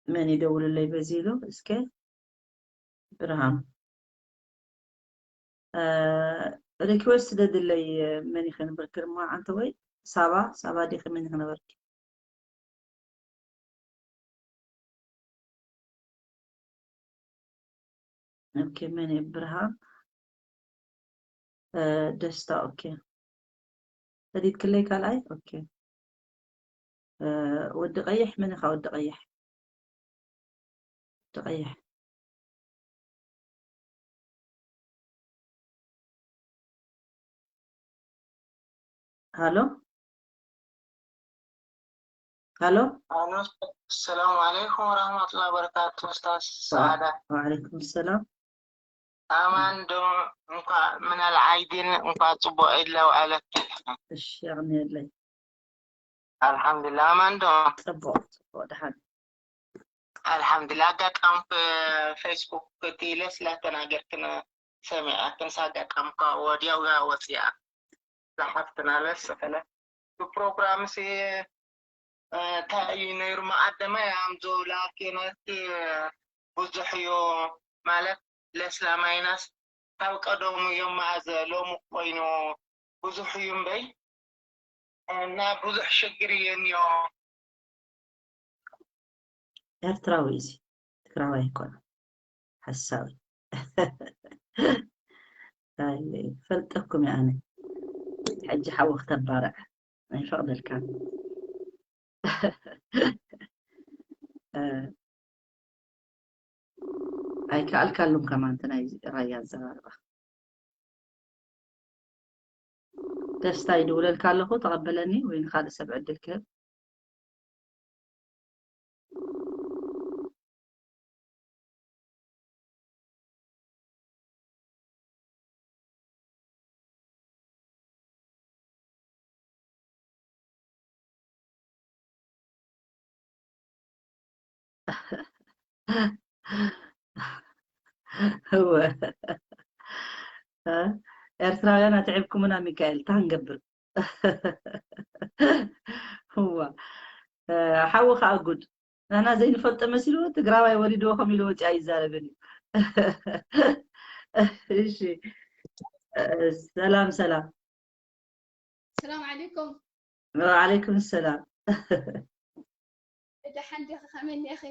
መን ይደውልለይ በዚ ኢሉ እስከ ብርሃም ሪኩዌስት ስደድለይ። መን ይኸን ብርክርማ ዓንተ ወይ ሳባ ሳባ ዲኺ መን ይኸነበርኪ? ኦኬ መን እየ? ብርሃን ደስታ። ኦኬ ሰዲድክለይ ካልኣይ። ኦኬ ወዲ ቀይሕ መን ኢኻ? ወዲ ቀይሕ ወዲ ቀይሕ ሃሎ ሃሎ። ሰላም ዓለይኩም ወራህመቱላ ወበረካቱ። ኡስታዝ ሰዓዳ። ወዓለይኩም ሰላም። ኣማን ዶ? እንኳ ምናል ዓይዲን እንኳ ጽቡቅ ኢለው ኣለክ። እሺ የቕንየለይ። ኣልሓምዱሊላ። ኣማን ዶ? ጽቡቅ ጽቡቅ። ደሓን። ኣልሓምዱሊላ። ኣጋጣሚ ፌስቡክ ክኢለ ስለ ተናገርክን ሰሚዐክን ኣጋጣሚ ወዲያው ወፂኣ ዝሓፍትና ለስኸለ ብፕሮግራምሲ እንታይ እዩ ነይሩ መቐደመ ኣምዞ ላኪ ነቲ ብዙሕ እዩ ማለት ለስላማይናስ ካብ ቀደሙ እዮም መኣዘ ሎሚ ኮይኑ ብዙሕ እዩ እምበይ እና ብዙሕ ሽግር እዩ እኒኦ። ኤርትራዊ እዚ ትግራዋይ ኣይኮነ ሓሳዊ ፈልጠኩም ኣነ ሕጂ ሓዊ ክተባርዕ ኣይፈቕደልካን ኣይከኣልካሉን ከማን እቲ ናይ ራያ ኣዘራርባ ደስታ ይድውለልካ ኣለኹ ተቐበለኒ ወይ ንካልእ ሰብ ዕድል ክህብ እወ ኤርትራውያን ኣትዒብኩምና ሚካኤል እንታይ ክንገብር እዋ ሓዊ ከዓ ጉድ ናና ዘይንፈልጦ መሲሉ ትግራዋይ ወሊድዎ ከም ኢሉ ወፂ ኣይዛረብን እዩ እሺ ሰላም ሰላም ሰላም ዓለይኩም ወዓለይኩም ሰላም ደሓን ዲኺ ከመይ እኒኢኺ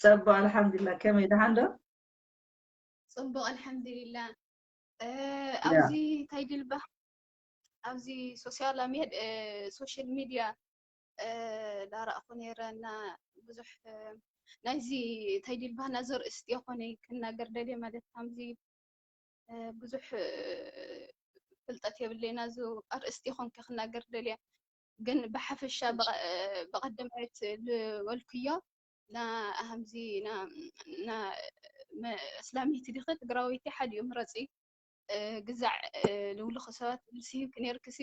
ፀቡቅ ኣልሓምዱላ ከመይ ደሓን ዶ ፅቡቅ ኣልሓምዱሊላ ኣብዚ እንታይ ድልባ ኣብዚ ሶሻል ሚድ ሶሻል ሚድያ ዳረእኹ ነይረ እና ብዙሕ ናይዚ እንታይ ድልባህና ዘርእስቲ የኾነ ክናገር ደልየ ማለት ከምዚ ብዙሕ ፍልጠት የብለይና እዚ ኣርእስቲ ይኾንከ ክናገር ደልየ ግን ብሓፈሻ ብቐደማየት ዝበልክዮ ና ኣሃምዚ ና እስላሚት ዲኺ ትግራወይቲ ሓዲኡ ምረፂ ግዛዕ ልውልኺ ሰባት ልስሂብክ ነርክሲ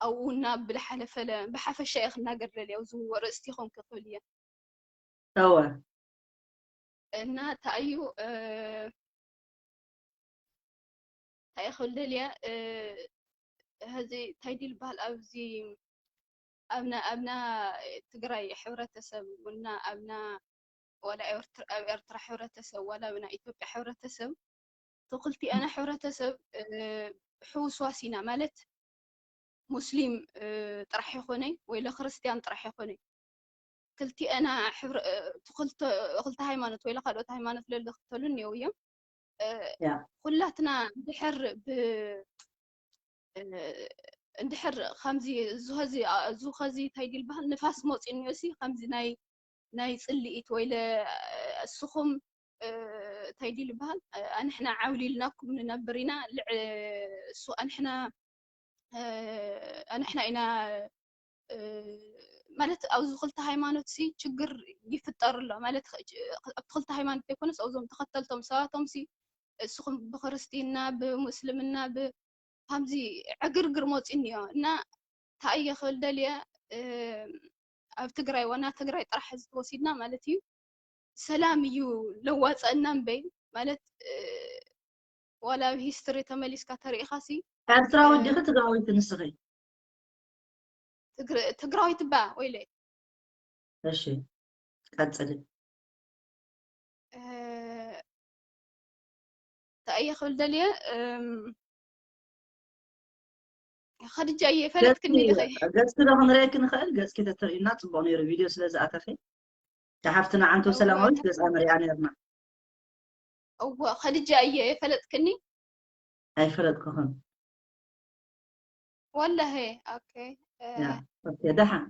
ኣብኡ እና ብልሓለፈለ ብሓፈሻ እየ ክናገር ደልየ ኣብዚ ርእስቲ ይኾንከ ክብል እየ እወ እና እንታይ እዩ እንታይ ክብል ደልየ ሕዚ እንታይ ድዩ ዝበሃል ኣብዚ ኣብና ኣብና ትግራይ ሕብረተሰብ እና ኣብና ዋላ ኣብ ኤርትራ ሕብረተሰብ ዋላ ኣብ ናይ ኢትዮጵያ ሕብረተሰብ፣ እቲ ክልቲኣና ሕብረተሰብ ሕውስዋስ ኢና። ማለት ሙስሊም ጥራሕ ይኾነይ ወይ ለክርስትያን ጥራሕ ይኾነይ፣ ክልቲኣና ክልተ ሃይማኖት ወይ ለካልኦት ሃይማኖት ለልኽተሉ እኒው እዮም። ኩላትና እንድሕር ብ እንድሕር ከምዚ እዚ ኸዚ እንታይ ዲል በሃል ንፋስ መፂኡ እኒኦ ሲ ከምዚ ናይ ናይ ፅልኢት ወይ ለ እስኹም እንታይ ዲል በሃል ኣንሕና ዓውሊልናኩም ንነብር ኢና ልዕ እሱ ኣንሕና ኣንሕና ኢና ማለት ኣብዚ ክልተ ሃይማኖት ሲ ችግር ይፍጠር ኣሎ ማለት ኣብቲ ክልተ ሃይማኖት ዘይኮነስ ኣብዞም ተኸተልቶም ሰባቶም ሲ እስኹም ብክርስቲና ብሙስልምና ብ ከምዚ ዕግርግር መፂኡ እኒኦ እና እንታይ እየ ክብል ደልየ ኣብ ትግራይ ዋና ትግራይ ጥራሕ ህዝቢ ወሲድና ማለት እዩ ሰላም እዩ ለዋፀና እምበይ ማለት ዋላ ኣብ ሂስትሪ ተመሊስካ ተሪኢኻ ሲ ኤርትራዊ ዲኺ ትግራዊት ንስኺ ትግራዊት እባ ወይለ እሺ ቀፅሊ እንታይ እየ ክብል ደልየ ኸድጃ እየ ፈለጥክኒ ዲኸ ገፅኪ ዶ ክንሪአኪ ንኽእል ገፅኪ ተተርእዩና ፅቡቅ ነይሩ ቪድዮ ስለ ዝኣተኺ ሓፍትና ዓንቶ ሰላማዊት ገፃ ንሪኣ ነርና እወ ኸድጃ እየ የፈለጥክኒ ኣይፈለጥኩኽን ወላሂ ኦኬ ደሓን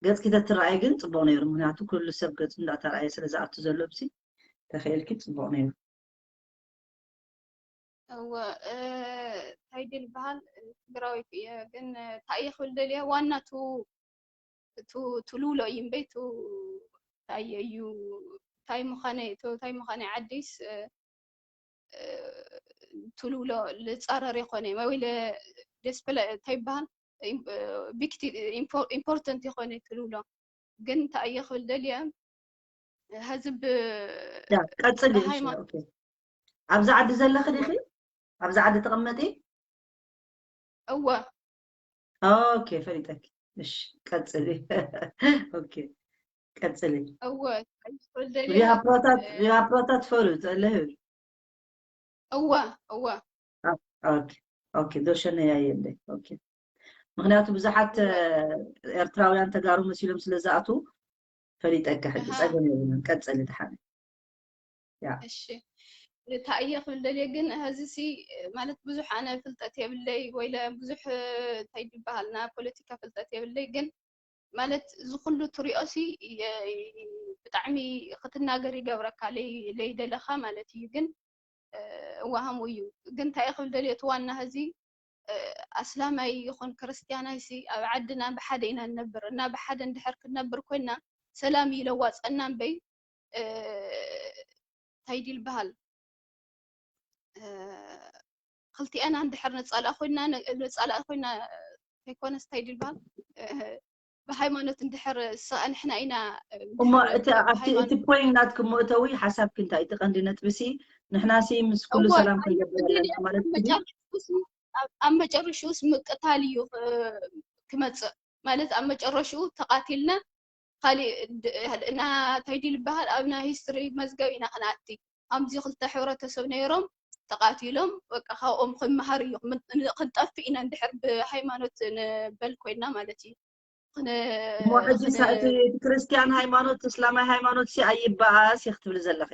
ገፅኪ ተትረኣይ ግን ፅቡቅ ነይሩ ምክንያቱ ኩሉ ሰብ ገፁ እንዳተረኣየ ስለ ዝኣቱ ዘሎ ብሲ ተኽእልኪ ፅቡቅ ነይሩ እወ እንታይ ድል በሃል ትግራዊት እየ ግን እንታይ እየ ክብል ደልየ ዋና ቱ ቱ ትልውሎ እዩ እምበይ ቱ እንታይ እዩ እንታይ ምዃነ እንታይ ምዃነ ዓዲስ ትልውሎ ልፃረር ይኮነ ወይ ደስፕለ እንታይ ይበሃል ቢክቲ ኢምፖርተንት ይኮነ ትልውሎ ግን እንታይ እየ ክብል ደልየ ህዝብ ቀፅል ኣብዛ ዓዲ ዘለኺ ዲኺ ኣብዛ ዓዲ ተቐመጢ እወ ኦኬ ፈሊጠኪ እሺ ቀፅሊ ኦኬ ቀፅሊ እወ ቪሃፕሮታት ቪሃፕሮታት ፈሉ ተለህብ እወ እወ ኦኬ ኦኬ ዶሸነ ያየለ ኦኬ ምክንያቱ ብዙሓት ኤርትራውያን ተጋሩ መሲሎም ስለ ዝኣትዉ ፈሊጠካ ሕጂ ጸገም የብሉን ቀጽሊ ድሓን እሺ እንታይ እየ ክብል ደልየ ግን ሕዚ ሲ ማለት ብዙሕ ኣነ ፍልጠት የብለይ ወይለ ብዙሕ እንታይ ይበሃል ናይ ፖለቲካ ፍልጠት የብለይ ግን ማለት እዚ ኩሉ ትሪኦ ሲ ብጣዕሚ ክትናገር ይገብረካ ለይደለኻ ማለት እዩ ግን እዋሃሙ እዩ ግን እንታይ ክብል ደልየ እቲ ዋና ህዚ ኣስላማይ ይኹን ክርስትያናይ ሲ ኣብ ዓድና ብሓደ ኢና ንነብር እና ብሓደ እንድሕር ክንነብር ኮይና ሰላም እዩ ለዋፀና እምበይ እንታይ ድል በሃል ክልቲኣና እንድሕር ነፃላእ ኮይና ነፃላእ ኮይና ከይኮነስ እንታይ ድል በሃል ብሃይማኖት እንድሕር ንሕና ኢና እሞ እቲ ኣብቲ እቲ ፖይንት ናትኩም መእተዊ ሓሳብኪ እንታይ እቲ ቀንዲ ነጥቢ ሲ ንሕና ሲ ምስ ኩሉ ሰላም ክንገብር ኣለና ማለት ኣብ መጨረሽኡስ ምቅታል እዩ ክመፅእ ማለት ኣብ መጨረሽኡ ተቃቲልና ካሊእ እንታይ ድል ይበሃል ኣብ ናይ ሂስትሪ መዝገብ ኢና ክንኣቲ ከምዚ ክልተ ሕብረተሰብ ነይሮም ተቃቲሎም በቃ ካብኦም ክንመሃር እዩ ክንጠፍእ ኢና እንድሕር ብሃይማኖት ንበል ኮይና ማለት እዩ እሞ ሕጂ እቲ ክርስትያን ሃይማኖት እስላማይ ሃይማኖት ሲ ኣይበኣስ ክትብሊ ዘለኺ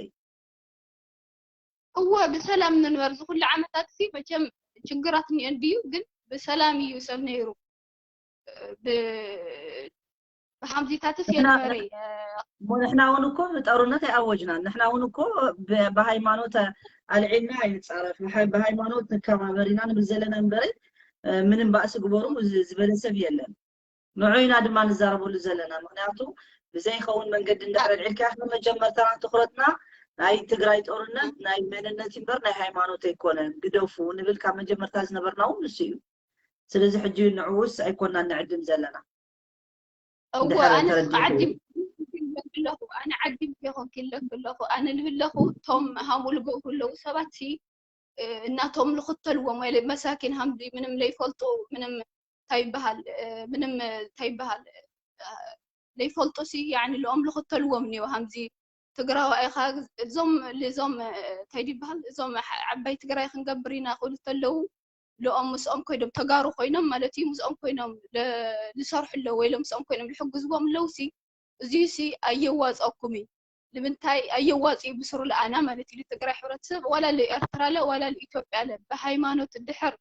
እወ ብሰላም ንንበር ዝኩሉ ዓመታት ሲ መቸም ችግራት እኒኦ እንድዩ ግን ብሰላም እዩ ሰብ ነይሩ ብሓምዚታትስ የነበረ እሞ ንሕና እውን እኮ ጦርነት ኣይኣወጅናን ንሕና እውን እኮ ብሃይማኖት ኣልዒልና ኣይንፃረፍ ብሃይማኖት ንከባበር ኢና ንብል ዘለና እምበረ ምንም ባእሲ ግበሩ ዝበለ ሰብ የለን ንዑ ኢና ድማ ንዛረበሉ ዘለና ምክንያቱ ብዘይኸውን መንገዲ እንዳሕረ ልዒልካ መጀመርታና ትኩረትና ናይ ትግራይ ጦርነት ናይ መንነት እምበር ናይ ሃይማኖት ኣይኮነን ግደፉ ንብል ካብ መጀመርታ ዝነበርና እውን ንሱ እዩ ስለዚ ሕጂ ንዕኡስ ኣይኮና ንዕድም ዘለና እወ ኣነ ዓዲም ኣለኹ ኣነ ዓዲም ይኾን ክለኩ ኣለኹ ኣነ ልብለኹ እቶም ሃሙልጎ ክለዉ ሰባት እናቶም ልኽተልዎም ወይ መሳኪን ሃምዚ ምንም ለይፈልጡ ምንም እንታይ ይበሃል ምንም እንታይ ይበሃል ለይፈልጡ ሲ ያኒ ልኦም ልኽተልዎም እኒኦ ሃምዚ ትግራዋይ ኢኻ፣ እዞም ልዞም እንታይ ይበሃል፣ እዞም ዓባይ ትግራይ ክንገብር ኢና ክብሉ ተለዉ፣ ልኦም ምስኦም ኮይኖም፣ ተጋሩ ኮይኖም ማለት እዩ፣ ምስኦም ኮይኖም ዝሰርሑ ኣለዉ ወይ ምስኦም ኮይኖም ዝሕግዝዎም ኣለዉ ሲ፣ እዚ ሲ ኣየዋፀኩም እዩ። ንምንታይ ኣየዋፅ እዩ ብስሩ ለኣና ማለት እዩ። ትግራይ ሕብረተሰብ ዋላ ለኤርትራ ለ ዋላ ለኢትዮጵያ ለ ብሃይማኖት ድሕር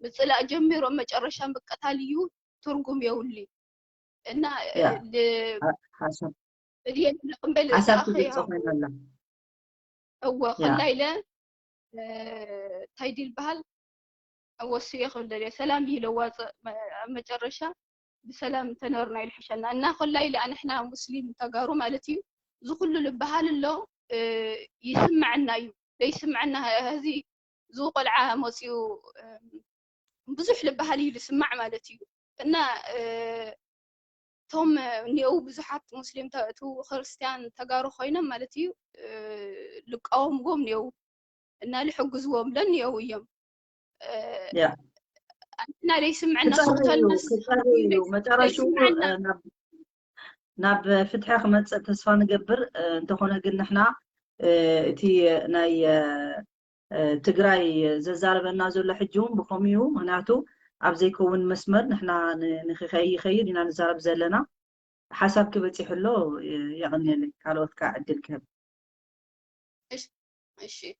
ምፅላእ ጀሚሮም መጨረሻ ምቅታል እዩ፣ ትርጉም የውሊ እና ሓሳብ ትገልፆ ኮይና ኣላ። እወ ከላ ኢለ እንታይ ድል በሃል ወስየ ክብል ደልየ ሰላም እዩ ለዋፅእ። ኣብ መጨረሻ ብሰላም እንተነበርና ይልሕሸና እና ኮላ ኢለ ኣንሕና ሙስሊም ተጋሩ ማለት እዩ። እዚ ኩሉ ልበሃል ኣሎ ይስምዐና እዩ። ዘይስምዐና እዚ ቆልዓ መፅኡ ብዙሕ ልበሃል እዩ ዝስማዕ ማለት እዩ። እና እቶም እኒአው ብዙሓት ሙስሊም እቱ ክርስቲያን ተጋሩ ኮይኖም ማለት እዩ ልቃወምዎም እኒአው እና ልሕግዝዎም ለኒአው እዮም። ኣንትና ዘይስምዐና መጨረሽኡ ናብ ፍትሒ ክመፅእ ተስፋ ንገብር። እንተኾነ ግን ንሕና እቲ ናይ ትግራይ ዘዛረበና ዘሎ ሕጂ እውን ብኸምኡ እዩ። ምክንያቱ ኣብ ዘይከውን መስመር ንሕና ንክኸይድ ኢና ንዛረብ ዘለና። ሓሳብ ክበፂሑ ኣሎ። የቐንየለይ። ካልኦት ከዓ ዕድል ክህብ። እሺ፣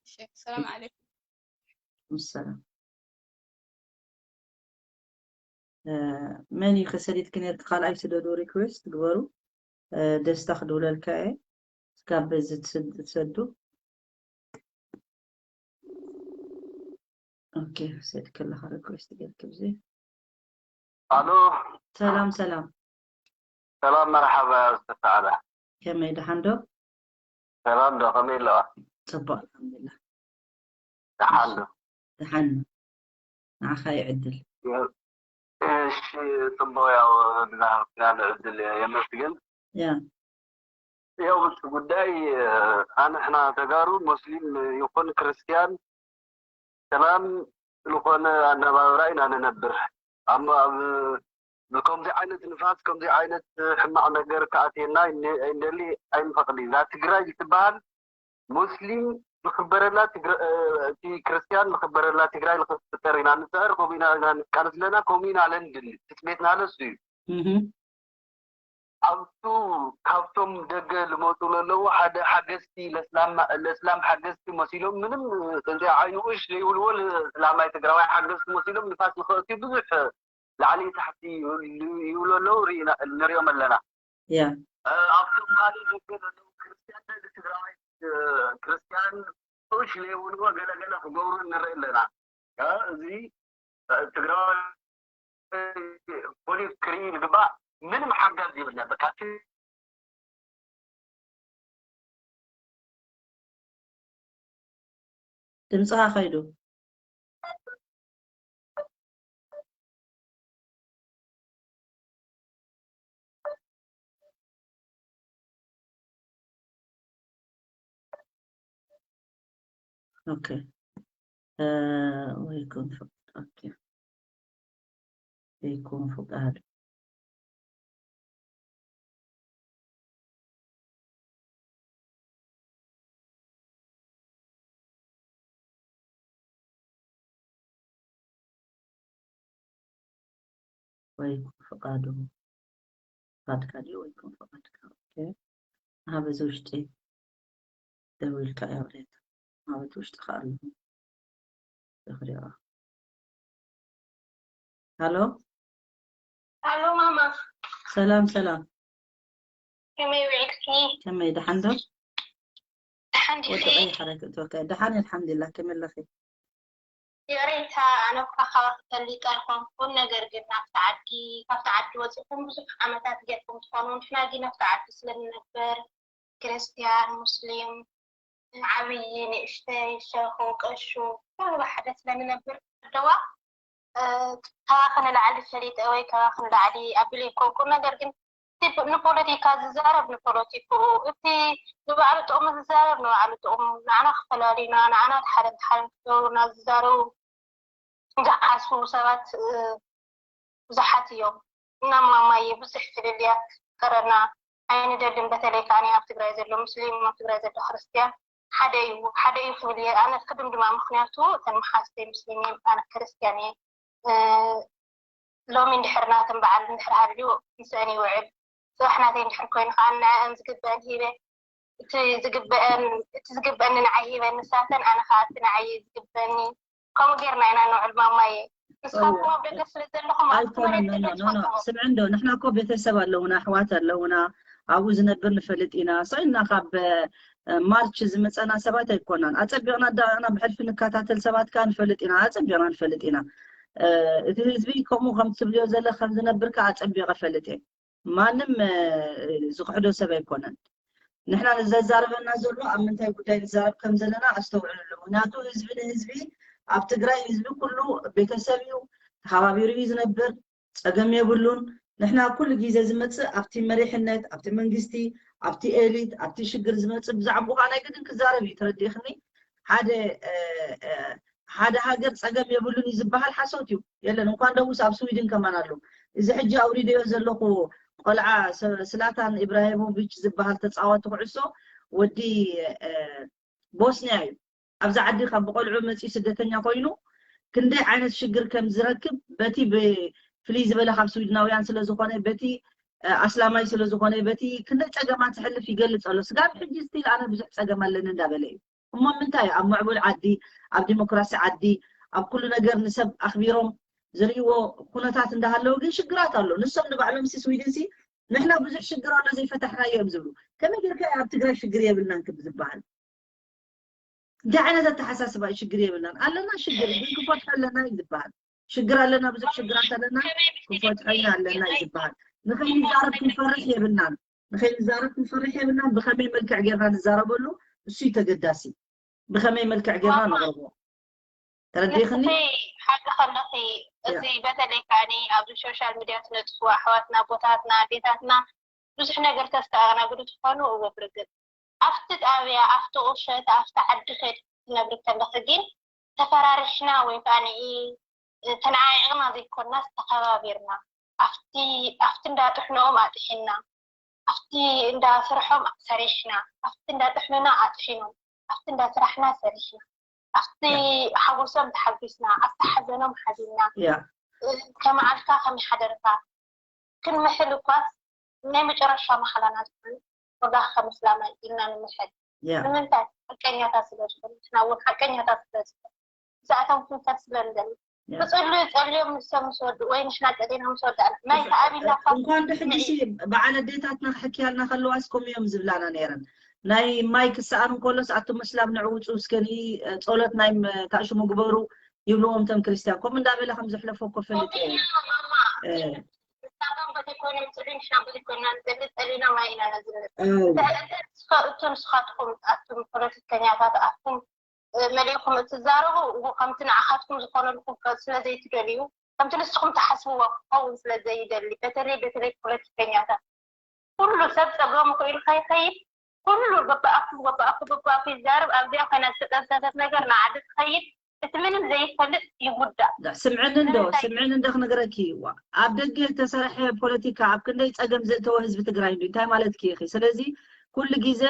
እሺ። ሰላም ዓለይኩም። ሰላም። መን እዩ ከሰዲድኪ ነርኪ? ካልኣይ ስደዱ፣ ሪኩዌስት ግበሩ። ደስታ ክድውለልካ እየ። እስካብ በዚ ትሰዱ። ኦኬ፣ ሰድ ከለካ ሪኩዌስት ጌርኪ ብዚ። ኣሎ። ሰላም ሰላም። ሰላም መርሓባ ዝተሰዓለ። ከመይ ደሓን ዶ? ሰላም ዶ ከመይ ኣለዋ? ጽቡቅ ኣልሓምዱሊላህ። ደሓን ዶ? ደሓን። ንዓኻ ይዕድል። እሺ ጽቡቅ ያው ብዛዕባ ዕድል የመስግን። ያ ያው እቲ ጉዳይ ኣንሕና ተጋሩ ሙስሊም ይኹን ክርስቲያን ሰላም ዝኾነ ኣነባብራ ኢና ንነብር። ኣብ ኣብ ብከምዚ ዓይነት ንፋስ ከምዚ ዓይነት ሕማቕ ነገር ክኣትየና ኣይንደሊ ኣይንፈቕድ። እዛ ትግራይ ዝትበሃል ሙስሊም ዝኽበረላ እቲ ክርስትያን ዝኽበረላ ትግራይ ንክትፍጠር ኢና ንፅዕር፣ ከምኡ ኢና ኢና ንቃለስ ኣለና፣ ከምኡ ኢና ለንድሊ ትፅቤትና ለሱ እዩ። ኣብቱ ካብቶም ደገ ልመፁ ለለዉ ሓደ ሓገዝቲ ለስላም ሓገዝቲ መሲሎም ምንም እዚ ዓይንኡሽ ዘይብልዎ ለስላማይ ትግራዋይ ሓገዝቲ መሲሎም ንፋስ ንክእትዩ ብዙሕ ላዕሊ ታሕቲ ይብሉ ኣለዉ ንሪኦም ኣለና። ያ ኣብቶም ካልእ ደገ ዘለዉ ክርስትያን ትግራዋይ ክርስትያን ሽ ዘይብልዎ ገለገለ ክገብሩ ንርኢ ኣለና። እዚ ትግራዋይ ፖሊስ ክርኢ ዝግባእ ምንም ሓጋዝ የብልና። በቃ ድምፅኻ ከይዱ። ኦኬ። ወይኩን ፍቃድ። ኦኬ። ወይኩን ፍቃድ። ወይኩን ፍቃዱ። ፍቃድካ ድዩ ወይኩን ፍቃድካ? ኦኬ። ኣብ እዚ ውሽጢ ደው ኢልካ እያ ውሬታ። ኣብ እቲ ውሽጢ ከኣ ኣለኹ። ዝኽሪኦ። ሃሎ። ሃሎ ማማ። ሰላም ሰላም። ከመይ ውዒልኪ? ከመይ ደሓን ዶ? ደሓን ዲኺ? ወዲ ቀይ ሓረግ እትወካ። ደሓን እየ ኣልሓምዱሊላህ። ከመይ ኣለኺ? ይቕሬታ ኣነ እኳ ካባኺ ፈሊጠ ኣይኮንኩን፣ ነገር ግን ናብቲ ዓዲ ካብቲ ዓዲ ወፂኹም ብዙሕ ዓመታት ጌርኩም ትኾኑ፣ ንሕና ግን ኣብቲ ዓዲ ስለ ንነብር ክርስትያን ሙስሊም ዓብዪ ንእሽተይ ሸኹ ቀሹ ኩሉ ብሓደ ስለ ንነብር ደዋ ካባኺ ንላዕሊ ፈሊጠ ወይ ካባኺ ንላዕሊ ኣቢለ ኣይኮንኩን፣ ነገር ግን እቲ ንፖለቲካ ዝዛረብ ንፖለቲክኡ፣ እቲ ንባዕሉ ጥቕሚ ዝዛረብ ንባዕሉ ጥቕሙ፣ ንዓና ክፈላልዩና፣ ንዓና ሓደ ሓደ ክገብሩና ዝዛረቡ ዝሓስቡ ሰባት ብዙሓት እዮም። እና ማማየ ብዙሕ ፍልልያት ቀረና ኣይንደልን። በተለይ ከኣ ኣብ ትግራይ ዘሎ ሙስሊም፣ ኣብ ትግራይ ዘሎ ክርስትያን ሓደ እዩ፣ ሓደ እዩ ክብል እየ ኣነ። ቅድም ድማ ምኽንያቱ እተን መሓዝተይ ሙስሊም እየን፣ ኣነ ክርስትያን እየ። ሎሚ እንድሕር ናተን በዓል እንድሕር ሃልዩ ምስአን ይውዕል፣ ጽባሕ ናተይ እንድሕር ኮይኑ ከኣ ንዐአን ዝግበአን ሂበ፣ እቲ ዝግበአን እቲ ዝግበአኒ ንዓይ ሂበ ንሳተን፣ ኣነ ከኣ እቲ ንዓይ ዝግበኒ። ከምኡ ጌርና ኢና ንውዕል ማማየ። ንስኻትኩም ኣብ ደገ ስለ ዘለኹም ኣብቲ ኣይኮነን መሬት ኖ ኖ ኖ ኖ ዘለኹም ስምዒ እንዶ ንሕና እኮ ቤተሰብ ኣለውና ኣሕዋት ኣለውና ኣብኡ ዝነብር ንፈልጥ ኢና ሰኢልና ካብ ማርች ዝመፀና ሰባት ኣይኮናን ኣፀቢቕና ኣዳና ብሕልፊ ንከታተል ሰባት ከዓ ንፈልጥ ኢና ኣፀቢቕና ንፈልጥ ኢና እቲ ህዝቢ ከምኡ ከም ትብልዮ ዘለ ከም ዝነብር ከዓ ኣፀቢቐ ፈልጥ እየ ማንም ዝክሕዶ ሰብ ኣይኮነን ንሕና ዘዛረበና ዘሎ ኣብ ምንታይ ጉዳይ ንዛረብ ከም ዘለና ኣስተውዕልሉ ምክንያቱ ህዝቢ ንህዝቢ ኣብ ትግራይ ህዝቢ ኩሉ ቤተሰብ እዩ ተሓባቢሩ እዩ ዝነብር ፀገም የብሉን ንሕና ኩሉ ግዜ ዝመፅእ ኣብቲ መሪሕነት ኣብቲ መንግስቲ ኣብቲ ኤሊት ኣብቲ ሽግር ዝመፅእ ብዛዕባኡ ከዓ ናይ ግድን ክዛረብ እዩ ተረዲእክኒ ሓደ ሓደ ሃገር ፀገም የብሉን እዩ ዝበሃል ሓሶት እዩ የለን እንኳን ደውስ ኣብ ስዊድን ከማን ኣሎ እዚ ሕጂ ኣውሪደዮ ዘለኹ ቆልዓ ስላታን ኢብራሂሞቪች ዝበሃል ተፃዋቲ ኩዕሶ ወዲ ቦስኒያ እዩ ኣብዚ ዓዲ ካብ ብቆልዑ መፂኡ ስደተኛ ኮይኑ ክንደይ ዓይነት ሽግር ከም ዝረክብ በቲ ፍልይ ዝበለ ካብ ስዊድናውያን ስለዝኮነ በቲ ኣስላማይ ስለዝኮነ በቲ ክንደይ ፀገማት ዝሕልፍ ይገልፅ ኣሎ ስጋብ ሕጂ ስቲል ኣነ ብዙሕ ፀገም ኣለኒ እንዳበለ እዩ እሞ ምንታይ ኣብ ምዕቡል ዓዲ ኣብ ዲሞክራሲ ዓዲ ኣብ ኩሉ ነገር ንሰብ ኣክቢሮም ዝርእይዎ ኩነታት እንዳሃለዉ ግን ሽግራት ኣሎ ንሶም ንባዕሎም ሲ ስዊድን ሲ ንሕና ብዙሕ ሽግር ኣሎ ዘይፈታሕናዮ እዮም ዝብሉ ከመይ ጌርካ ኣብ ትግራይ ሽግር የብልናን ክብ ዝበሃል እንታይ ዓይነት ኣተሓሳስባ እዩ ሽግር የብልናን ኣለና ሽግር ግን ክፈትሖ ኣለና እዩ ዝበሃል ሽግር ኣለና ብዙሕ ሽግራት ኣለና ክፈትሖ ኢና ኣለና እዩ ዝበሃል ንኸይንዛረብ ክንፈርሕ የብልናን ንኸይንዛረብ ክንፈርሕ የብልናን ብኸመይ መልክዕ ጌርና ንዛረበሉ እሱ እዩ ተገዳሲ ብኸመይ መልክዕ ጌርና ነቕርቦ ተረዲኽኒ ንስኺ ሓቂ ከለኺ እዚ በተለይ ከዓኒ ኣብዚ ሶሻል ሚድያ ትነጥፉ ኣሕዋትና ኣቦታትና ኣዴታትና ብዙሕ ነገር ተስተኣናግዱ ትኾኑ እወ ብርግፅ ኣብቲ ጣብያ ኣብቲ ቁሸት ኣብቲ ዓዲ ከድኪ ክትነብሪ ከለኺ ግን ተፈራሪሕና ወይ ከዓ ንኢ ተነዓዒቕና ዘይኮናስ ተኸባቢርና ኣብቲ ኣብቲ እንዳጥሕንኦም ኣጥሒና ኣብቲ እንዳ ስርሖም ሰሪሕና ኣብቲ እንዳ ጥሕንና ኣጥሒኖም ኣብቲ እንዳ ስራሕና ሰሪሕና ኣብቲ ሓጎሶም ተሓጒስና ኣብቲ ሓዘኖም ሓዚንና ያ ከመዓልካ ከመይ ሓደርካ ክንምሕል እኳስ ናይ መጨረሻ መሓላና ዝኾነ ወጋ ከም እስላማይ ኢልና ንምሕል ያ ንምንታይ ሓቀኛታት ስለ ዝኾኑ ንሕና እውን ሓቀኛታት ስለ ዝኾኑ ምስኣቶም ክንፈር ስለ ንደሊ ክፅልዩ ፀልዮም ንሶም ምስ ወድኡ ወይ ንሕና ፀሊና ምስ ወዳእና ናይ ተኣቢና እንኳን ድሕጂ ሲ በዓል ኣዴታትና ክሕክያልና ከለዋስ ከምኡ እዮም ዝብላና ነይረን ናይ ማይ ክሰኣኑ ከሎስ ኣቱም እስላም ንዕውፁ እስከ ጸሎት ናይ ታእሽሙ ግበሩ ይብልዎም እቶም ክርስትያን ከምኡ እንዳበለ ከም ዘሕለፎ እኮ ፈሊጥ እየ ንሳቶም በዘይኮይኖም ፅልዩ ንሕና በዘይኮይና ንፀሊ ፀሊና ማይ ኢና ነዝምር እቱ ንስኻትኩም ኣቱም ፖለቲከኛታት ኣቱም መሊእኹም እትዛረቡ ከምቲ ንዓኻትኩም ዝኾነልኩም ስለ ዘይትደልዩ ከምቲ ንስኹም ትሓስብዎ ክኸውን ስለ ዘይደሊ በተለይ በተለይ ፖለቲከኛታት ኩሉ ሰብ ፀገሙ ክኢሉ ከይኸይድ ኩሉ በብኣፉ በብኣፉ በብኣፉ ይዛረብ ኣብዚኣ ኮይና ዝተጠንሰሰት ነገር ንዓዲ ትኸይድ እቲ ምንም ዘይፈልጥ ይጉዳእ ስምዕኒ እንዶ ስምዕኒ እንዶ ክነግረኪ ኣብ ደገ ዝተሰርሐ ፖለቲካ ኣብ ክንደይ ፀገም ዘእተወ ህዝቢ ትግራይ እንዱ እንታይ ማለት ክኢኺ ስለዚ ኩሉ ግዜ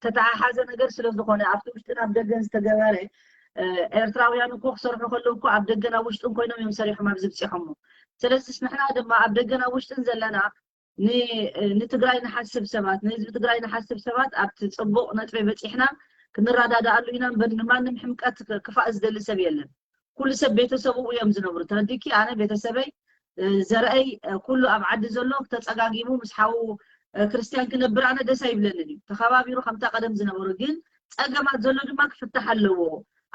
ተተሓሓዘ ነገር ስለ ዝኾነ ኣብቲ ውሽጥን ኣብ ደገን ዝተገበረ ኤርትራውያን እኮ ክሰርሑ ከለዉ እኮ ኣብ ደገን ኣብ ውሽጥን ኮይኖም እዮም ሰሪሖም ኣብዚ ብፂሖሞ ስለዚስ ንሕና ድማ ኣብ ደገን ኣብ ውሽጥን ዘለና ንትግራይ ንሓስብ ሰባት ንህዝቢ ትግራይ ንሓስብ ሰባት ኣብቲ ፅቡቕ ነጥቢ በፂሕና ክንረዳድኣሉ ኢና እምበር ንማንም ሕምቀት ክፋእ ዝደሊ ሰብ የለን ኩሉ ሰብ ቤተሰቡ እዮም ዝነብሩ ተረዲኪ ኣነ ቤተሰበይ ዘርአይ ኩሉ ኣብ ዓዲ ዘሎ ተፀጋጊሙ ምስ ሓዉ ክርስትያን ክነብር ኣነ ደስ ኣይብለንን እዩ ተኸባቢሩ ከምታ ቀደም ዝነበሩ ግን ፀገማት ዘሎ ድማ ክፍታሕ ኣለዎ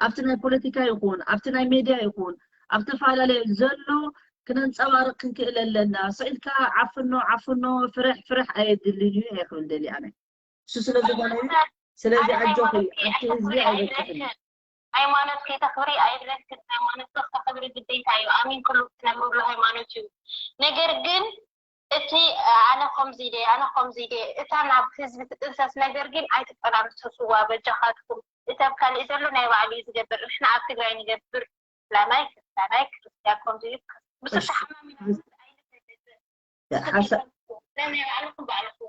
ኣብቲ ናይ ፖለቲካ ይኹን ኣብቲ ናይ ሜድያ ይኹን ኣብ ተፈላለየ ዘሎ ክነንፀባርቅ ክንክእል ኣለና ስዒልካ ዓፍኖ ዓፍኖ ፍርሕ ፍርሕ ኣየድልን እዩ እየ ክብል ደሊ ኣነ እሱ ስለ ዝኾነ እዩ ስለዚ ኣጆኺ ኣብቲ ህዝቢ ኣይበቅሕን ሃይማኖት ከይተኽብሪ ኣይብለክን ሃይማኖት ክተኽብሪ ግዴታ እዩ ኣሚን ኩሉ ትነብርሉ ሃይማኖት እዩ ነገር ግን እቲ ኣነ ከምዚ ኢለ ኣነ ከምዚ ኢለ እታ ናብ ህዝቢ ትጥንሰስ ነገር ግን ኣይትጠናንሰስዋ በጃኻትኩም እቲ ኣብ ካልእ ዘሎ ናይ ባዕሉ እዩ ዝገብር ንሕና ኣብ ትግራይ ንገብር ላማይ ክርስቲያናይ ክርስቲያን ከምዚ እዩ ብዙሕ ተሓማሚና ናይ ባዕልኩም ባዕልኩም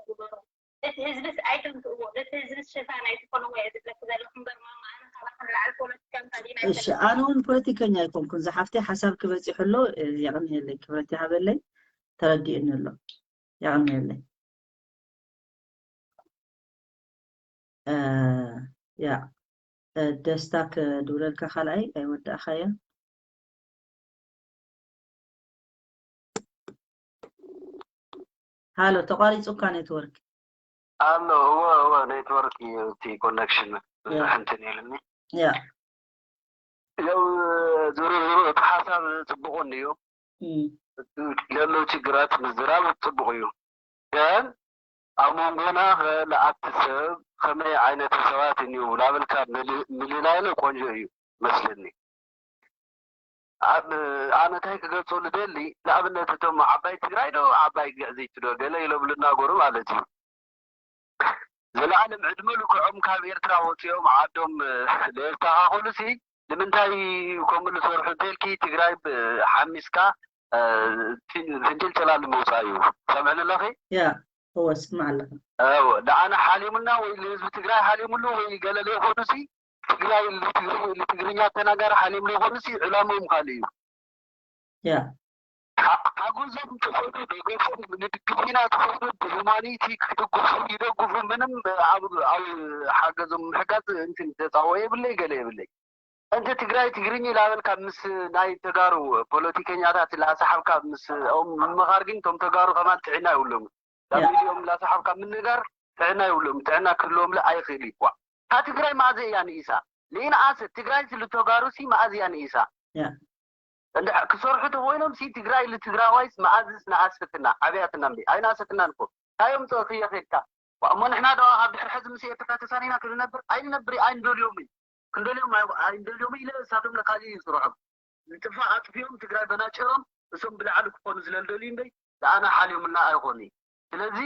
እቲ ህዝብስ ኣይተንትእዎ፣ ነቲ ህዝብስ ሽፋን ኣይትኾንዎ እየ ዝብለኪ ዘለኹ እምበር ማማ፣ ኣነ ካባኺ ንላዕሊ ፖለቲካ እንተሊና እሺ፣ ኣነ እውን ፖለቲከኛ ኣይኮንኩን። ዝሓፍተይ ሓሳብ ክበፂሑ ኣሎ። የቕንየለይ፣ ክብረት ይሃበለይ። ተረዲእኒ ኣሎ። የቕንየለይ። ያ ደስታ ክድውለልካ ካልኣይ ኣይወዳእኻዮ። ሃሎ፣ ተቋሪፁ እኳ ኔትወርክ። ኣሎ። እወ እወ፣ ኔትወርክ እዩ፣ እቲ ኮነክሽን ብዙሕ እንትን ኢሉኒ። ያ ያው ዝሮ ዝሮ እቲ ሓሳብ ጽቡቕ እንድዩ። እም፣ ለለው ችግራት ምዝራብ ጽቡቕ እዩ። ግን ኣብ መንጎና ከ ለኣቲ ሰብ ከመይ ዓይነት ሰባት እንዩ ላበልካ ምል- ምልላይነ ቆንጆ እዩ መስለኒ። ኣብ ኣነ እንታይ ክገልጾ ልደሊ፣ ንኣብነት እቶም ዓባይ ትግራይ ዶ ዓባይ ግዕዝይቲ ዶ ገለ ኢሎም ልናገሩ ማለት እዩ። ዘለኣለም ዕድመ ልክዖም ካብ ኤርትራ ወፂኦም ዓዶም ለየስተኻኸሉ ሲ ንምንታይ ከምኡ ልሰርሑ እንተልኪ ትግራይ ሓሚስካ ፍንጅል ጨላሊ ምውፃእ እዩ። ሰምዕኒ ኣለኺ? ያ እወ ስማዕ ኣለኹ። ንዓና ሓሊሙና ወይ ንህዝቢ ትግራይ ሓሊሙሉ ወይ ገለ ለይኮኑ ሲ ትግራይ ልትግርኛ ተናጋሪ ሓሊም ለይኮኑ ሲ ዕላምኦም ካልእ እዩ። ያ ሓጎዞም ትኾኑ ደገፎም ንድግፊና ትኾኑ ብሁማኒቲ ክድግፉ ይደግፉ ምንም ኣብ ሓገዞም ምሕጋዝ እንትን ተፃወ የብለይ ገለ የብለይ። እንተ ትግራይ ትግርኝ ላበልካ ምስ ናይ ተጋሩ ፖለቲከኛታት ላሰሓብካ ምስ ኦም ምምኻር ግን ቶም ተጋሩ ከማን ጥዕና ይብሎም። ካብ ሚዲኦም ላሰሓብካ ምንጋር ጥዕና ይብሎም። ጥዕና ክህልዎም ለ ኣይኽእል ይኳ። ካብ ትግራይ መኣዘ እያ ንኢሳ? ለይንኣስ ትግራይ ልተጋሩ ሲ መኣዝ እያ ንኢሳ? ያ እንድሕር ክሰርሑ ተኮይኖም ሲ ትግራይ ልትግራዋይስ መኣዝስ ንኣሰትና ዓብያትና እምበይ ኣይንኣሰትናን እኮ። እንታይ እዮም ፀእኽዮ ከድካ? እሞ ንሕና ዶ ኣብ ድሕሪ ሕዚ ምስ ኤርትራ ተሳኒና ክንነብር ኣይንነብር ኣይንደልዮም እዩ። ክንደልዮም ኣይ- ኣይንደልዮም ኢለ እሳቶም ለካሊእ እዩ ስርሖም። ዝጥፋእ ኣጥፊኦም ትግራይ በናጭሮም እሶም ብላዕሊ ክኾኑ ስለልደልዩ እምበይ ንኣና ሓልዮምልና ኣይኾኑ እዩ። ስለዚ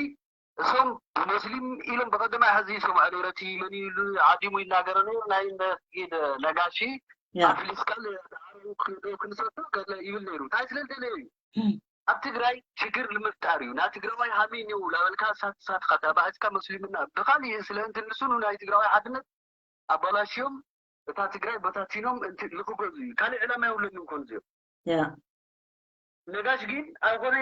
እሶም ብመስሊም ኢሎም ብቀደማይ ሀዚ ይሰምዖ ነይረ። እቲ መን እዩ ኢሉ ዓዲሙ ይናገረ ነይሩ ናይ መስጊድ ነጋሺ ያ ኣፍሊስካ ንዓረቡ ክንዶ ክንሰዶ ገለ ይብል ነይሩ። እንታይ ስለልደለየ እዩ? ኣብ ትግራይ ሽግር ንምፍጣር እዩ። ናይ ትግራዋይ ሃሚን እዩ ላበልካ ሳት ሳትካ ተባእስካ መስሊምና ብካሊእ ስለ እንትን ንሱ ናይ ትግራዋይ ሓድነት ኣባላሽዮም እታ ትግራይ በታቲኖም እንትን ንክገዙ እዩ። ካልእ ዕላማ የብሎምን ኮን እዚኦም። ያ ነጋሽ ግን ኣይኮነ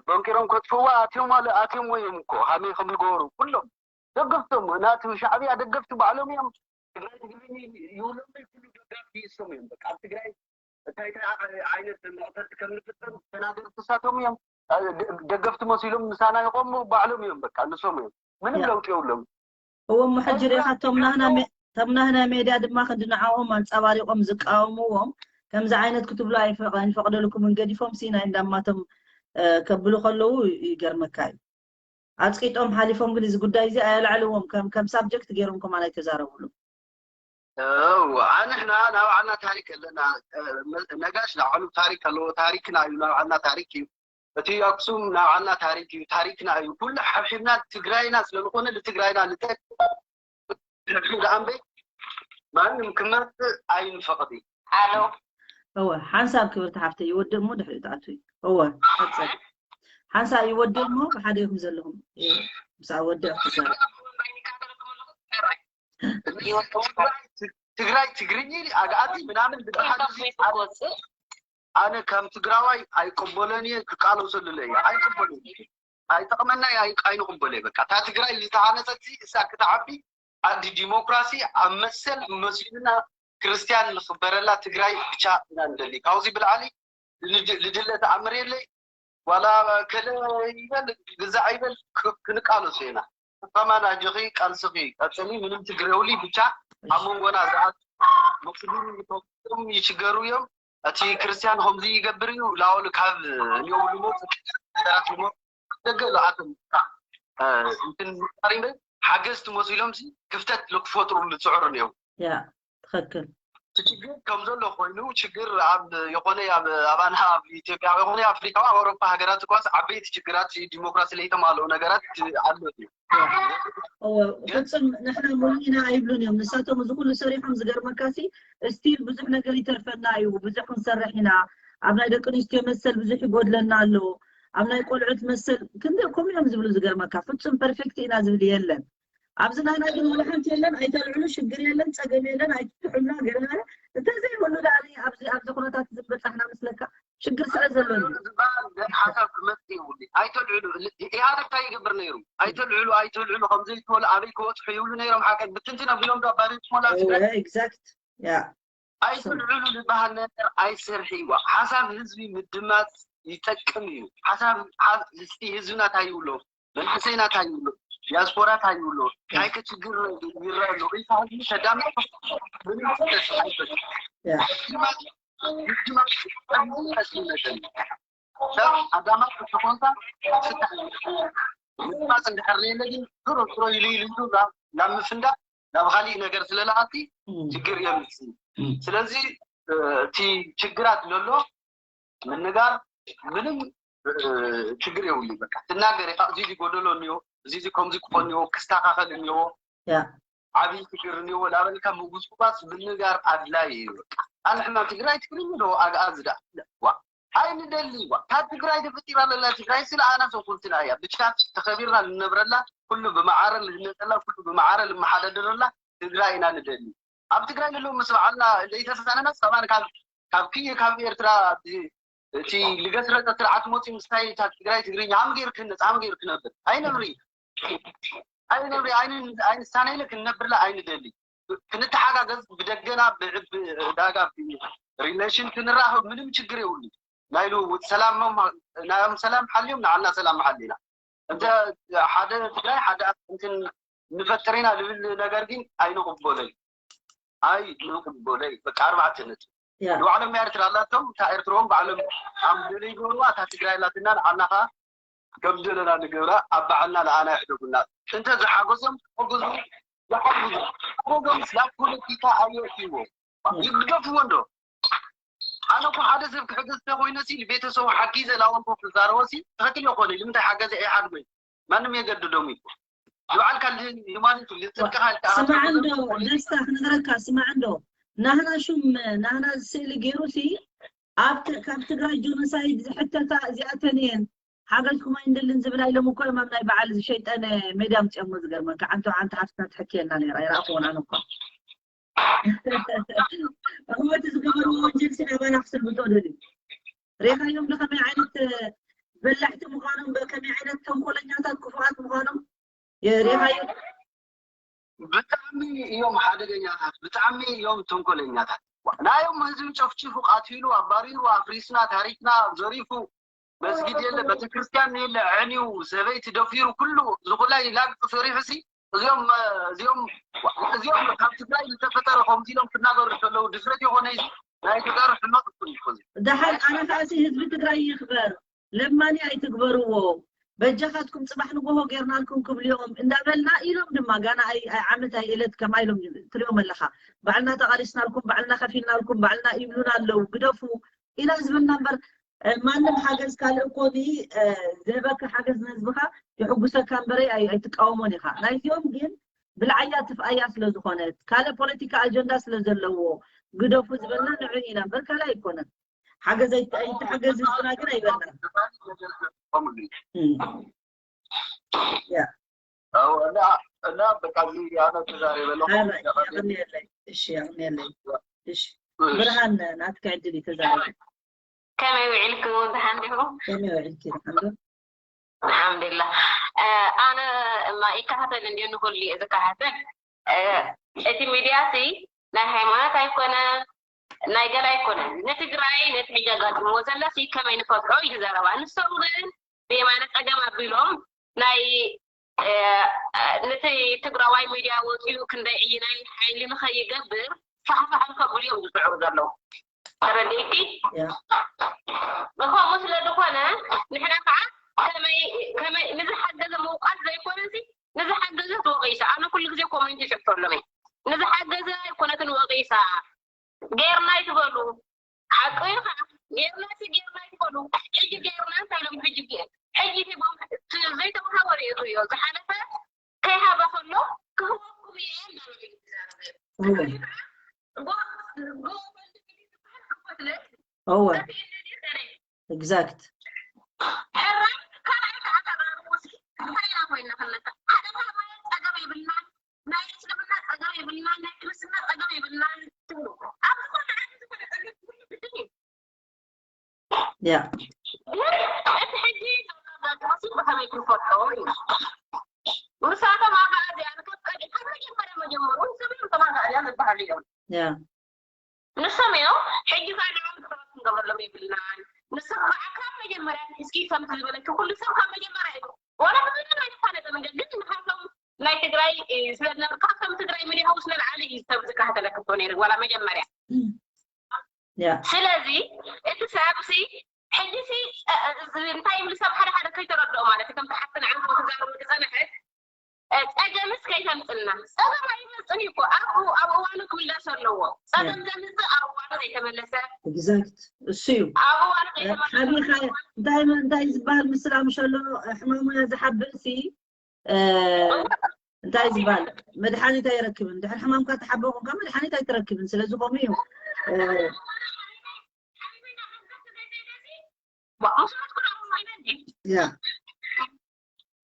በንኪሮም ከጥፍዋ ኣትዮም ኣለ ኣትዮም እዮም እኮ ሃመይ ከም ዝገበሩ ኩሎም ደገፍቶም ናቲ ሻዕብያ ደገፍቲ ባዕሎም እዮም። ትግራይ ትግርኛ ይብሎም ኩሉ ደጋፊ ይሶም እዮም። በቃ ኣብ ትግራይ እንታይ እንታይ ዓይነት መቕተልቲ ከም ንፍጠር ተናገርቲ እሳቶም እዮም። ደገፍቲ መሲሎም ምሳና ይቆሙ ባዕሎም እዮም። በቃ ንሶም እዮም ምንም ያ። ለውጢ የብሎም። እዎ እሞ ሕጂ ርኢኻ እቶም ናህና ሜ- እቶም ናህና ሜድያ ድማ ክንዲ ንዓኦም ኣንጸባሪቖም ዝቃወምዎም ከምዚ ዓይነት ክትብሉ ኣይፈ- ኣይንፈቕደልኩምን ገዲፎም ሲ ናይ እንዳማቶም እ፣ ከብሉ ከለዉ ይገርመካ እዩ። ኣጽቂጦም ሓሊፎም ግን እዚ ጉዳይ እዚ ኣየልዕልዎም ከም ከም ሳብጀክት ገይሮም ከማን ኣይተዛረብሉ። እዎ ኣንሕና ናይ ባዕልና ታሪክ ኣለና። ነጋሽ ናይ ባዕሉ ታሪክ ኣለዎ። ታሪክና እዩ ናይ ባዕልና ታሪክ እዩ። እቲ ኣክሱም ናይ ባዕልና ታሪክ እዩ። ታሪክና እዩ። ኩሉ ሓብሒብና ትግራይና ስለዝኾነ ንትግራይና ንጠቅም ደኣ እምበይ ማንም ክመፅእ ኣይንፈቕድ። ኣሎ እወ ሓንሳብ ክብርቲ ሓፍተይ ይወድእ እሞ ድሕሪኡ ትኣትዊ። እወ ቀፅል። ሓንሳብ ይወድእ እሞ ብሓደ ኢኹም ዘለኹም። እ፣ ምስ ወድእ ክትዛረብ። ትግራይ ትግርኛ ኣግኣዚ ምናምን ዝበሃል እዚ ኣነ ከም ትግራዋይ ኣይቀበሎን እየ። ክቃለሰሉ እየ ኣይቀበሎን እየ። ኣይጠቕመና እየ። ኣይ- ኣይንቕበሎ እየ። በቃ እታ ትግራይ ዝተሃነፀት እሳ ክትዓቢ ዓዲ ዲሞክራሲ ኣብ መሰል መስልና ክርስቲያን ንኽበረላ ትግራይ ብቻ ኢና ንደሊ። ካብዚ ብላዕሊ ንድ- ንድለ ተኣምር የለይ። ዋላ ከለ ይበል ግዛዕ ይበል ክ- ክንቃለሶ ኢና። ከማን ኣጆኺ ቃልስኺ ቀፅሊ ምንም ችግር የውሊ። ብቻ ኣብ መንጎና ዝኣት ሙስሊም ይፈቅዶም ይችገሩ እዮም። እቲ ክርስቲያን ከምዚ ይገብር እዩ ላወሉ ካብ እኒኦም ልሞት ነገራት ልሞት ደገ ዝኣቶም እንትን ምጣሪ ሓገዝቲ መሲሎም ሲ ክፍተት ልክፈጥሩ ልፅዕሩ እዮም። ያ ትኽክል። እቲ ችግር ከም ዘሎ ኮይኑ ችግር ኣብ የኾነ ኣብ ኣባና ኣብ ኢትዮጵያ የኾነ ኣፍሪካ ኣብ ኣውሮፓ ሃገራት እኳስ ዓበይቲ ችግራት ዲሞክራሲ ለይተማልኦ ነገራት ኣሎ እዩ። እወ ፍጹም ንሕና ሙሉእ ኢና ኣይብሉን እዮም ንሳቶም እዚ ኩሉ ሰሪሖም። ዝገርመካሲ ስቲል ብዙሕ ነገር ይተርፈና እዩ። ብዙሕ ክንሰርሕ ኢና። ኣብ ናይ ደቂ ኣንስትዮ መሰል ብዙሕ ይጎድለና ኣሎ። ኣብ ናይ ቆልዑት መሰል ክንደይ ከምኡ እዮም ዝብሉ ዝገርመካ። ፍጹም ፐርፌክት ኢና ዝብል የለን። ኣብዚ ናና ግን ወላ ሓንቲ የለን። ኣይተልዕሉ፣ ሽግር የለን፣ ጸገም የለን፣ ኣይትትሕሉና ገለ ገለ። እንተዘይብሉ ደኣ ኣብዚ ኣብዚ ኩነታት ዝበጻሕና መስለካ ሽግር ስለ ዘሎ እዩ። ዝበሃል ሓሳብ ክመጽእ የብሉ። ኣይተልዕሉ። ኢህኣደግ እንታይ ይገብር ነይሩ? ኣይተልዕሉ፣ ኣይተልዕሉ፣ ከም ዘይትበሉ ኣበይ ክበጽሑ ይብሉ ነይሮም። ሓቀ ብትንትን ኣቢሎም ዶ ኣባሪት ሞላ ትግራይ? ኤግዛክት። ያ። ኣይትልዕሉ ዝበሃል ነገር ኣይሰርሕ እዩ። ሓሳብ ህዝቢ ምድማፅ ይጠቅም እዩ። ሓሳብ ሓ- እስቲ ህዝብና እንታይ ይብሎ፣ መንእሰይና እንታይ ይብሎ፣ ዲያስፖራ እንታይ ይብሎ፣ እንታይ ከ ችግር ይረአ ኣሎ ኢልካ ህዝቢ ተዳምፅ ምንም ተስፋ ኣይሰጥን። ያ። ምድማፅ ምድማፅ ብጣዕሚ ጠቃሚ ነገር እዩ። ሰብ ኣዳማፅ እንተኾንካ ስታ ምድማፅ እንድሕር የለ ግን ዞሮ ዞሮ ኢሉ ኢሉ ኢሉ ናብ ናብ ምፍንዳእ ናብ ካሊእ ነገር ስለለኣቲ እም፣ ችግር የምፅእ። እም፣ ስለዚ እ፣ እቲ ችግራት ለሎ ምንጋር ምንም እ፣ ችግር የብሉ። በቃ ትናገር ኢኻ፣ እዚ እዚ ጎደሎ እኒኦ፣ እዚ እዚ ከምዚ ክኾን እኒኦ፣ ክስተኻኸል እኒኦ፣ ያ። ዓብዪ ችግር እኒኦ ላበልካ ምጉስጓስ ምንጋር ኣድላይ እዩ። በቃ ኣንሕና ትግራይ ትግርኛ ዶ ኣግኣዝ ዳ ዋ ኣይንደሊ ዋ ካብ ትግራይ ተፈጢራ ለላ ትግራይ ስለ ኣና ሰኩልትና እያ ብቻ ተኸቢርና ንነብረላ ኩሉ ብመዓረ ልህነፀላ ኩሉ ብመዓረ ልመሓዳደረላ ትግራይ ኢና ንደሊ። ኣብ ትግራይ ንለው ምስ በዓልና ዘይተሳነና ሰባን ካብ ካብ ክየ ካብ ኤርትራ እቲ እቲ ልገስረጠ ስርዓት መፅኡ ምስታይ እታ ትግራይ ትግርኛ ኣም ገይር ክህነፅ ኣም ገይር ክነብር ኣይነብሪ ኣይነብሪ ኣይንሳነይለ ክንነብርላ ኣይንደሊ። ክንተሓጋገዝ ብደገና ብዕዳጋ ሪሌሽን ክንራኸብ ምንም ችግር የብሉ። ናይ ልውውጥ ሰላም ናዮም ሰላም ሓልዮም ንዓና ሰላም ሓሊና እንተ ሓደ ትግራይ ሓደ እንትን ንፈጥር ኢና ዝብል ነገር ግን ኣይንቕበሎይ ኣይንቕበሎይ። በቃ ኣርባዕተ ነጥብ። ንባዕሎም ኤርትራ ኣላቶም እታ ኤርትራኦም ባዕሎም ኣምደለ ይገብርዋ እታ ትግራይ ኣላትና ንዓና ከዓ ከም ዘለና ንገብራ ኣብ ባዕልና ንኣና ይሕደጉና። እንተ ዝሓገዞም ተሓግዙ ዝሓግዙ ሓገዞም ናብ ፖለቲካ ኣየእትይዎ ይግደፍዎ እንዶ ኣነ እኮ ሓደ ሰብ ክሕግዝ ተኮይነ ሲ ንቤተሰቡ ሓጊዘ ላወንኮ ክዛረቦ ሲ ትኽክል ይኮነ ንምንታይ ሓገዘ ኣይሓድጎ ማንም የገድዶም እዩ። ንባዕልካ ንማለት ልፅድቅኻ ኢልካ ስማዕ እንዶ ደስታ ክነግረካ ስማዕ እንዶ ናህና ሹም ናህና ስእሊ ገይሩ ሲ ኣብ ት- ካብ ትግራይ ጆኖሳይድ ዝሕተታ እዚኣተን እየን ሓገዝኩም ኣይንደልን ዝብላ ኢሎም እኮ እዮም ኣብ ናይ በዓል ዝሸይጠነ ሜድያ ምፅኦሞ ዝገርመካ ዓንተ ዓንተ ሓፍትና ትሕክየና ነራ ይረኣኹ ወናን እኳ እህወት ዝገበርዎ ወንጀል ሲ ናባና ክስልብጦ ደልዩ ሬኻዮም ብከመይ ዓይነት በላሕቲ ምዃኖም ብከመይ ዓይነት ተንኮለኛታት ክፉኣት ምዃኖም ሬኻዮም ብጣዕሚ እዮም ሓደገኛታት ብጣዕሚ እዮም ተንኮለኛታት ናዮም ህዝቢ ጨፍጭፉ ቃቲሉ ኣባሪሩ ኣፍሪስና ታሪክና ዘሪፉ መስጊድ የለ ቤተክርስትያን የለ ዕንዩ ሰበይቲ ደፊሩ ኩሉ ዝኹላይ ላግፂ ሰሪሑ ሲ እዚኦም እዚኦም እዚኦም ካብ ትግራይ ዝተፈጠረ ከምዚ ኢሎም ክናገሩ ከለዉ ድፍረት የኾነ ናይ ተጋሩ ሕመቅ እኮ እዩ እዚ። ደሓን ኣነ ከኣሲ ህዝቢ ትግራይ ይኽበር ለማኒ ኣይትግበርዎ በጃኻትኩም ፅባሕ ንጎሆ ጌርናልኩም ክብልኦም እንዳበልና ኢሎም ድማ ጋና ኣይ ኣይ ዓመት ኣይ እለት ከማ ኢሎም ትሪኦም ኣለኻ ባዕልና ተቃሊስናልኩም ባዕልና ከፊልናልኩም ባዕልና ይብሉና ኣለዉ ግደፉ ኢና ዝበልና እምበር ማንም ሓገዝ ካልእ እኮ ዘበካ ሓገዝ ንህዝብኻ የሕጉሰካ እምበረይ ኣይትቃወሞን ኢኻ ናይዚኦም ግን ብልዓያ ትፍኣያ ስለ ዝኾነት ካልእ ፖለቲካ ኣጀንዳ ስለ ዘለዎ ግደፉ ዝበልና ንዑ ኢና እምበር ካልእ ኣይኮነን ሓገዝ ኣይተሓገዝ ህዝብና ግን ኣይበልና እና በቃ እዚ ኣነ ተዛሪበ ኣለኹ የቕንየለይ እሺ የቕንየለይ እሺ ብርሃን ናትካ ዕድል እዩ ተዛረብ ከመይ ውዒልኪ ደሓን ዲኹ ከመይ ውዒልኪ ደሓን ዶ ኣልሓምዱላ ኣነ እማ ይከታተል እንዲ ንኩሉ እየ ዝከታተል እቲ ሚድያ ሲ ናይ ሃይማኖት ኣይኮነ ናይ ገላ ኣይኮነ ንትግራይ ነቲ ሕጂ ኣጋጥምዎ ዘላ ሲ ከመይ ንፈትሖ እዩ ዝዛረባ ንሶም ግን ብየማነ ፀገም ኣቢሎም ናይ ነቲ ትግራዋይ ሚድያ ወፂኡ ክንደይ ዕይናይ ሓይሊ ንኸይገብር ሳሕሳሕ ከብሉ እዮም ዝፅዕሩ ዘለዉ ተረዲእኪ ከምኡ ስለ ዝኾነ ንሕና ከዓ ከመይ ንዝሓገዘ ምውቃስ ዘይኮነ ንዝሓገዘ ትወቂሳ ኣነ ኩሉ ግዜ ኮሜንት ይፅሕፈሎም ንዝሓገዘ ኣይኮነትን ወቂሳ ጌርና ይትበሉ ሓቂ እዩ ከዓ ጌርና ሲ ጌርና ይትበሉ ሕጂ ጌርና እንታይ ኢሎም ሕጂ ሕጂ ሂቦም ዘይተዋሃበ ርእዩ ዝሓለፈ ከይሃበ ከሎ ክህበኩም እየ እንዳበለ እዩ ዝዛረበ እወ እወ exact ያ ግን እቲ ሕጂ ዘሎ ዳግማሲ ብኸመይ ክንፈልጦ እዩ? ንሳቶም ኣጋኣዝያን ካብ ቀዲ ካብ መጀመርያ መጀመሩ ንሶም እዮም እቶም ኣጋኣዝያን ዝበሃሉ እዮም። ያ ንሶም እዮም። ሕጂ ከዓ ንዖም ክረባት ክንገብረሎም የብልናን። ንሶም ከዓ ካብ መጀመርያ እስኪ ከምቲ ዝበለኪ ኩሉ ሰብ ካብ መጀመርያ እዩ። ዋላ ብዝና ይፋለጠ ነገር ግን ንሃቶም ናይ ትግራይ ስለ ዝነበርካ ከም ትግራይ ሚዲያ ሃውስ ንልዓሊ እዩ ሰብ ዝከታተለክቶ ነይሩ ዋላ መጀመርያ ያ ስለዚ እቲ ሰብሲ ሕጂሲ እንታይ ይብል ሰብ ሓደ ሓደ ከይተረድኦ ማለት እዩ ከምቲ ሓፍትና ዕንቁ ትዛረቡ ዝፀንሐት ፀገምስ ከይተምፅልና ፀገም ኣይመፅን እዩ እኮ ኣብኡ ኣብ እዋኑ ክምለስ ኣለዎ ፀገም ዘምፅእ ኣብ እዋኑ ዘይተመለሰ exact እሱ እዩ ኣብ እዋኑ ዘይተመለሰ ሓቢኻ እንታይ እንታይ ዝበሃል ምስላ ምሸሎ ሕማሙ እያ ዝሓብእ ሲ እንታይ ዝበሃል መድሓኒት ኣይረክብን ድሕር ሕማምካ ተሓበኹምካ መድሓኒት ኣይትረክብን ስለዚ ከምኡ እዩ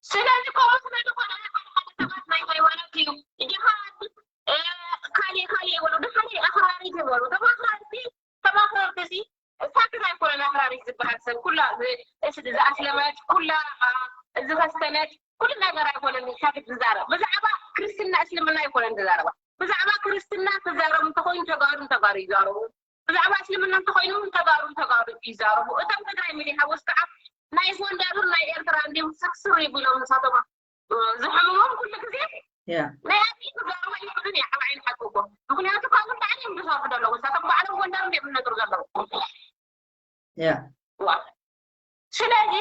ስለዚ ከምኡ ስለ ዝኾነ ሓደ ሓደ ሰባት ናይ ሃይማኖት እዩ ጅሃድ ካሊእ ካሊእ ይበሉ ብሓደ ኣኽራሪት ይበሉ ተማኽራርቲ ተማኽረርቲ ሲ ሳክት ኣይኮነን ኣኽራሪት ዝበሃል ሰብ ኩላ ዝኣስለመት ኩላ ዝኸስተነት ኩሉ ነገር ኣይኮነን ሳክት ዝዛረብ ብዛዕባ ክርስትና እስልምና ኣይኮነን ዝዛረባ ብዛዕባ ክርስትና ክዛረቡ እንተኮይኑ ተጋሩ ንተጋሩ ይዛረቡ ብዛዕባ እስልምና እንተኮይኑ ተጋሩ ንተጋሩ ይዛረቡ እቶም ትግራይ ሚዲያ ሓወስ ከዓ ናይ ጎንደርን ናይ ኤርትራ እንዲም ስርስር ይብሎም ንሳቶም ዝሕምሞም ኩሉ ግዜ ናይ ኣቢ ክዛረቡ ኣይክእሉን እያ ዓብ ዓይኒ ሓቂ እኮ ምክንያቱ ካብኡ ላዕሊ እዮም ዝሰርሑ ዘለዉ ንሳቶም ባዕሎም ጎንደር እንዲም ዝነጥሩ ዘለዉ ያ ስለዚ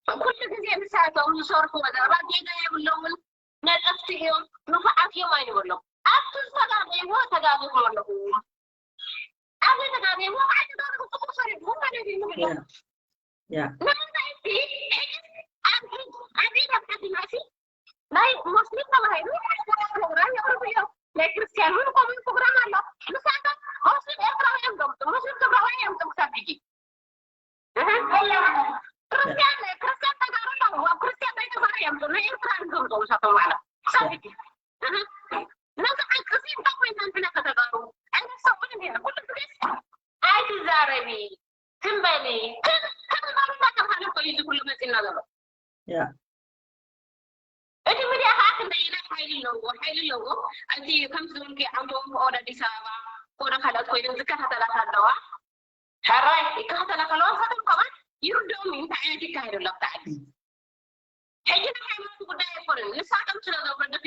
ኩሉ ግዜ ንሳቶም ዝሰርሕዎ ዘረባ ጌጋ የብሎምን ነጠፍቲ እዮም ንፉዓት እዮም ኣይንበሎም ኣብቲ ዝተጋገይዎ ተጋጊኹም ኣለኹም ኣብ ዘይተጋገይዎ ከዓ ተጋጊኹም ፅቡቅ ሰሪሕኩም ማለት እዩ ንብሎም ያ ንምንታይ እቲ ሕጂ ኣብ ሕጂ ኣብ ኢድ ኣብ ዓድና ሲ ናይ ሙስሊም ተባሂሉ ሓደ ፕሮግራም የቕርቡ እዮም ናይ ክርስቲያን እውን ከምኡ ፕሮግራም ኣሎ ንሳቶም ሙስሊም ኤርትራውያን እዮም ዘምፅኡ ሙስሊም ትግራዋይ እዮም ዘምፅኡ ክሳብ ሕጂ ክርስቲያን ክርስቲያን ተጋሩ ኣለዉ ኣብ ክርስቲያን ናይ ተጋሩ እዮም ዘምፅኡ ናይ ኤርትራ እዮም ዘምፅኡ ንሳቶም ባዕሎም ክሳብ ሕጂ ነዚ ዓቅሲ እንታይ ኮይና ንሕና ከተጋሩ ኣይነሰብን እንዲና ኩሉ ግዜ ኣይትዛረቢ ትም በሊ ትም ትም በሉ እናተባሃለ እኮ እዩ እዚ ኩሉ መፂና ዘሎ ያ እቲ ሚድያ ከዓ ክንደየናይ ሓይሊ ኣለዎ ሓይሊ ኣለዎ እቲ ከምቲ ዝበልኩ ዓንተቦም ከወደ ኣዲስ ኣበባ ከወደ ካልኦት ኮይኖም ዝከታተላካ ኣለዋ ሕራይ ይከታተላካ ኣለዋ ንሳቶም ከማን ይርድኦም እዩ እንታይ ዓይነት ይካየድ ኣሎ ኣብቲ ዓዲ ሕጂ ናይ ሃይማኖት ጉዳይ ኣይኮነን ንሳቶም ስለ ዘውረድቲ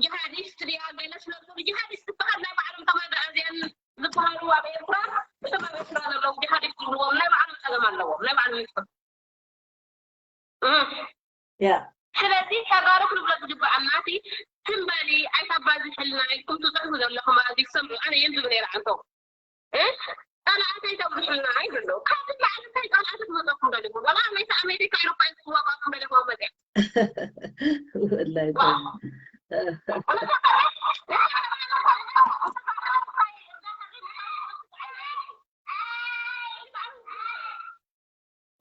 ጂሃዲስት ድያ ገለ ስለ ዝብሉ ጂሃዲስት ዝበሃል ናይ ባዕሎም ተማጋእዝያን ዝበሃሉ ኣብ ኤርትራ እቶም ኣብ ኤርትራ ዘለዉ ጂሃዲስት ዝብልዎም ናይ ባዕሎም ፀገም ኣለዎም ናይ ባዕሎም ይፍትሑ ያ ስለዚ ተጋሩ ክንብሎ ዝግበኣና እቲ ትም በሊ ኣይታባዝሕልና ኢልኩም ትፅሕፉ ዘለኹም ኣብዚ ክሰምዑ ኣነ የንብብ ነይረ ዓንቶም እ? ጸላእተይ ተብዝሑልና ኣይደለዉ። ካብ ላዕሊ እንታይ ጸላእቲ ክመጸኩም ደሊኹም? ወላ ኣመይቲ ኣሜሪካ ኤሮፓ ክዋጋእኩም ደሊኹም መጽያ። ወላይ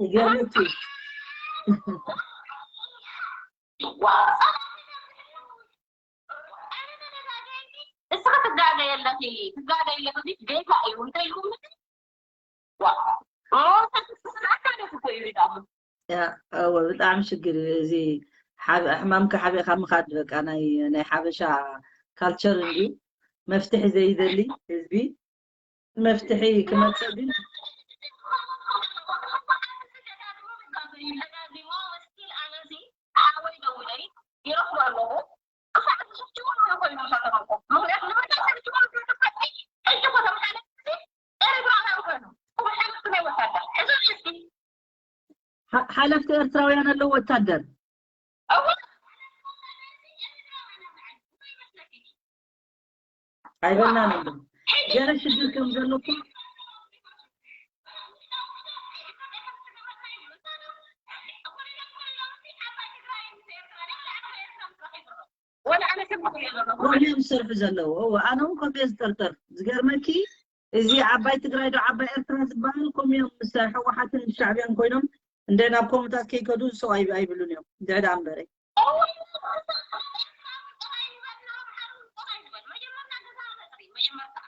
ይገርምኪ እስኻ ትጋገ የለኺ ትጋገ የለኺ ጌታ እዩ እንተ ኢልኩም ዋ ሞተ ትስራካ ደስ እኮ እዩ ዳሙ ያ እወ ብጣዕሚ ሽግር እዩ እዚ ሓብ- ሕማምካ ሓቢእካ ምኻድ በቃ ናይ ናይ ሓበሻ ካልቸር እንድዩ መፍትሒ ዘይደሊ ህዝቢ መፍትሒ ክመፅእ ግን ሓ- ሓለፍቲ ኤርትራውያን ኣለዉ ወታደር ኣይበልናን ኣሎ ገለ ሽግር ከም ዘሎ እኮ ወላ ኣነ ሰብ ክሪኦ ዘለኹ ከምኡ እዮም ዝሰርሑ ዘለዉ እወ ኣነ እውን ከምኡ እየ ዝጠርጠር ዝገርመኪ እዚ ዓባይ ትግራይ ዶ ዓባይ ኤርትራ ዝበሃል ከምኡ እዮም ምስ ህወሓትን ሻዕብያን ኮይኖም እንደ ናብ ከምኡታት ከይከዱ ሰው ኣይ- ኣይብሉን እዮም እንድዒ ደኣ እምበረይ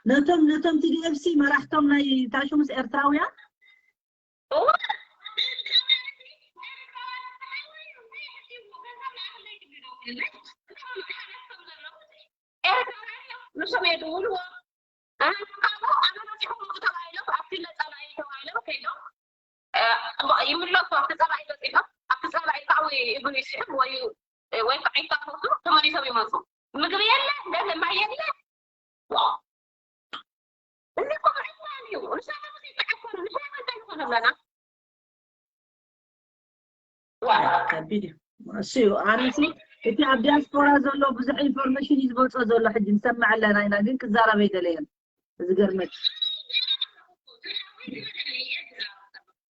ነቶም ነቶም ቲዲኤፍሲ መራሕቶም ናይ ታሹምስ ኤርትራውያን ንሶም የድውልዎ። ካብኡ ኣነ በፂኹም ውፁ ተባሂሎም ኣብቲ ነፃ ናይ ተባሂሎም ከይዶም ይምለሱ። ኣብቲ ፀላኢ በፂሖም ኣብቲ ፀላኢ ካዕዊ እግሩ ይስሕብ ወይ ወይ ከዓ ይታፈሱ ተመሊሶም ይመፁ። ምግቢ የለ፣ ገለ ማይ የለ። እዚ እኮ ምዕባል እዩ። ንሳቶም ዘይተዓፈሩ ንሕና መን ንኾን ኣለና? ከቢድ እዩ። እሱ እዩ ኣነሲ እቲ ኣብ ዲያስፖራ ዘሎ ብዙሕ ኢንፎርሜሽን እዩ ዝመፅኦ ዘሎ። ሕጂ ንሰምዕ ኣለና ኢና፣ ግን ክዛረብ ኣይደለየን። ዝገርመች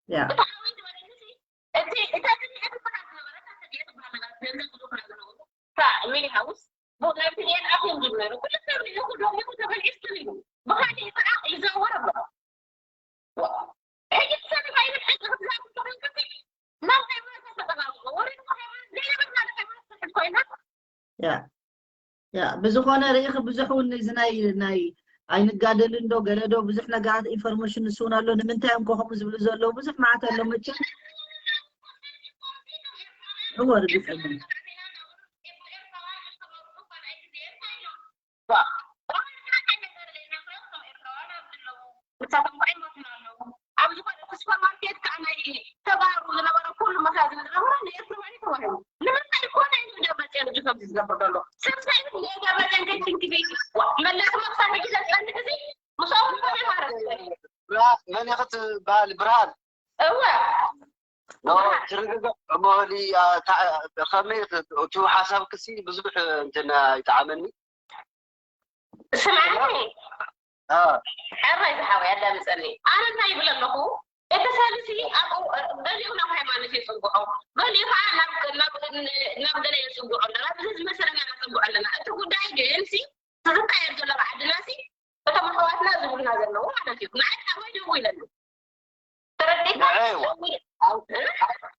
ያ ሚሊ ሃውስ ናብቲ ዲኤን ኣፍዮም ዝብለሉ ኩሉ ሰብ ሪኢኹ ደሚኹ ተበልዒ ስትሪሉ ብካሊእ ከዓ ይዘውር ኣሎ። ሕጂ ትሰምዕ ኣይብል ሕጂ ክትዛረብ ተኾንክሲ ናብ ሃይማኖት ተተጠቃምቆ ወሪድኩ ሃይማኖት ዘይነበርና ሃይማኖት ትሕት ኮይና ያ ያ ብዝኾነ ርኢኺ ብዙሕ እውን እዚ ናይ ናይ ኣይንጋደልን ዶ ገለ ዶ ብዙሕ ነገራት ኢንፎርሜሽን ንሱ እውን ኣሎ። ንምንታይ እዮም ከምኡ ዝብሉ ዘለዉ ብዙሕ መዓት ኣሎ መቸም። እወ ርግጸኛ ንሳቶም ከዓ ይሞቱና ኣለዉ። ኣብ ዝኾነ እቲ ሱፐርማርኬት ከዓ ናይ ተጋሩ ዝነበረ ኩሉ መሳዝን ዝነበረ ንኤርትራውያን ተዋሂቡ። ንምንታይ ኮነ እዩ ደብረፅዮን እዚ ከምዚ ዝገብር ዘሎ? ሰብ ሳይብል ንደብረፅዮን ከይትንክፊ መለስ መክሳብ ሕጂ ዘፀንሕ እዚ ምስኦም ኮነ ማለት እዩ። መን ኢኺ ትበሃል? ብርሃን እወ ትርግጋእ እሞ ሊ ከመይ እቲ ሓሳብክሲ ብዙሕ እንትን ኣይጠዓመኒ። ስምዓኒ ሕራይ ዝሓወይ ኣዳምፀኒ። ኣነ እንታይ ይብል ኣለኹ? እቲ ሰብሲ ኣብኡ ገሊኡ ናብ ሃይማኖት የፅግዖ፣ ገሊኡ ከዓ ናብ ገለ የፅግዖ ኣሎ። ናብ እዚ ዝመሰለና ነፀግዖ ኣለና። እቲ ጉዳይ ግን ሲ ዝካየድ ዘሎ ኣብ ዓድና ሲ እቶም ኣሕዋትና ዝብሉና ዘለዉ ማለት እዩ። ንዓይ ሓወይ ደዊለሉ ተረዲእካ? ንዐይ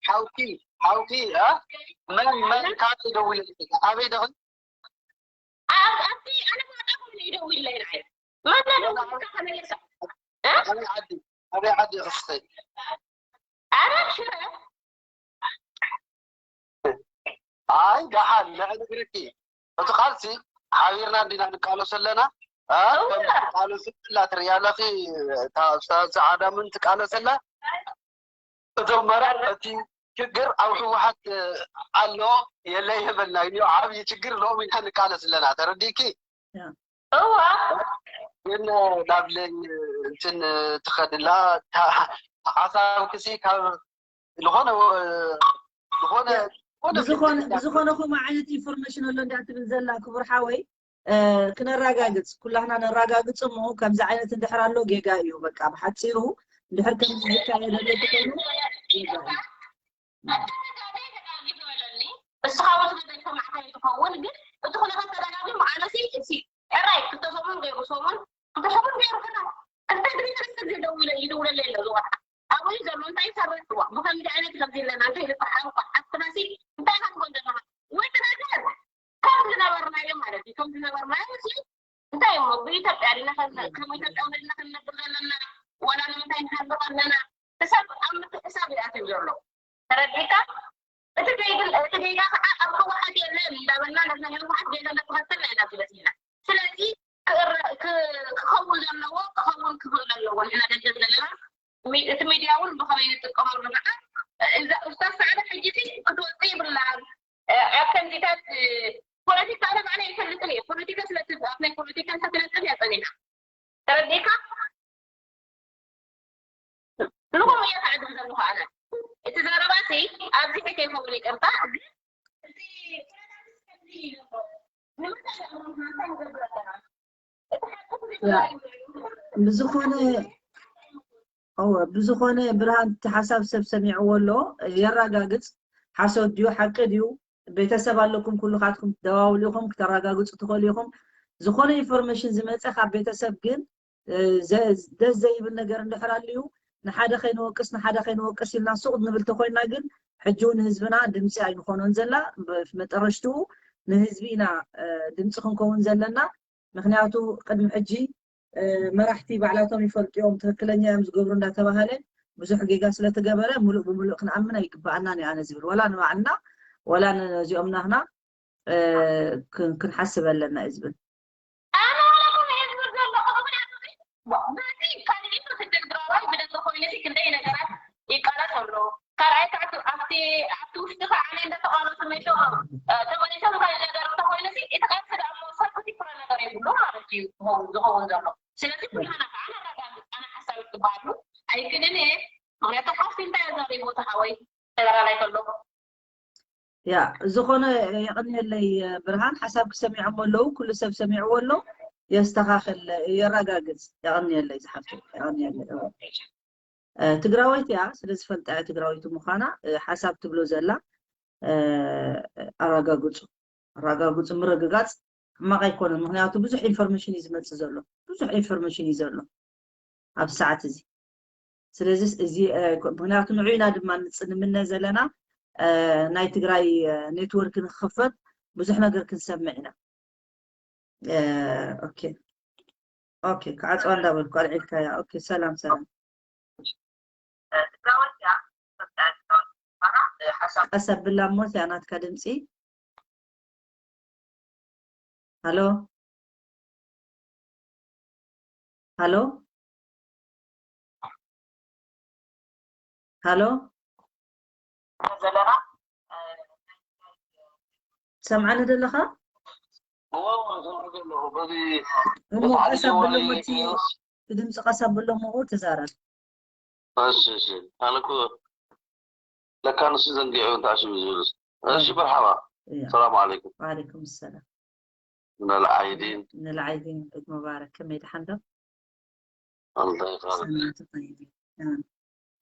ሓውቲ ሓውቲ መን መን ካበይ ደዊለልኪ? ኣበይ ደኽን? ኣብቲ ኣነ ማጣ ኮይኑ ይደውለይ ንዓይ ማና ደውልካ ከመለሳ ኣበይ ዓዲ ኣበይ ዓዲ ክስተይ ኣረ ሽረ ኣይ ደሓን ንዕንግርኪ እቲ ቃልሲ ሓቢርና እንዲና ንቃለሶ ኣለና። ቃለሱ ላ ትሪያ ኣለኺ። ጸዓዳ ምን ትቃለሰላ እቶም መራ እቲ ችግር ኣብ ህወሓት ኣሎ የለ የበልና እዩ። ዓብዪ ችግር ሎም ኢና ንቃለስ ኣለና። ተረዲእኪ? እዋ ግን ላብለኝ እንትን ትኸድላ ሓሳብ ክሲ ካብ ዝኾነ ዝኾነ ብዝኾነ ከምኡ ዓይነት ኢንፎርሜሽን ኣሎ እንዳ ትብል ዘላ ክቡር ሓወይ ክነራጋግፅ ኩላህና ነራጋግፅ እሞ ከምዚ ዓይነት እንድሕር ኣሎ ጌጋ እዩ በቃ ብሓፂሩ እንድሕር ከምዚ ዝካየድ ኣሎ ተኾይኑ ጌጋ እዩ እስኻ እውን ትበደል ሰማዕታይ ትኸውን ግን እቲ ኩነታት ተደጋጊሙ ኣነሲ እሲ ሕራይ ክልተ ሰሙን ገይሩ ሰሙን ክልተ ሰሙን ገይሩ ሕራይ ክልተ ግዜ ሰለስተ ግዜ ደዊለ ይድውለለይ ኣሎ ዝወርሓ ኣብኡ ዘሎ እንታይ ይሰርሕ እዋ ብከምዚ ዓይነት ከምዚ ኣለና እንታይ ኢሉ ሓንኳ ሓፍትና ሲ እንታይ ኢኻ ትኾን ዘለኻ ወይ ትናገር ከም ዝነበርናዮ ማለት እዩ ከም ዝነበርናዮ ሲ እንታይ እሞ ብኢትዮጵያ ዲና ከም ኢትዮጵያ ወለድና ክንነብር ዘለና ዋላ ንምንታይ ንሃልቕ ኣለና ሰብ ኣብ ምትሕሳብ ይኣትዩ ዘሎ ተረዲእካ እቲ ጌጋ እቲ ጌጋ ከዓ ኣብ ህወሓት የለን እንዳበልና ነዛ ህወሓት ጌጋ እንዳተኸተልና ኢና ዝመፅና ስለዚ ክኸውን ዘለዎ ክኸውን ክኽእል ኣለዎ ንሕና ደገፍ ዘለና እቲ ሚድያ እውን ብኸመይ ንጥቀመሉ ከዓ እዛ ኡስታዝ ሰዓዳ ሕጂ ክትወፅእ ይብላ ኣብ ከምዚታት ፖለቲካ ኣነ ባዕለ ይፈልጥን እየ ፖለቲካ ስለትብኣት ናይ ፖለቲካ እንተትነጥብ እያ ፀኒሓ ተረዲእካ ንኹም እየ ክዕድም ዘለኹ ኣነ እቲ ዘረባሲ ኣብዚ ከይከውን ይቅርታ ብዝኾነ እወ ብዝኾነ ብርሃን እቲ ሓሳብ ሰብ ሰሚዕዎ ኣሎ የራጋግፅ ሓሶት ድዩ ሓቂ ድዩ ቤተሰብ ኣለኩም ኩልኻትኩም ትደዋውሉ ኢኹም ክተራጋግፁ ትኽእሉ ኢኹም ዝኾነ ኢንፎርሜሽን ዝመፀ ካብ ቤተሰብ ግን ደስ ዘይብል ነገር እንድሕር ኣልዩ ንሓደ ከይንወቅስ ንሓደ ከይንወቅስ ኢልና ሱቕ ንብል ተኮይና ግን ሕጂ እውን ህዝብና ድምፂ ኣይንኾኖን ዘላ መጠረሽትኡ ንህዝቢ ኢና ድምፂ ክንከውን ዘለና ምክንያቱ ቅድሚ ሕጂ መራሕቲ ባዕላቶም ይፈልጡ እዮም ትክክለኛ እዮም ዝገብሩ እንዳተባሃለ ብዙሕ ጌጋ ስለተገበረ ሙሉእ ብሙሉእ ክንኣምን ኣይግባኣናን እዩ ኣነ ዝብል። ወላ ንባዕልና ወላ ነዚኦም ናህና ክንሓስብ ኣለና እዩ ዝብል። ኣነ ዋላ ከምኡ እየ ዝብል ዘለኹ። ምኽንያቱ በቲ ካልእ ትድግድራዋይ ብደገ ኮይነ ክንደይ ነገራት ይቃለስ ኣሎ። ካልኣይ ካብቲ ኣብቲ ውሽጥኻ ኣነ እንዳተቃለሱ መሸ ተመሊሶም ካልእ ነገር እንተኮይኑ እቲ ቃልሲ ደኣ እሞ ሰብ ክፍረ ነገር የብሉ ማለት እዩ ዝኸውን ዘሎ። ስለዚ ኩላና ከዓ ነረጋግፅ። ኣነ ሓሳብ ይግበኣሉ ኣይክልን እየ። ምክንያቱ ሓፍቲ እንታይ ኣዛሪቡ እቲ ሓወይ ተጋዳላይ ከሎ ያ ዝኾነ የቐንየለይ ብርሃን ሓሳብ ክሰሚዖም ኣለዉ። ኩሉ ሰብ ሰሚዕዎ ኣሎ። የስተኻኽል የረጋግፅ። የቐንየለይ ዝሓፍቱ የቐንየለይ። ትግራወይቲ እያ ስለ ዝፈልጣ እያ ትግራወይቲ ምዃና ሓሳብ ትብሎ ዘላ ኣረጋግፁ። ኣረጋግፁ ምርግጋፅ ሕማቕ ኣይኮነን። ምክንያቱ ብዙሕ ኢንፎርሜሽን እዩ ዝመፅእ ዘሎ። ብዙሕ ኢንፎርሜሽን እዩ ዘሎ ኣብዚ ሰዓት እዚ። ስለዚ እዚ ምክንያቱ ንዑ ኢና ድማ ንምነ ዘለና ናይ ትግራይ ኔትወርክ ንክኽፈት ብዙሕ ነገር ክንሰምዕ ኢና። ኦኬ ኦኬ ክዓፅዋ እንዳበልኩ ኣልዒልካያ። ኦኬ ሰላም ሰላም። ቀስ ኣብላ እሞ እቲኣ ናትካ ድምፂ። ሃሎ ሃሎ ሃሎ ዘለና ትሰምዓኒ ዘለኻ? እሞ ቀስ ኣብሎ እሞ እቲ ድምፂ ቀስ ኣብሎ እሞ ተዛረብ። እሺ እሺ ኣነ እኮ ለካ ንሱ ዘንጊዑ እንታይ ሽም ዝብልስ። እሺ መርሓባ ሰላም ዓለይኩም። ወዓለይኩም ሰላም። ንልዓይዲን ንልዓይዲን ዒድ ሙባረክ። ከመይ ደሓን ዶ? ኣንታይ ካልእ ሰላም ተጠይቢ።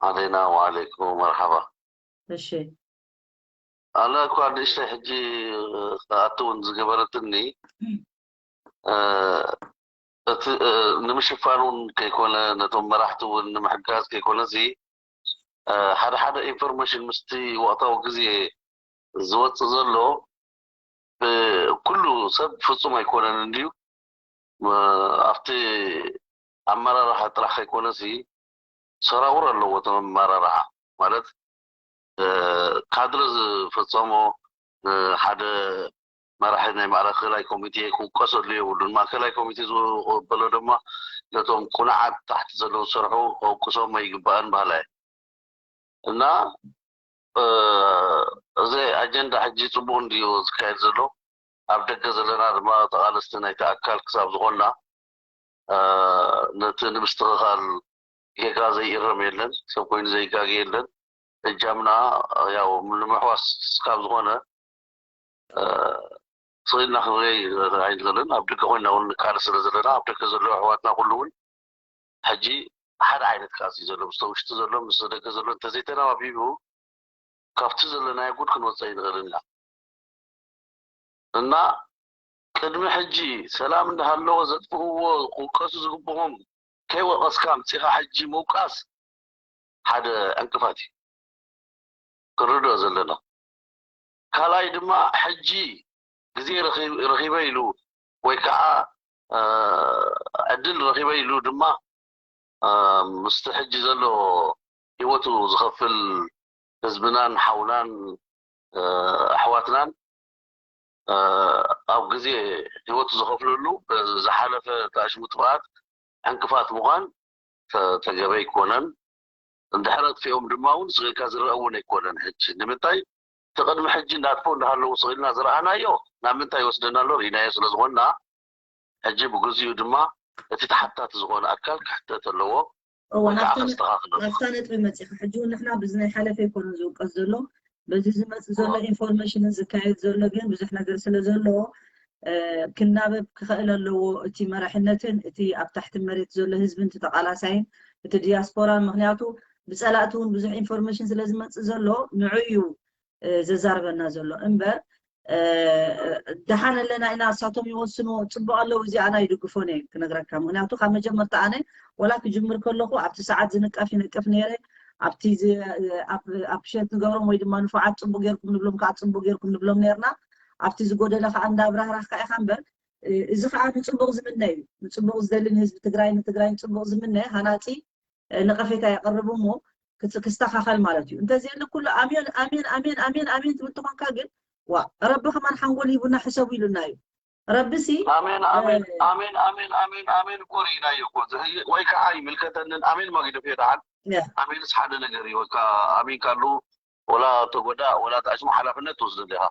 ዓለይና ወዓለይኩም መርሓባ። እሺ ኣነ እኳ ንእሽተይ ሕጂ ክኣቱ እውን ዝገበረትኒ እቲ ንምሽፋን እውን ከይኮነ ነቶም መራሕቲ እውን ንምሕጋዝ ከይኮነ እዚ ሓደ ሓደ ኢንፎርሜሽን ምስቲ ወቅታዊ ግዜ ዝወፅእ ዘሎ ኩሉ ሰብ ፍፁም ኣይኮነን እንድዩ ኣብቲ ኣመራርሓ ጥራሕ ከይኮነሲ ሰራውር ኣለዎ ተመማራርዓ ማለት ካድረ ዝፈፀሞ ሓደ መራሒ ናይ ማእከላይ ኮሚቴ ክውቀሰሉ የብሉን። ማእከላይ ኮሚቴ ዝበሎ ድማ ነቶም ቁኑዓት ታሕቲ ዘለዉ ዝሰርሑ ከውቅሶም ኣይግባእን በሃላይ እና እዚ ኣጀንዳ ሕጂ ፅቡቅ እንድዩ ዝካየድ ዘሎ። ኣብ ደገ ዘለና ድማ ተቃለስቲ ናይቲ ኣካል ክሳብ ዝኾንና ነቲ ንምስትኽኻል ጌጋ ዘይእረም የለን፣ ሰብ ኮይኑ ዘይጋገ የለን። እጃምና ያው ንምሕዋስ ስካብ ዝኾነ ስቕ ኢልና ክንሪኦ ኣይንኽእልን። ኣብ ደገ ኮይና እውን ንቃለስ ስለ ዘለና ኣብ ደገ ዘለዉ ኣሕዋትና ኩሉ እውን ሕጂ ሓደ ዓይነት ቃልሲ ዘሎ ምስ ውሽጢ ዘሎ ምስ ደገ ዘሎ እንተዘይተናባቢቡ ካብቲ ዘለናዮ ጉድ ክንወፅእ ኣይንኽእልን ኢና። እና ቅድሚ ሕጂ ሰላም እንዳሃለወ ዘጥፍእዎ ክውቀሱ ዝግብኦም ከይወቀስካ ኣምፂኻ ሕጂ ምውቃስ ሓደ ዕንቅፋት እዩ ክንርድኦ ዘለና። ካልኣይ ድማ ሕጂ ግዜ ረኺበ ኢሉ ወይ ከዓ ዕድል ረኺበ ኢሉ ድማ ምስቲ ሕጂ ዘሎ ህይወቱ ዝኸፍል ህዝብናን ሓውናን ኣሕዋትናን ኣብ ግዜ ህይወቱ ዝኸፍለሉ ዝሓለፈ ተኣሽሙ ጥፍኣት ዕንቅፋት ምዃን ተገቢ ኣይኮነን። እንድሕር ኣጥፊኦም ድማ እውን ስቕ ኢልካ ዝረአ እውን ኣይኮነን። ሕጂ ንምንታይ እቲ ቅድሚ ሕጂ እንዳጥፍኡ እንዳሃለዉ ስቕ ኢልና ዝረኣናዮ ናብ ምንታይ ይወስደና ኣሎ ርኢናዮ ስለ ዝኾንና ሕጂ ብግዚኡ ድማ እቲ ተሓታቲ ዝኾነ ኣካል ክሕተት ኣለዎ። እወ ናብታ ነጥቢ መፂኻ ሕጂ እውን ንሕና ብዚ ናይ ሓለፈ ይኮነ ዝውቀስ ዘሎ በዚ ዝመፅእ ዘሎ ኢንፎርሜሽንን ዝካየድ ዘሎ ግን ብዙሕ ነገር ስለ ዘሎ ክናበብ ክኽእል ኣለዎ እቲ መራሕነትን እቲ ኣብ ታሕቲ መሬት ዘሎ ህዝብን እቲ ተቃላሳይን እቲ ዲያስፖራን ምክንያቱ ብፀላእቲ እውን ብዙሕ ኢንፎርሜሽን ስለ ዝመፅእ ዘሎ ንዑ እዩ ዘዛርበና ዘሎ እምበር ደሓን ኣለና ኢና እሳቶም ይወስኑ ፅቡቅ ኣለዉ እዚኣና ይድግፎን እየ ክነግረካ ምክንያቱ ካብ መጀመርታ ኣነ ወላ ክጅምር ከለኹ ኣብቲ ሰዓት ዝንቀፍ ይነቅፍ ነይረ ኣብቲ ኣብ ሸት ንገብሮም ወይ ድማ ንፉዓት ፅቡቅ ጌርኩም ንብሎም ከዓ ፅቡቅ ጌርኩም ንብሎም ነርና ኣብቲ ዝጎደለ ከዓ እንዳብራህራህካ ኢካ እምበር እዚ ከዓ ንፅቡቅ ዝምነ እዩ ንፅቡቅ ዝደሊ ንህዝቢ ትግራይ ንትግራይ ንፅቡቅ ዝምነ ሃናፂ ነቀፌታ የቅርብ እሞ ክስ- ክስተኻኸል ማለት እዩ። እንተዘየለ ኩሉ ኣሜን ኣሜን ኣሜን ኣሜን ኣሜን ትብል ተኾንካ ግን ዋ ረቢ ከማን ሓንጎል ሂቡና ሕሰቡ ኢሉና እዩ። ረቢ ሲ ኣሜን ኣሜን ኣሜን ኣሜን ኣሜን ኣሜን እኮ ርኢናዮ እኮ። ዝህይ- ወይ ከዓ ይምልከተንን ኣሜን ማጊደፍ ይዳዓል። ያ ኣሜንስ ሓደ ነገር እዩ። ወይ ከዓ ኣሜን ካሉ ወላ ተጎዳ ወላ ተኣሽሙ ሓላፍነት ትወስደሉ ኢኻ።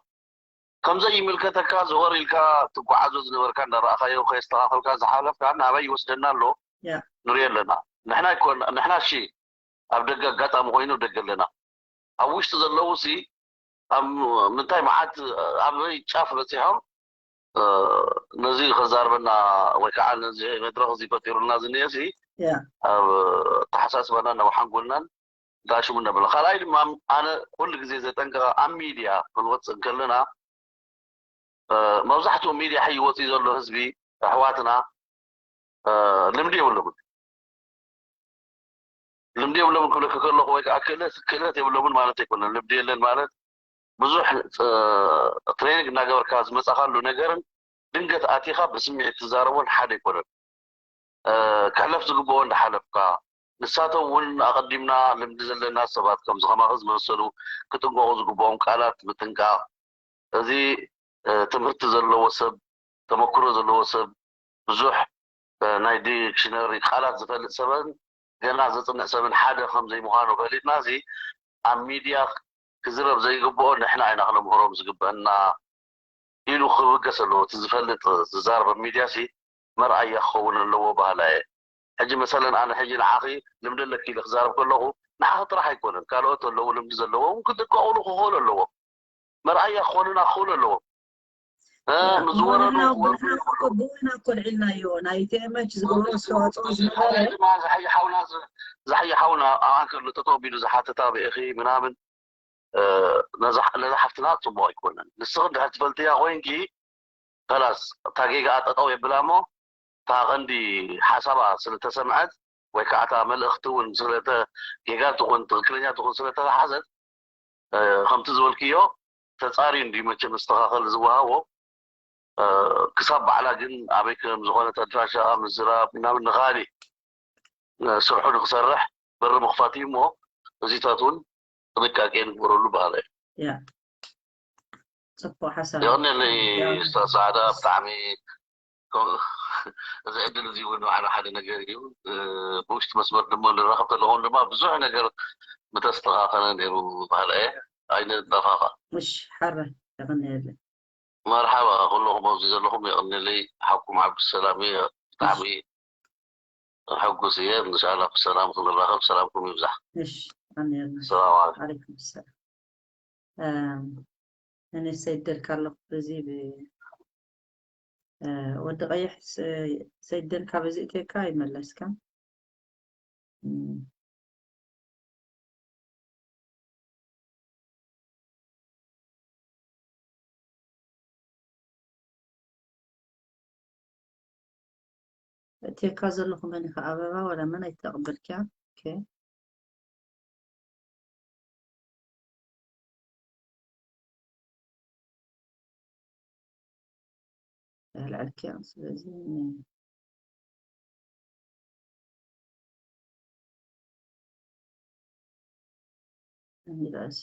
ከምዘይ ይምልከተካ ዘወር ኢልካ ትጓዓዞ ዝነበርካ እንዳረኣኻዮ ከየስተኻኸልካ ዝሓለፍካ ናበይ ይወስደና ኣሎ ያ ንሪኦ ኣለና። ንሕና ይኮን ንሕና እሺ ኣብ ደገ ኣጋጣሚ ኮይኑ ደገ ኣለና። ኣብ ውሽጢ ዘለዉ ሲ ኣብ ምንታይ መዓት ኣበይ ጫፍ በፂሖም እ፣ ነዚ ከዛርበና ወይ ከዓ ነዚ መድረክ እዚ ፈጢሩልና ዝኒሀ ሲ ያ ኣብ ተሓሳስባናን ኣብ ሓንጎልናን ዳሽሙ ነብላ። ካልኣይ ድማ ኣነ ኩሉ ግዜ ዘጠንቀቐ ኣብ ሚድያ ክንወፅእ እንከለና እ፣ መብዛሕትኡ ሚድያ ሕጂ ወፅኡ ዘሎ ህዝቢ ኣሕዋትና እ፣ ልምዲ የብሎምን። ልምዲ የብሎምን ክብለካ ከለኹ ወይ ከዓ ክእለት ክእለት የብሎምን ማለት ኣይኮነን። ልምዲ የለን ማለት ብዙሕ እ፣ ትሬኒንግ እናገበርካ ዝመፃኻሉ ነገርን ድንገት ኣቲኻ ብስምዒት ትዛረቦን ሓደ ኣይኮነን። እ፣ ክሕለፍ ዝግብኦ እንዳሓለፍካ ንሳቶም እውን ኣቐዲምና ልምዲ ዘለና ሰባት ከምዚ ከማኺ ዝመሰሉ ክጥንቀቑ ዝግብኦም ቃላት ምጥንቃቕ እዚ እ፣ ትምህርቲ ዘለዎ ሰብ ተመክሮ ዘለዎ ሰብ ብዙሕ እ፣ ናይ ዲክሽነሪ ቃላት ዝፈልጥ ሰብን ገና ዘፅንዕ ሰብን ሓደ ከም ዘይምዃኑ ፈሊጥና እዚ ኣብ ሚድያ ክዝረብ ዘይግብኦ ንሕና ኢና ክነምህሮም ዝግበአና ኢሉ ክብገስ ኣለዎ። እቲ ዝፈልጥ ዝዛረብ ኣብ ሚድያ ሲ መርኣያ ክኸውን ኣለዎ በሃላ እየ። ሕጂ መሰለን ኣነ ሕጂ ንዓኺ ልምዲ ኣለኪ ኢለ ክዛረብ ከለኹ ንዓኺ ጥራሕ ኣይኮነን ካልኦት ኣለዉ ልምዲ ዘለዎም ክጥቀቑሉ ክኽእሉ ኣለዎም። መርኣያ ክኾኑና ክኽእሉ ኣለዎም። እ፣ ያ ምስ ዝወረዱ ብወና ክወርዱ ብወና እኮ ብወና እኮ ልዒልና እዮ ናይ ቲ ኤም ኤች ዝገበሮ ኣስተዋፅኦ ዝነበረ ሓውና ዝሓየ ሓውና ዝሓየ ሓውና ኣብኣ ከሎ ጠጠው ቢሉ ዝሓተታ ብእኺ ምናምን እ፣ ነዛ ነዛ ሓፍትና ፅቡቅ ኣይኮነን። ንስኺ እንድሕር ትፈልጥያ ኮይንኪ ከላስ እታ ጌጋኣ ጠጠው የብላ እሞ እታ ቀንዲ ሓሳባ ስለተሰምዐት ወይ ከዓ እታ መልእኽቲ እውን ስለተ ጌጋ ትኹን ትኽክለኛ ትኹን ስለተተሓዘት እ፣ ከምቲ ዝበልክዮ ተፃርዩ እንድዩ መቸም መስተኻኸል ዝወሃቦ እ፣ ክሳብ ባዕላ ግን ኣበይ ከም ዝኾነት ኣድራሻኣ ምዝራብ ምናምን ንኻሊ እ፣ ስርሑ ንክሰርሕ በሪ ምኽፋት እዩ እሞ እዚታት እውን ጥንቃቄ ንግበረሉ በሃለ እየ። ያ ፅቡቅ ሓሳብ የቐንየለይ ኡስታዝ ሰዓዳ ብጣዕሚ ከም- እዚ ዕድል እዚ እውን ባዕሉ ሓደ ነገር እዩ። እ፣ ብውሽጢ መስመር ድማ ንራኸብ ከለኹም ድማ ብዙሕ ነገር ምተስተኻኸለ ነይሩ በሃለ እየ። ኣይንጠፋፋ። እሺ ሓራይ የቐንየለይ። መርሓባ ኩለኹም ኣብዚ ዘለኹም የቐንየለይ። ሓኩም ዓብዱሰላም እየ። ብጣዕሚ ሕጉስ እየ። እንሻላ ብሰላም ክንራኸብ ሰላምኩም ይብዛሕ። እሺ የቐንየለይ። ሰላም ዓለይኩም። ዓለይኩም ሰላም። እም፣ እኔ ሰይደልካ ኣለኹ በዚ ብ- እ፣ ወዲ ቀይሕ ስ- ሰይደልካ በዚ እቴካ ይመለስካ። እም። እቴካ ዘለኹ መን ኢኻ ኣበባ ወላ መን ኣይተቐበልክያ? ኦኬ። ኣልዕልክያ ስለዚ እንግዳስ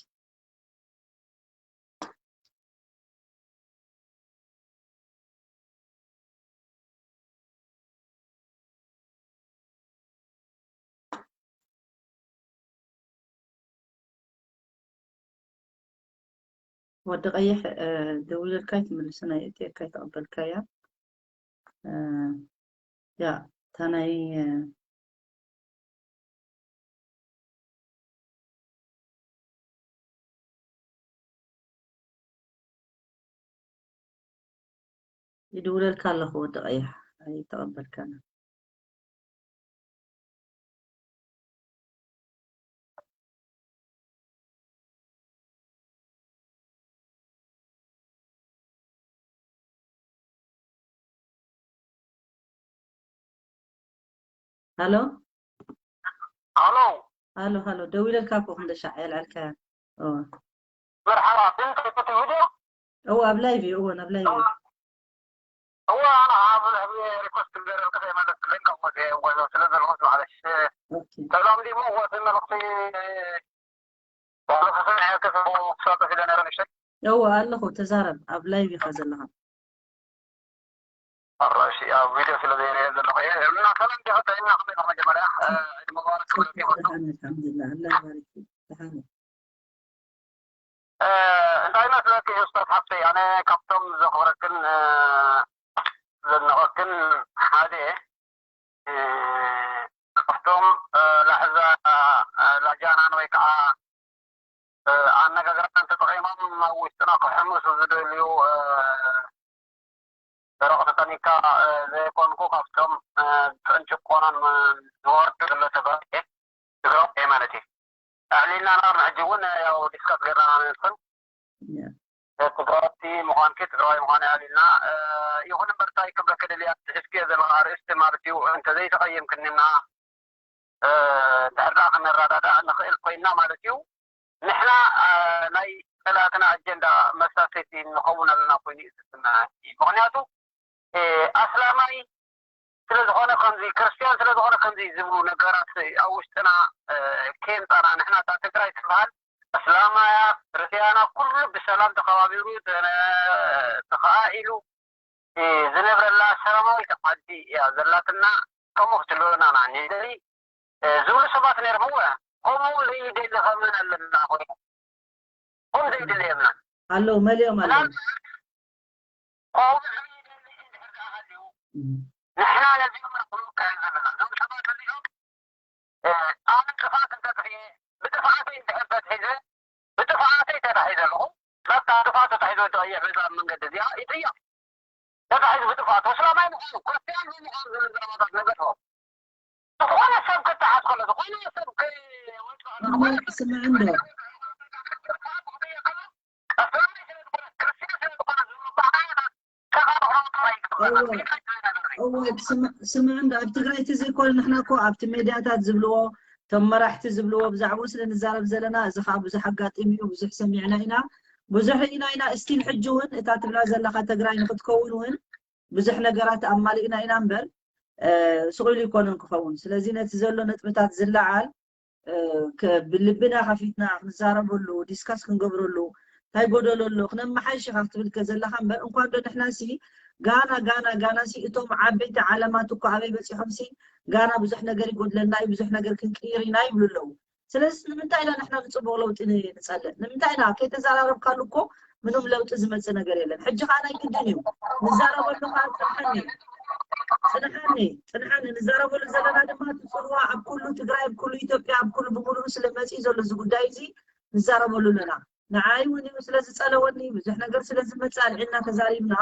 ወዲ ቀይሕ ደውለልካ ኣይትምልስን እየ እትየካ ኣይተቐበልካያ። ያ እታ ናይ ይድውለልካ ኣለኹ ወዲ ቀይሕ ኣይተቐበልካና። ሃሎ ሃሎ ሃሎ ሃሎ ደዊለልካ እኮ ክንደሻዕ የልዐልካያ። መርሓባ ድምፂ ክትህብዶ እዎ ኣብ ላይቭ እዩ እዎ ናብ ላይቭ እዩ። እዋ ኣነ ኣብ ሪኮስት ገረልካ ዘይመለስክለኝ ካብ እየ እጓዞ ስለ ዘለኹ ማለት ኦኬ ሰላም ዲሞ ወቲ መልእኽቲ ባለፈ ሰሚዐ ክሳተፍ ኢለ ነረ ንእሽተይ እወ ኣለኹ። ተዛረብ፣ ኣብ ላይቭ ኢኻ ዘለኻ። ኣራሺ ኣብ ቪድዮ ስለ ዘይረየ ዘለኹ እየ እና ሰላም ዲኻ ጥዕና ከመይ ኢኻ መጀመርያ ዕድመ ባረክ ክብረት ይኹን ደሓን፣ ኣልሓምዱሊላህ። ኣላህ ይባርክ ፊክ። ደሓን። እንታይ መስለኪ ኡስታዝ ሓፍተይ ኣነ ካብቶም ዘኽብረክን ዘድንቐክን ሓደ ካብቶም ላሕዛ ላጃናን ወይ ከዓ ኣነጋግራን ተጠቒሞም ኣብ ውሽጥና ክሕምሱ ዝደልዩ ደረቕቲ ጠኒካ ዘይኮንኩ ካብቶም ብጥን ጭቆናን ዝወርድ ዘሎ ተጋሩ ትግራዋይ ማለት እዩ። ኣዕሊልና ናብና ሕጂ እውን ያው ዲስካስ ገርና ንንስን ትግራወቲ ምዃንኪ ትግራዋይ ምዃን ኣዕሊልና ይኹን እምበር እንታይ ክብለኪ ደልያ ትሕዝክዮ ዘለኻ ኣርእስቲ ማለት እዩ እንተዘይተቐየምክኒ እና ድሕር ደኣ ክንረዳዳእ ንኽእል ኮይና ማለት እዩ። ንሕና ናይ ጸላእትና ኣጀንዳ መሳተይቲ ንኸውን ኣለና ኮይኑ እዩ ዝስምዐኒ። ምኽንያቱ ኣስላማይ ስለ ዝኾነ ከምዚ ክርስትያን ስለ ዝኾነ ከምዚ ዝብሉ ነገራት ኣብ ውሽጥና ከየምጻና ንሕና እታ ትግራይ ትበሃል ኣስላማያ ክርስትያና ኩሉ ብሰላም ተኸባቢሩ ተኸኣኢሉ ዝነብረላ ሰላማዊት ዓዲ እያ ዘላትና። ከምኡ ክትልኡና ኢና ንደሊ ዝብሉ ሰባት ነይሮም። እወ ከምኡ ዘይደሊ ከመን ኣለና ኮይኑ ኩም ዘይደሊ የብላን ኣለዉ፣ መሊኦም ኣለዉ። ከምኡ ዘይደሊ እንድሕር ደኣ ሃልዩ ንሕና ነዚኦም ርክቡ ካየን ዘለና እዞም ሰባት እዚኦም ኣነ ጥፋት እንተጥፍየ ብጥፍኣተይ እንድሕር ተትሒዘ ብጥፍኣተይ ተታሒዘ ኣለኹ በታ ጥፋቱ ተሒዞ ተቐይሕ በዛ መንገዲ እዚኣ ይጥየቕ። ተታሒዙ ብጥፍኣቱ እስላማይ ምዃኑ ክርስትያን ብምዃኑ ዝብል ዘረባታት ነገርዎ። ዝኾነ ሰብ ክተሓዝ ከሎ ዝኾነ ሰብ ክወፅእ ከሎ ዝኾነ ሰብ ስምዕ እንዶ ክወፅእ ከሎ እስላማይ ስለ ዝኾነ ክርስትያን ስለ ዝኾነ ዝብሉ ባህርያታት ተቓርሖ ጥራይ ይግበር። እወ። እወ ስምዕ እንዶ ኣብ ትግራይ እቲ ዘይኮነ ንሕና እኮ ኣብቲ ሜድያታት ዝብልዎ እቶም መራሕቲ ዝብልዎ ብዛዕባኡ ስለ ንዛረብ ዘለና እዚ ከዓ ብዙሕ ኣጋጢሙ እዩ ብዙሕ ሰሚዕና ኢና ብዙሕ ርኢና ኢና እስቲል ሕጂ እውን እታ ትብላ ዘለካ ትግራይ ንክትከውን እውን ብዙሕ ነገራት ኣማሊእና ኢና እምበር ስቕ ኢሉ ይኮነን ክኸውን ስለዚ ነቲ ዘሎ ነጥብታት ዝለዓል ብልብና ከፊትና ክንዛረበሉ ዲስካስ ክንገብረሉ እንታይ ጎደሎ ኣሎ ክነመሓይሽ ኢካ ክትብል ዘለካ እምበር እንኳን ዶ ንሕና ሲ ጋና ጋና ጋና ሲ እቶም ዓበይቲ ዓለማት እኮ ኣበይ በፂሖም ሲ ጋና ብዙሕ ነገር ይጎድለና እዩ ብዙሕ ነገር ክንቅይር ኢና ይብሉ ኣለዉ ስለዚ ንምንታይ ኢና ንሕና ንፅቡቅ ለውጢ ንፀልእ ንምንታይ ኢና ከይተዘራረብካሉ እኮ ምንም ለውጢ ዝመፅእ ነገር የለን ሕጂ ከዓ ናይ ግድን እዩ ንዛረበሉ ከዓ ፅንሓኒ ፅንሓኒ ፅንሓኒ ንዛረበሉ ዘለና ድማ ትፅልዋ ኣብ ኩሉ ትግራይ ኣብ ኩሉ ኢትዮጵያ ኣብ ኩሉ ብምሉኡ ስለመፅኡ ዘሎ እዚ ጉዳይ እዚ ንዛረበሉ ኣለና ንዓይ እውን እዩ ስለዝፀለወኒ ብዙሕ ነገር ስለዝመፅእ ኣልዒልና ተዛሪብና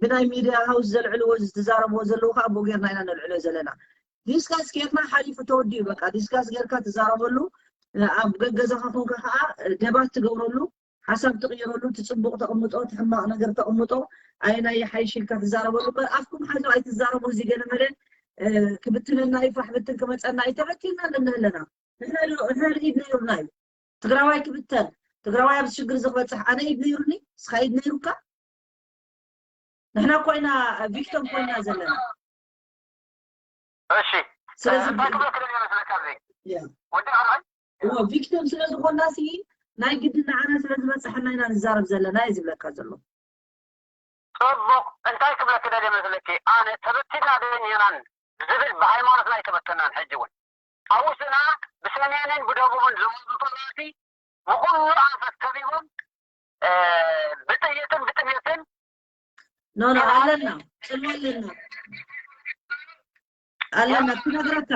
ብናይ ሚድያ ሃውስ ዘልዕልዎ ዝተዛረብዎ ዘለዉ ከዓ ብኡ ጌርና ኢና ነልዕሎ ዘለና ዲስካስ ጌርና ሓሊፉ ተወዲኡ በቃ ዲስካስ ጌርካ ትዛረበሉ ኣብ ገገዛኻ ኮንካ ከዓ ደባት ትገብረሉ ሓሳብ ትቕይረሉ ትፅቡቕ ተቕምጦ ትሕማቕ ነገር ተቕምጦ ኣየናይ ሓይሽ ኢልካ ትዛረበሉ እምበር ኣፍኩም ሓዙ ኣይትዛረቡ እዚ ገለመለ ክብትነና ይፍራሕ ብትን ክመፀና እዩ ተበቲና ንንህለና ንሕና ኢድ ነይሩና እዩ ትግራዋይ ክብተን ትግራዋይ ኣብዚ ሽግር እዚ ክበፅሕ ኣነ ኢድ ነይሩኒ እስኻ ኢድ ነይሩካ ንሕና ኮይና ቪክቶም ኮይና ዘለና እሺ ስለዚ እንታይ ክብለክ ደልየ መስለካ እዚ ወዲ ካልኣይ ቪክቶም ስለ ዝኾንና ሲ ናይ ግዲ ንዓና ስለ ዝበፅሐና ኢና ንዛረብ ዘለና እዩ ዝብለካ ዘሎ ፅቡቕ እንታይ ክብለክ ደልየ መስለኪ ኣነ ተበቲና ዶ ኔራን ዝብል ብሃይማኖትና ኣይተበተናን ሕጂ እውን ኣብ ውሽጥና ብሰሜንን ብደቡብን ዝመፁ ጸላእቲ ብኹሉ ኣንፈት ከቢቦም ብጥይትን ብጥሜትን ኖ ኖ ኣለና ፅልዋ ኣለና ኣለና ክነግረካ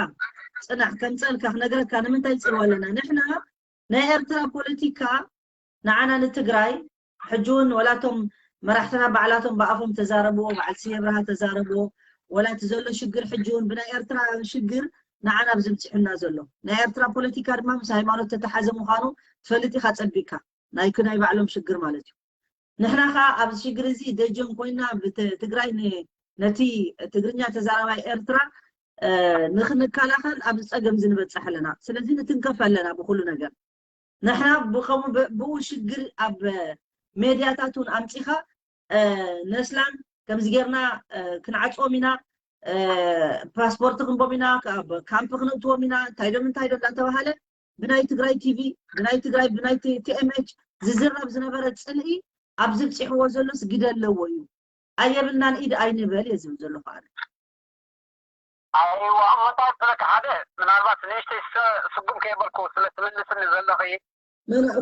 ፅናሕ ከምፀልካ ክነግረካ ንምንታይ ፅልዋ ኣለና ንሕና ናይ ኤርትራ ፖለቲካ ንዓና ንትግራይ ሕጂ እውን ወላቶም መራሕትና ባዕላቶም ብኣፎም ተዛረብዎ በዓል ስየ ብርሃ ተዛረብዎ ወላ እቲ ዘሎ ሽግር ሕጂ እውን ብናይ ኤርትራ ሽግር ንዓና ኣብ ዝብፅሕና ዘሎ ናይ ኤርትራ ፖለቲካ ድማ ምስ ሃይማኖት ተተሓዘ ምዃኑ ትፈልጥ ኢካ ፀቢቅካ ናይ ክናይ ባዕሎም ሽግር ማለት እዩ ንሕና ከዓ ኣብዚ ሽግር እዚ ደጀን ኮይና ትግራይ ነቲ ትግርኛ ተዛራባይ ኤርትራ ንክንከላኸል ኣብዚ ፀገም እዚ ንበፅሕ ኣለና ስለዚ ንትንከፍ ኣለና ብኩሉ ነገር ንሕና ብከሙ ብኡ ሽግር ኣብ ሜድያታት እውን ኣምፂኻ ነስላም ከምዚ ጌርና ክንዓፅዎም ኢና ፓስፖርት ክንቦም ኢና፣ ካምፕ ክነእትዎም ኢና፣ እንታይ ዶ እንታይ ዶ እንዳተባሃለ ብናይ ትግራይ ቲቪ፣ ብናይ ትግራይ፣ ብናይ ቲኤምኤች ዝዝረብ ዝነበረ ጽልኢ ኣብዚ ብፂሕዎ ዘሎስ ግደ ኣለዎ እዩ። ኣየብልናን ኢድ ኣይንበል እየ ዝብል ዘለኹ ኣነ። ኣይዋ እሞ እንታይ ትብለካ ሓደ ምናልባት ንእሽተይ ስጉም ከየበልኩ ስለ ትምልስኒ ዘለኺ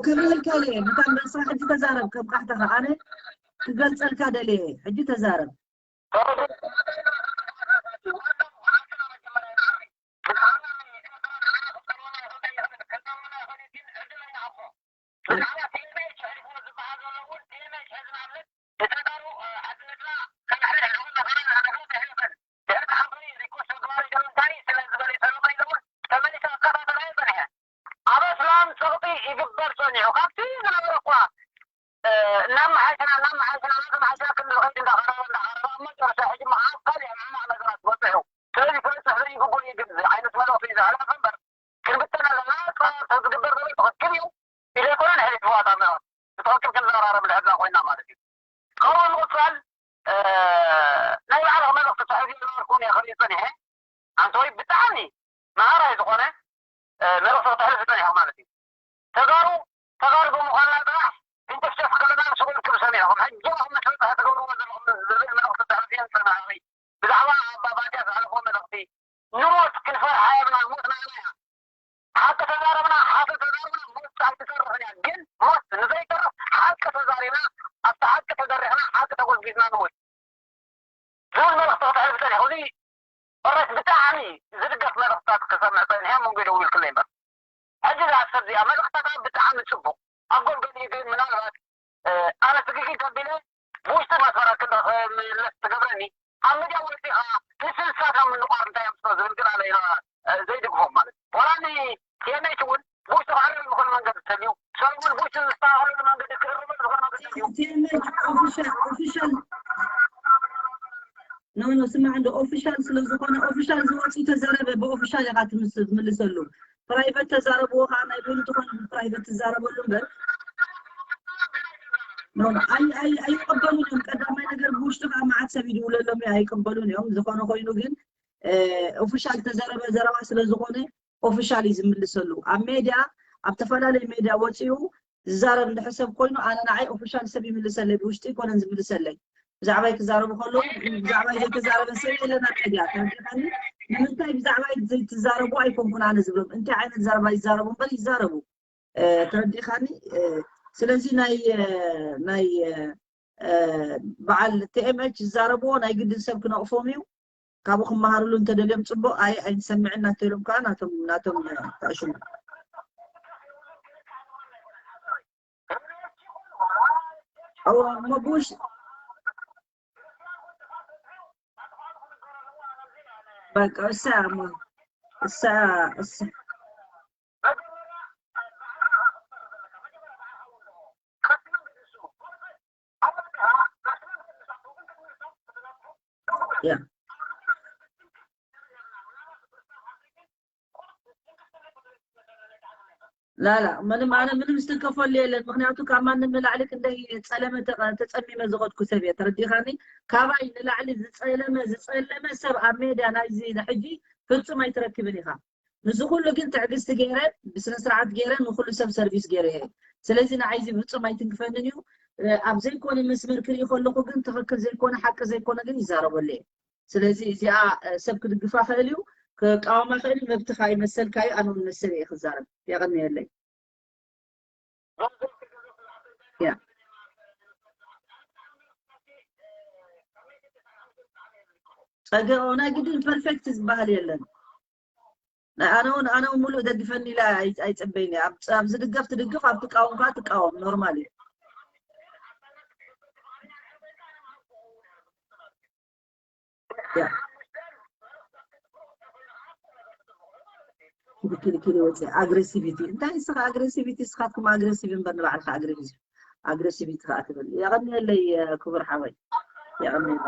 ከብለልካ እየ ብታ መልሳ ሕጂ ተዛረብ። ከብቃሕተኻ ኣነ ክገልፀልካ ደልየ ሕጂ ተዛረብ። ኣብ ኣስላም ፀቕጢ ይግበር ፀኒሑ ካብቲ ዝነበረ እኳ እናመሓየሽና እናመሓየሽና እናተመሓየሽና ክንዲ ዝኸይድ እንዳኸረበ እንዳኸረበ ኣብ መጨረሻ ሕጂ መዓት ካልእ ሕማቕ ነገራት በፅሑ። ስለዚ ክበፅሕ ዘይግቡእ እዩ ግን ዓይነት መልእኽቲ እዩ ዘሕለፈ እምበር ክንብተን ኣለና። ፀቕጢ ዝግበር ዘሎ ትኽክል እዩ ኢለ ኣይኮነን ሕሊፍዋ እታ መልእኽቲ ብትኽክል ክንዘራረብ ንሕዛ ኮይና ማለት እዩ። ካብኡ ንምቕፃል ናይ ባዕልኽ መልእኽቲ ተሕልፊ ዝነበርኩ እየ ክርኢ ፀኒሐ። ኣንተ ወይ ብጣዕሚ መሃራይ ዝኾነ መልእኽቲ ክተሕልፊ ፀኒሕኹም ማለት እዩ። ተጋሩ ተጋሩ ብምዃንና ጥራሕ ክንጨፍጨፍ ከለና ንስኹም ክም ሰሚዕኹም ሕጂ ኢኹም መሸጣ ትገብርዎ ዘለኹም ዝብል መልእኽቲ ተሕልፊ ፀናሒ። ብዛዕባ ኣባባትያ ዘሕለፎ መልእኽቲ ንሞት ክንፈርሓ የብና ሞት ናይና እያ። ሓቂ ተዛረብና ሓቂ ተዛረብና ሞት ኣይትተርፍን እያ ግን ሞት ንዘይተርፍ ሓቂ ተዛሪብና ኣብቲ ሓቂ ተደሪኽና ሓቂ ተጎዝጊዝና ንሞት ዝብል መልእኽቲ ክተሕልፍ ፀኒሑ እዚ ኦረት ብጣዕሚ ዝድገፍ መልእኽትታት ክሰምዕ ፀኒሐ መንጎ ደዊልክለይ እምበር ሕጂ ዝኣሰብ እዚኣ መልእኽትታታ ብጣዕሚ ፅቡቕ ኣብ ጎልጎል ግን ምናልባት ኣነ ስግግል ከቢለ ብውሽጢ መስመራት ክንረኸ ምለስ ትገብረኒ ኣብ ሚድያ ወፂኻ ንስልሳታ ምንቋር እንታይ ኣምፅኦ ዝብል ግን ኣነ ኢና ዘይድግፎም ማለት ዋላ ቲኤምኤች እውን ብውሽጢ ክዕረብ ዝኾነ መንገዲ ተልዩ ሰለሙን ብውሽጢ ዝስተኻኸለሉ መንገዲ ክእርመሉ ዝኾነ መንገዲ ተልዩ ኦፊሻል ኖ ኖ ስማዕ እንደ ኦፊሻል ስለ ዝኾነ ኦፊሻል ዝወፅእ ተዘረበ ብኦፊሻል ኢኻ ትምልሰሉ ፕራይቨት ተዛረብዎ ከዓ ናይ በይኑ ዝኾነ ፕራይቨት ትዛረበሉ እምበር ኣይቀበሉን እዮም። ቀዳማይ ነገር ብውሽጢ ከዓ መዓት ሰብ ይድውለሎም እዩ ኣይቀበሉን እዮም። ዝኾነ ኮይኑ ግን ኦፊሻል ተዘረበ ዘረባ ስለ ዝኾነ ኦፊሻል እዩ ዝምልሰሉ። ኣብ ሜድያ ኣብ ተፈላለዩ ሜድያ ወፂኡ ዝዛረብ እንድሕር ሰብ ኮይኑ ኣነ ንዓይ ኦፊሻል ሰብ ይምልሰለይ ብውሽጢ ኣይኮነን ዝምልሰለይ። ብዛዕባይ ክዛረቡ ከለዉ ብዛዕባይ ዘይተዛረበ ሰብ የለን ኣብ ሜድያ ተረዲኻኒ። ንምንታይ ብዛዕባይ ዘይትዛረቡ ኣይኮንኩን ኣነ ዝብሎም እንታይ ዓይነት ዘረባ ይዛረቡ እምበር ይዛረቡ። ተረዲኻኒ። ስለዚ ናይ ናይ በዓል ቲኤምኤች ዝዛረብዎ ናይ ግድን ሰብ ክነቕፎም እዩ። ካብኡ ክመሃርሉ እንተደልዮም ፅቡቕ ኣይ ኣይንሰምዕን ናተሎም ከዓ ናቶም ናቶም ተዕሽሙ እሞ ብውሽ በቃ እሳ እሞ እሳ እሳ ላላ ምንም ኣነ ምንም ዝተከፈሉ የለን። ምክንያቱ ካብ ማንም ንላዕሊ ክንደይ ጸለመ ተጸሚመ ዝኸድኩ ሰብ እየ። ተረዲኻኒ? ካባይ ንላዕሊ ዝጸለመ ዝጸለመ ሰብ ኣብ ሜድያ ናይዚ ሕጂ ፍጹም ኣይትረክብን ኢኻ። ንዚ ኩሉ ግን ትዕግስቲ ገይረ ብስነ ስርዓት ገይረ ንኩሉ ሰብ ሰርቪስ ገይረ እየ። ስለዚ ንዓይ እዚ ፍጹም ኣይትንክፈንን እዩ። ኣብ ዘይኮነ መስመር ክርኢ ከለኹ ግን ትኽክል ዘይኮነ ሓቂ ዘይኮነ ግን ይዛረበሉ እየ። ስለዚ እዚኣ ሰብ ክድግፋ ክእል እዩ ክቃወማ ክእል እዩ መብትኻ ይመሰልካ እዩ ኣነ እውን መሰል እየ ክዛረብ የቐንየለይ ጸገኦ ናይ ግድን ፐርፌክት ዝበሃል የለን ኣነ እውን ኣነ እውን ሙሉእ ደግፈኒ ኢለ ኣይጸበይን እየ ኣብ ዝድገፍ ትድግፍ ኣብ ትቃወም ከዓ ትቃወም ኖርማል እዩ ክልክልክል ወፅእ ኣግሬሲቪቲ እንታይ ንስኻ ኣግሬሲቪቲ ንስኻትኩም ኣግሬሲቭ እምበር ንባዕልካ ኣግሬሲቭ ኣግሬሲቪቲ ከዓ ትብል የቐንየለይ ክቡር ሓወይ የቐንየለይ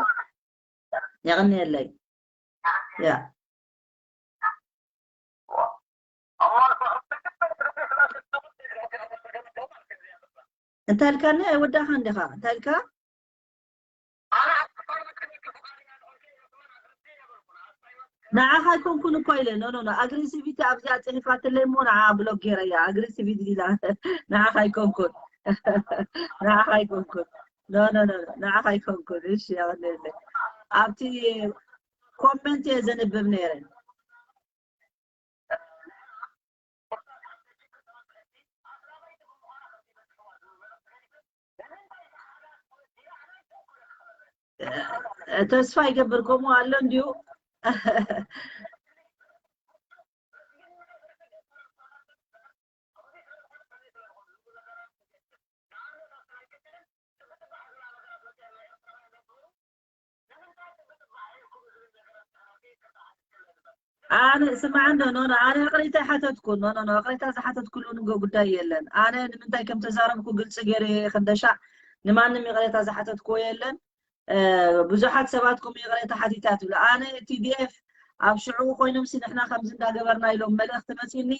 የቐንየለይ ያ እንታይ ኢልካኒ ኣይወዳእካን ዲኻ እንታይ ኢልካ ንዓኻ ኣይኮንኩን እኮ ኢለ። ኖ ኖ ኖ፣ ኣግሬሲቪቲ ኣብዚኣ ጽሒፋትለይ እሞ ንዓ ብሎክ ገይረያ። ኣግሬሲቪቲ ኢላ። ንዓኻ ኣይኮንኩን። ንዓኻ ኣይኮንኩን። ኖ ኖ ኖ ኖ፣ ንዓኻ ኣይኮንኩን። እሺ፣ ኣቐንየለይ። ኣብቲ ኮመንት እየ ዘንብብ ነይረ። ተስፋ ይገብር ከምኡ ኣሎ እንዲዩ። ኣነ ስማዕ እንዶ ኖ ኖ፣ ኣነ ይቕሬታ ይሓተትኩ። ኖ ኖ ኖ፣ ይቕሬታ ዝሓተትኩሉ ንጎ ጉዳይ የለን። ኣነ ንምንታይ ከም ተዛረብኩ ግልፂ ገይረ እየ። ክንደሻዕ ንማንም ይቕሬታ ዝሓተትኩዎ የለን። እ፣ ብዙሓት ሰባት ከም ይቕሬታ ሓቲታ ትብሉ። ኣነ ቲዲኤፍ ኣብ ሽዑ ኮይኖም ሲ ንሕና ከምዚ እንዳገበርና ኢሎም መልእኽቲ መፂኒ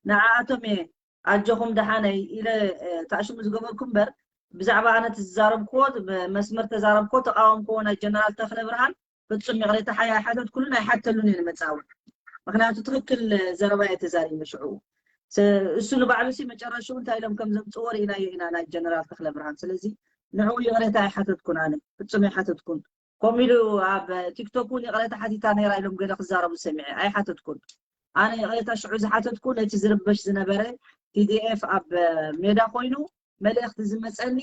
ንዓኣቶም እየ ኣጆኹም ደሓነይ ኢለ፣ እ፣ ታሽሙ ዝገበርኩ እምበር ብዛዕባ ኣነ እቲ ዝዛረብክዎ ብ-፣ መስመር ተዛረብክዎ ተቃወምክዎ ናይ ጀነራል ተኽለ ብርሃን ፍጹም ይቕሬታ ሓይ ኣይሓተትኩሉን ኣይሓተሉን እየ ንመጻወት። ምኽንያቱ ትኽክል ዘረባ እየ ተዛሪበ ሽዑ። ስ-፣ እሱ ንባዕሉ ሲ መጨረሽኡ እንታይ ኢሎም ከም ዘምጽዎ ርኢናዮ ኢና ናይ ጀነራል ተኽለ ብርሃን። ስለዚ ንዕኡ ይቕሬታ ኣይሓተትኩን ኣነ። ፍጹም ኣይሓተትኩን። ከምኡ ኢሉ ኣብ ቲክቶክ እውን ይቕሬታ ሓቲታ ነይራ ኢሎም ገለ ክዛረቡ ሰሚዐ። ኣይሓተትኩን። ኣነ ይቕሬታ ሽዑ ዝሓተትኩ ነቲ ዝርበሽ ዝነበረ ቲዲኤፍ ኣብ ሜዳ ኮይኑ መልእኽቲ ዝመጸኒ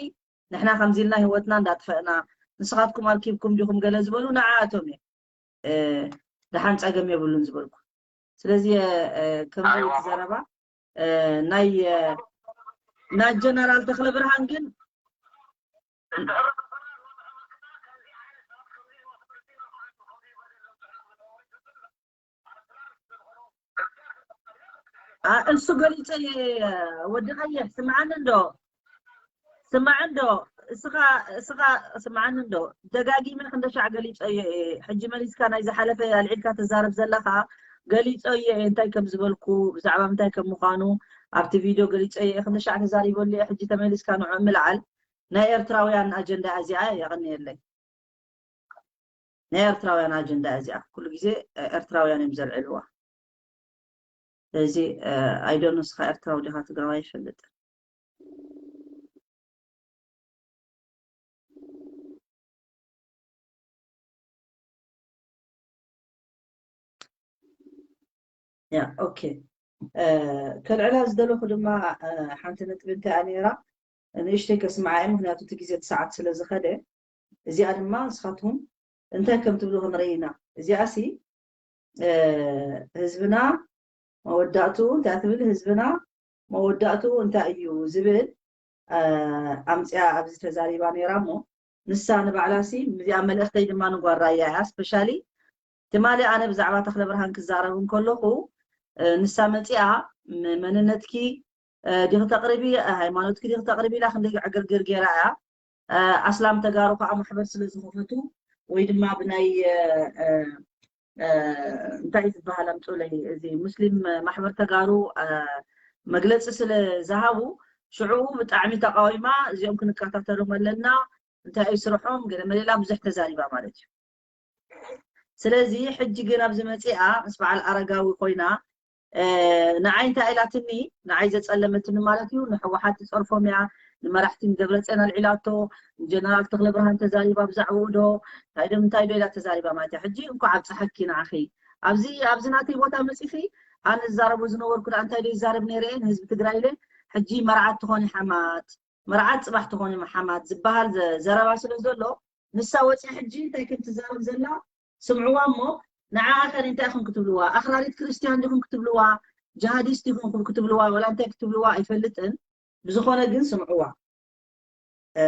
ንሕና ከምዚ ኢልና ህይወትና እንዳጥፈእና ንስኻትኩም ኣርኪብኩም ዲኹም ገለ ዝበሉ ንዓኣቶም እየ፣ እ፣ ደሓን ጸገም የብሉን ዝበልኩ። ስለዚ፣ እ፣ ከምዚ ዓይነት ዘረባ፣ እ፣ ናይ፣ እ፣ ናይ ጀነራል ተኽለ ብርሃን ግን ኣ፣ እሱ ገሊጸ እየ፣ ወዲ ቀይሕ፣ ስምዓኒ እንዶ? ስምዓኒ እንዶ? እስኻ፣ እስኻ፣ ስምዓኒ እንዶ? ደጋጊመ ክንደሻዕ ገሊጸ እየ። ሕጂ መሊስካ ናይ ዝሓለፈ ኣልዒልካ ተዛረብ ዘለኻ፣ ገሊጸ እየ እንታይ ከም ዝበልኩ፣ ብዛዕባ ምንታይ ከም ምዃኑ፣ ኣብቲ ቪድዮ ገሊጸ እየ። ክንደሻዕ ተዛሪበሉ እየ። ሕጂ ተመሊስካ ንዕኡ ምልዓል። ናይ ኤርትራውያን ኣጀንዳ እዚኣ የቐንየለይ። ናይ ኤርትራውያን ኣጀንዳ እዚኣ። ኩሉ ግዜ፣ እ፣ ኤርትራውያን እዮም ዘልዕልዋ። ስለዚ፣ እ፣ ኣይዶኖ ንስኻ ኤርትራዊ ዲኻ ትግራዋይ ኣይፈልጥን። ያ፣ ኦኬ። እ፣ ከልዕላ ዝደለኹ ድማ፣ እ፣ ሓንቲ ነጥቢ እንታይ እያ ነይራ? ንእሽተይ ከስምዓ እየ፣ ምኽንያቱ እቲ ግዜ እቲ ሰዓት ስለ ዝኸደ። እዚኣ ድማ ንስኻትኩም እንታይ ከም ትብሉ ክንርኢ ኢና። እዚኣ ሲ፣ እ፣ ህዝብና መወዳእትኡ እንታይ ትብል? ህዝብና መወዳእትኡ እንታይ እዩ ዝብል፣ እ፣ ኣምፅያ ኣብዚ ተዛሪባ ነይራ እሞ፣ ንሳ ንባዕላ ሲ፣ እዚኣ መልእኽተይ ድማ ንጓል ራያ እያ። ስፔሻሊ ትማሊ ኣነ ብዛዕባ ተኽለ ብርሃን ክዛረብ እንከለኹ፣ እ፣ ንሳ መፂኣ ም-፣ መንነትኪ፣ እ፣ ዲኺ ተቕርቢ፣ እ፣ ሃይማኖትኪ ዲኺ ተቕርቢ ኢላ ክንደይ ዕግርግር ገይራ እያ። እ፣ ኣስላም ተጋሩ ከዓ ማሕበር ስለ ዝኸፈቱ ወይ ድማ ብናይ፣ እ፣ እ፣ እ፣ እንታይ እዩ ዝበሃል ኣምፅኡለይ፣ እዚ ሙስሊም ማሕበር ተጋሩ፣ እ፣ መግለፂ ስለ ዝሃቡ ሽዑ ብጣዕሚ ተቃዊማ፣ እዚኦም ክንከታተሎም ኣለና፣ እንታይ እዩ ስርሖም፣ ገለ መሌላ ብዙሕ ተዛሪባ ማለት እዩ። ስለዚ ሕጂ ግን ኣብዚ መፂኣ ምስ በዓል ኣረጋዊ ኮይና፣ እ፣ ንዓይ እንታይ ኢላትኒ፣ ንዓይ ዘፀለመትኒ ማለት እዩ፣ ንህወሓት ትፀርፎም እያ፣ ንመራሕቲ ንደብረፅዮን ኣልዒላቶ፣ ንጀነራል ተኽለ ብርሃን ተዛሪባ ብዛዕባኡ ዶ፣ እንታይ ዶ፣ እንታይ ዶ ኢላ ተዛሪባ ማለት እያ። ሕጂ እንኳዕ ኣብፀሓኪ ንዓኺ። ኣብዚ፣ ኣብዚ ናተይ ቦታ መፂኺ፣ ኣነ ዝዛረቦ ዝነበርኩ ደኣ እንታይ ዶ ይዛረብ ነይረ እየ ንህዝቢ ትግራይ ኢለ፣ ሕጂ መርዓት ትኾኒ ሓማት፣ መርዓት ፅባሕ ትኾኒ ሓማት ዝበሃል ዘ-፣ ዘረባ ስለ ዘሎ፣ ንሳ ወፂኣ ሕጂ እንታይ ከም ትዛረብ ዘላ ስምዕዋ እሞ፣ ንዓኣ ከ እንታይ ኢኹም ክትብልዋ? ኣኽራሪት ክርስትያን ዲኹም ክትብልዋ? ጀሃዲስት ዲኹም ክትብልዋ? ወላ እንታይ ክትብልዋ ኣይፈልጥን። ብዝኾነ ግን ስምዕዋ። እ፣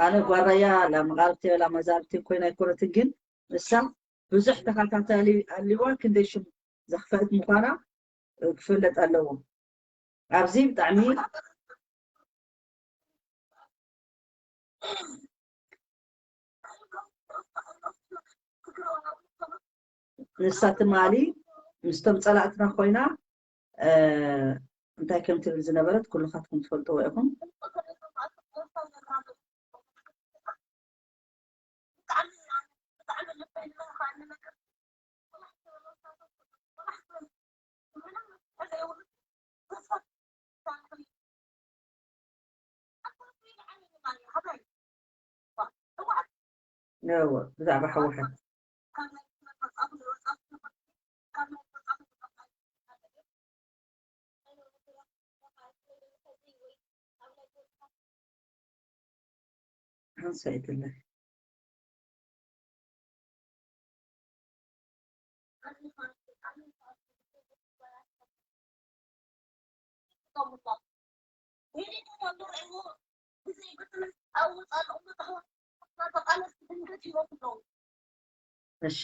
ኣነ ጓራያ ላመቃርብቲ ላመዛርብቲ ኮይና ኣይኮነትን፣ ግን ንሳ ብዙሕ ተኸታታሊ ኣልዋ ክንደይ ሽም ዘኽፈእት ምዃና ክፍለጥ ኣለዎ። ኣብዚ ብጣዕሚ ንሳ ትማሊ ምስቶም ጸላእትና ኮይና እንታይ ከም ትብል ዝነበረት ኩልኻትኩም ትፈልጥዎ ኢኹም። ብዛዕባ ህወሓት ሓንሳእ ይትለ እሺ።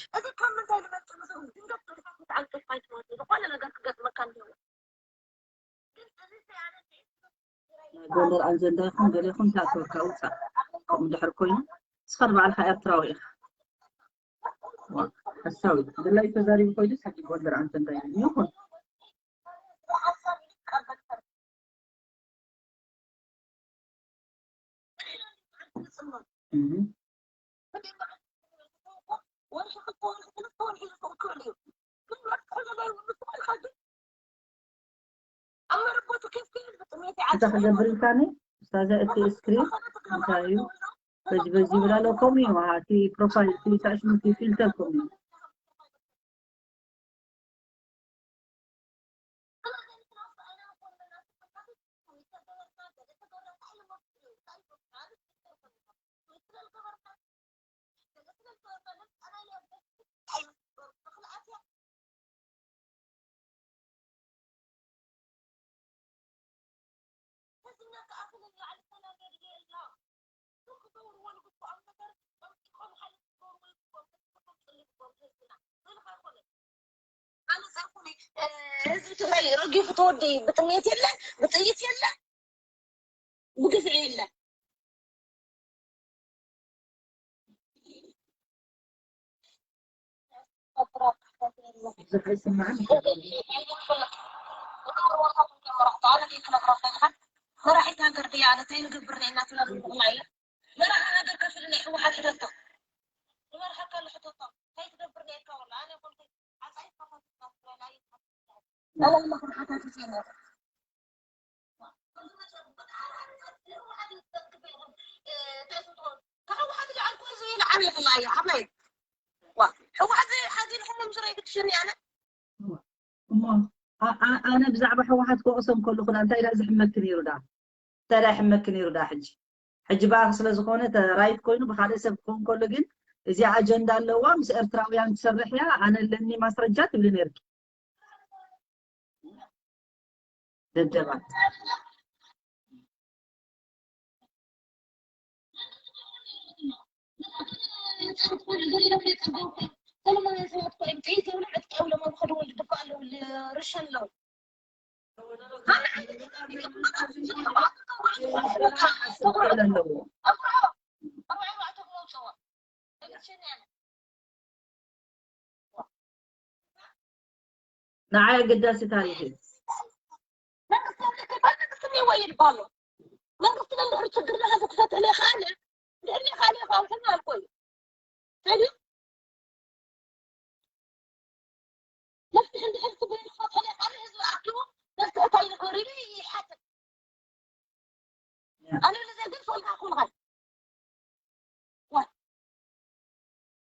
ጎንደር ኣጀንዳ ይኹን ገለ ይኹን ታእተወካ ውፃእ። ከምኡ ድሕር ኮይኑ ንስኻ ንባዕልኻ ኤርትራዊ ኢኻ። ሓሳዊ ድላይ ተዛሪቡ ኮይዱስ ሕጂ ጎንደር ኣጀንዳ ይኹን። እንታይ ክገብር ኢልካኒ? ስታዛ እቲ ስክሪን እንታይ እዩ? በዚ በዚ ይብል ኣሎ። ከምኡ እዩ እቲ ፕሮፋይል፣ እቲ ታሽሙ፣ እቲ ፊልተር ከምኡ እዩ። ህዝቢ ትግራይ ረጊፉ ተወዲ ብጥሜት የለ፣ ብጥይት የለ፣ ብግፍዒ የለ። ብዙሕ ኣይስማዕን። መራሒት ሃገር ድያ ኣነ እንታይ ንገብር እየ እናተላለ ምኹና እየ። መራሒ ሃገር ከፊሉ ናይ ህወሓት ሕተቶ። ዝመርሓካ ኣሎ ሕተቶ። እንታይ ትገብር ነርካ ወላ ኣነ ኮንኩ ዓፃይ ፋፋ ትባል ትግራይ ናይ ኣዋል መኽርሓታት ይዘይነር። እሞ ኣ- ኣ- ኣነ ብዛዕባ ህወሓት ክወቕሶም ከለኹ ዳ እንታይ ዳ ዝሕመኪ ነይሩ ዳ እንታይ ዳ ይሕመኪ ነይሩ ዳ ሕጂ ሕጂ በኣኽ ስለ ዝኾነ ተ- ራይት ኮይኑ ብካልእ ሰብ ክኸውን ከሎ ግን እዚኣ ኣጀንዳ ኣለዋ ምስ ኤርትራውያን ትሰርሕ እያ ኣነ ኣለኒ ማስረጃ ትብሊ ነርኪ ደደባት። ንዓይ ኣገዳሲ ታሪኽ እዩ። መንግስቲ መንግስቲ እኒአዎ ይባሉ። መንግስቲ እንድሕር ችግርና ሕዚ ክፈትሕ ዘይኸኣለ፣ እንድሕር ዘይኸኣለ ይኸኣል ክናልኮ እዩ። ሰልዩ መፍትሒ እንድሕር ክብል ክፈትሕ ዘይኸኣለ ህዝቢ ኣኪቡ መፍትሒ እንታይ ንግበር ኢሉ ይሓትት። ኣነ ንዘይ ግን ፈልካ ክኾንኻ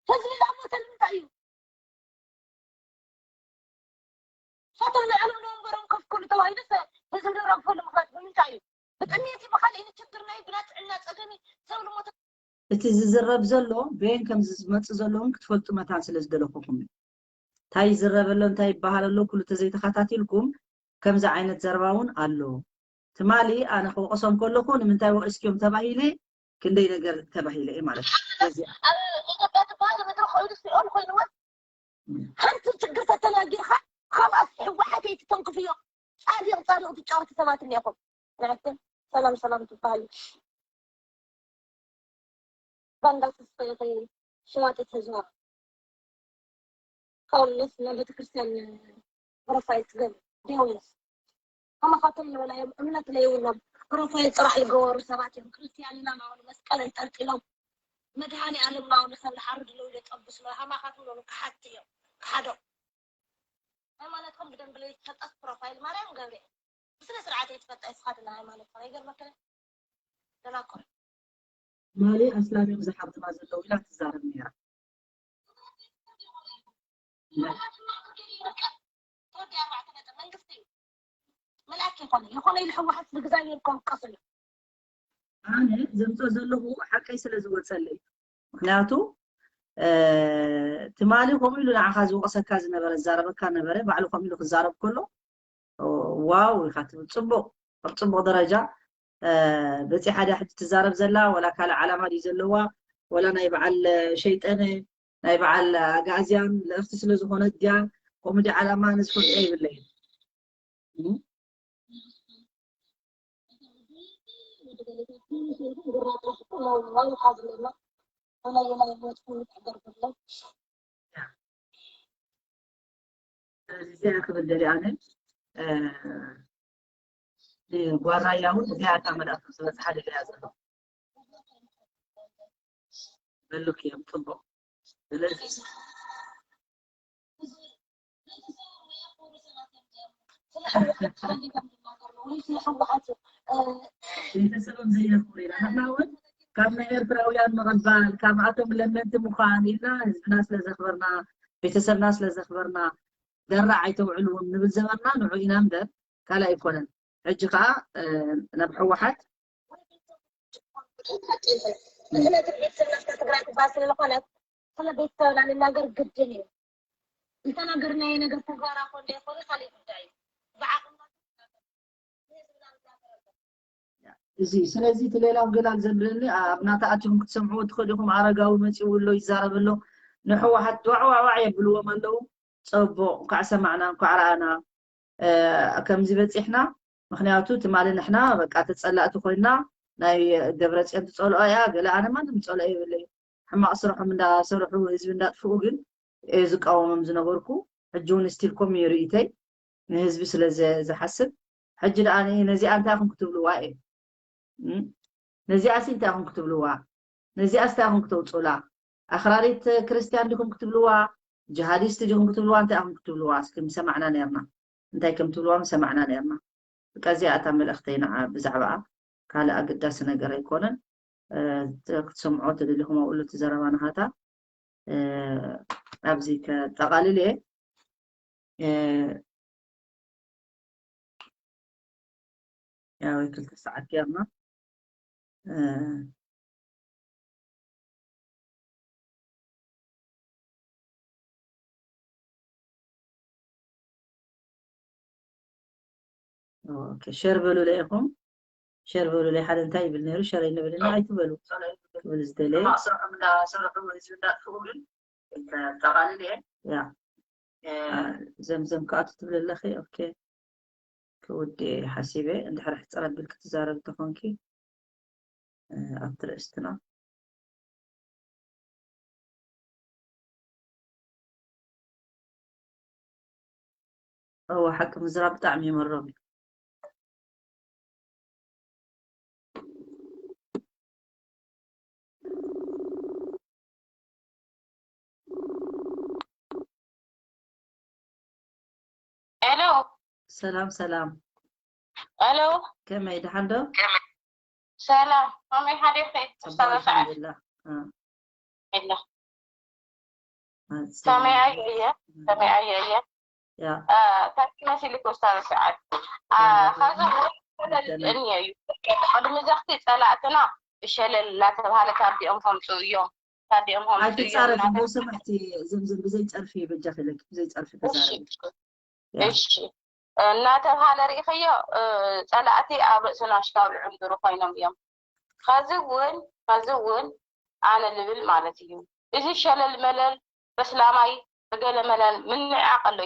ህዝቢ ዝኣሞተ ንምንታይ እዩ? ፋታ ንዕሎም ንወንበሮም ከፍ ክብሉ ተባሂሉስ ህዝቢ ዝረግፈሉ ምኽንያት ብምንታይ እዩ? ብጥሜት እዩ ብኻልእ እዩ ንችግርና እዩ ብናይ ጥዕና ጸገም እዩ ሰብ ልሞተ እቲ ዝዝረብ ዘሎ በየን ከም ዝመጽእ ዘለውን ክትፈልጡ መታን ስለ ዝደለኹኹም እዩ። እንታይ ይዝረብ ኣሎ እንታይ ይበሃል ኣሎ ኩሉ ተዘይተኸታቲልኩም ከምዚ ዓይነት ዘረባ እውን ኣሎ። ትማሊ ኣነ ክወቕሶም ከለኹ ንምንታይ ወቒስክዮም ተባሂለ ክንደይ ነገር ተባሂለ እየ ማለት እዩ። በዚኣ ኣብ ኢትዮጵያ ዝበሃል ምድሪ ኮይኑ ሲኦል ኮይንወን ሓንቲ ችግር ተተናጊርካ ካብኣ ህወሓት ኣይትተንክፍዮ። ፃዲቕ ፃዲቕ ትጫወቱ ሰባት እኒኹም ንዕክን ሰላም ሰላም ትበሃል ባንዳ ተስፈ ሽዋጢት ህዝባ ጳውሎስ ናብ ቤተክርስትያን ፕሮፋይል ትገብር ዲያብሎስ። ከማኻቶም ንበላዮም እምነት ለይብሎም ፕሮፋይል ጥራሕ ዝገበሩ ሰባት እዮም። ክርስትያን ኢና እናበሉ መስቀል ኣንጠልጢሎም መድሃኒ ኣለም ናው ንሰብ ሓርድ ለው ኢለ ጠብስ ለው ሃማኻት ለው ክሓት እዮም። ክሓዶ ሃይማኖትኩም ብደንብ ለይትፈልጠት ፕሮፋይል ማርያም ገብርኤል ብስነ ስርዓት እየ ትፈልጣ። ይስኻት እና ሃይማኖት ከመይ ገርመክነ ደናቆር ማሊ ኣስላም እዮም ዝሓብትማ ዘለዉ ኢላ ትዛረብ ነይራ። ተወዲ ኣርባዕተ ነጥብ መንግስቲ እዩ። መልኣክ ይኾነ ይኾነ ኢሉ ህወሓት ብግዛይ ይርከቡ ቀስሉ ኣነ ዘምፅኦ ዘለኹ ሓቀይ ስለ ዝወፀለይ ምክንያቱ ትማሊ ከምኡ ኢሉ ንዓኻ ዝወቀሰካ ዝነበረ ዝዛረበካ ነበረ ባዕሉ ከምኡ ኢሉ ክዛረብ ከሎ ዋው ኢኻ ትብል ፅቡቅ ኣብ ፅቡቅ ደረጃ በፂሓ ድያ ሕጂ ትዛረብ ዘላ ወላ ካልእ ዓላማ ድዩ ዘለዋ ወላ ናይ በዓል ሸይጠነ ናይ በዓል ኣጋእዝያን ልእኽቲ ስለ ዝኾነት ድያ ከምኡ ድያ ዓላማ ኣነ ዝፈልጦ የብለይን ስለዚ እዚኣ ክብል ደልየ ኣነ ጓል ራያ እውን እዚኣ እታ መልእኽቲ ዝበፅሓ ደልያ ዘሎ በሉክ እዮም ፅቡቅ ስለዚ ቤተሰቦም ዘየኽብሩ ኢና ንሕና እውን ካብ ናይ ኤርትራውያን ምቕባል ካብኣቶም ለመንቲ ምዃን ኢልና ህዝብና ስለ ዘኽበርና ቤተሰብና ስለ ዘኽበርና ደራዕ ኣይተውዕልዎም ንብል ዘበርና ንዑ ኢና እምበር ካልእ ኣይኮነን ሕጂ ከዓ ናብ ህወሓት ንሕና ግን ቤተሰብና ስለ ትግራይ ትባል ስለዝኾነት ስለ ቤተሰብና ንናገር ግድን እዩ ዝተናገርናዮ ነገር ተግባራ ኮ እንዳይኮነ ካሊእ ጉዳይ እዩ ብዓቕምና እዚ ስለዚ እቲ ሌላው ገላል ዘብለኒ ኣብ ናተ ኣትኹም ክትሰምዕዎ ትኽእሉ ኢኹም ኣረጋዊ መፂኡ ኣሎ ይዛረብ ኣሎ ንሕወሓት ዋዕዋዕዋዕ የብልዎም ኣለዉ ፀቦ እንኳዕ ሰማዕና እንኳዕ ረኣና ከምዚ በፂሕና ምክንያቱ ትማሊ ንሕና በቃ ተፀላእቲ ኮይና ናይ ደብረፅዮን ትፀልኦ እያ ገለ ኣነ ማንም ዝፀልኦ የብለይ ሕማቕ ስርሖም እንዳሰርሑ ህዝቢ እንዳጥፍኡ ግን ዝቃወሞም ዝነበርኩ ሕጂ እውን ስቲል ኮም እዩ ርእይተይ ንህዝቢ ስለ ዝሓስብ ሕጂ ደኣ ነዚኣ እንታይ ኢኹም ክትብልዋ እዩ ነዚኣሲ እንታይ ኢኹም ክትብልዋ ነዚኣስ እንታይ ኢኹም ክተውፅኡላ ኣኽራሪት ክርስትያን ዲኹም ክትብልዋ ጅሃዲስት ዲኹም ክትብልዋ እንታይ ኢኹም ክትብልዋ እስኪ ምሰማዕና ነርና እንታይ ከም ትብልዋ ምሰማዕና ነርና በቃ እዚኣ እታ መልእኽተይ ንዓ ብዛዕባኣ ካልእ ኣገዳሲ ነገር ኣይኮነን ክትሰምዖ ትደሊኹም ኣብኡ እቲ ዘረባ ናሃታ ኣብዚ ከጠቓልል እየ ያው ክልተ ሰዓት ጌርና ሸር በሉለይ ኢኹም ሸር በሉለይ ሓደ እንታይ ይብል ነይሩ ሸር ኣይንብልና ኣይትበሉ ክብል ዝደለየ ዘምዘም ክኣቱ ትብል ኣለኺ ኦኬ ክውዲ ሓሲበ እንድሕር ሕፅር ኣቢል ክትዛረብ ተኾንኪ ኣብቲ ርእስትና እወ ሓቂ ምዝራብ ብጣዕሚ ይመሮም እዩ ሄሎ ሰላም ሰላም ሄሎ ከመይ ደሓን ዶ ሰላም ከመይ ሓዲርኪ ፅቡቅ ኣልሓምዱላ ሄሎ ከመይ ኣየ እየ ከመይ ኣየ እየ ያ ታኪ መሲልክ ውስታዘ ሰዓት ኸዚ እውን ሸለል እኒ እዩ ቅድሚ ዘኽቲ ፀላእትና ብሸለል እናተባሃለ ታዲኦም ከምፁ እዮም ታዲኦም ከምፁ እዮም ኣይትፃረፊ ዶ ስምሕቲ ዝምዝም ብዘይ ፀርፊ በጃኺ ኢለኪ ብዘይ ፀርፊ ተዛረቢ እሺ እናተብሃለ ርኢኸዮ ፀላእቲ ኣብ ርእስና ሽካብሪ ዕንዱሩ ኮይኖም እዮም ኸዚ እውን ኸዚ እውን ኣነ ልብል ማለት እዩ እዚ ሸለል መለል በስላማይ ብገለ መለል ምንዕዓቕ ኣሎ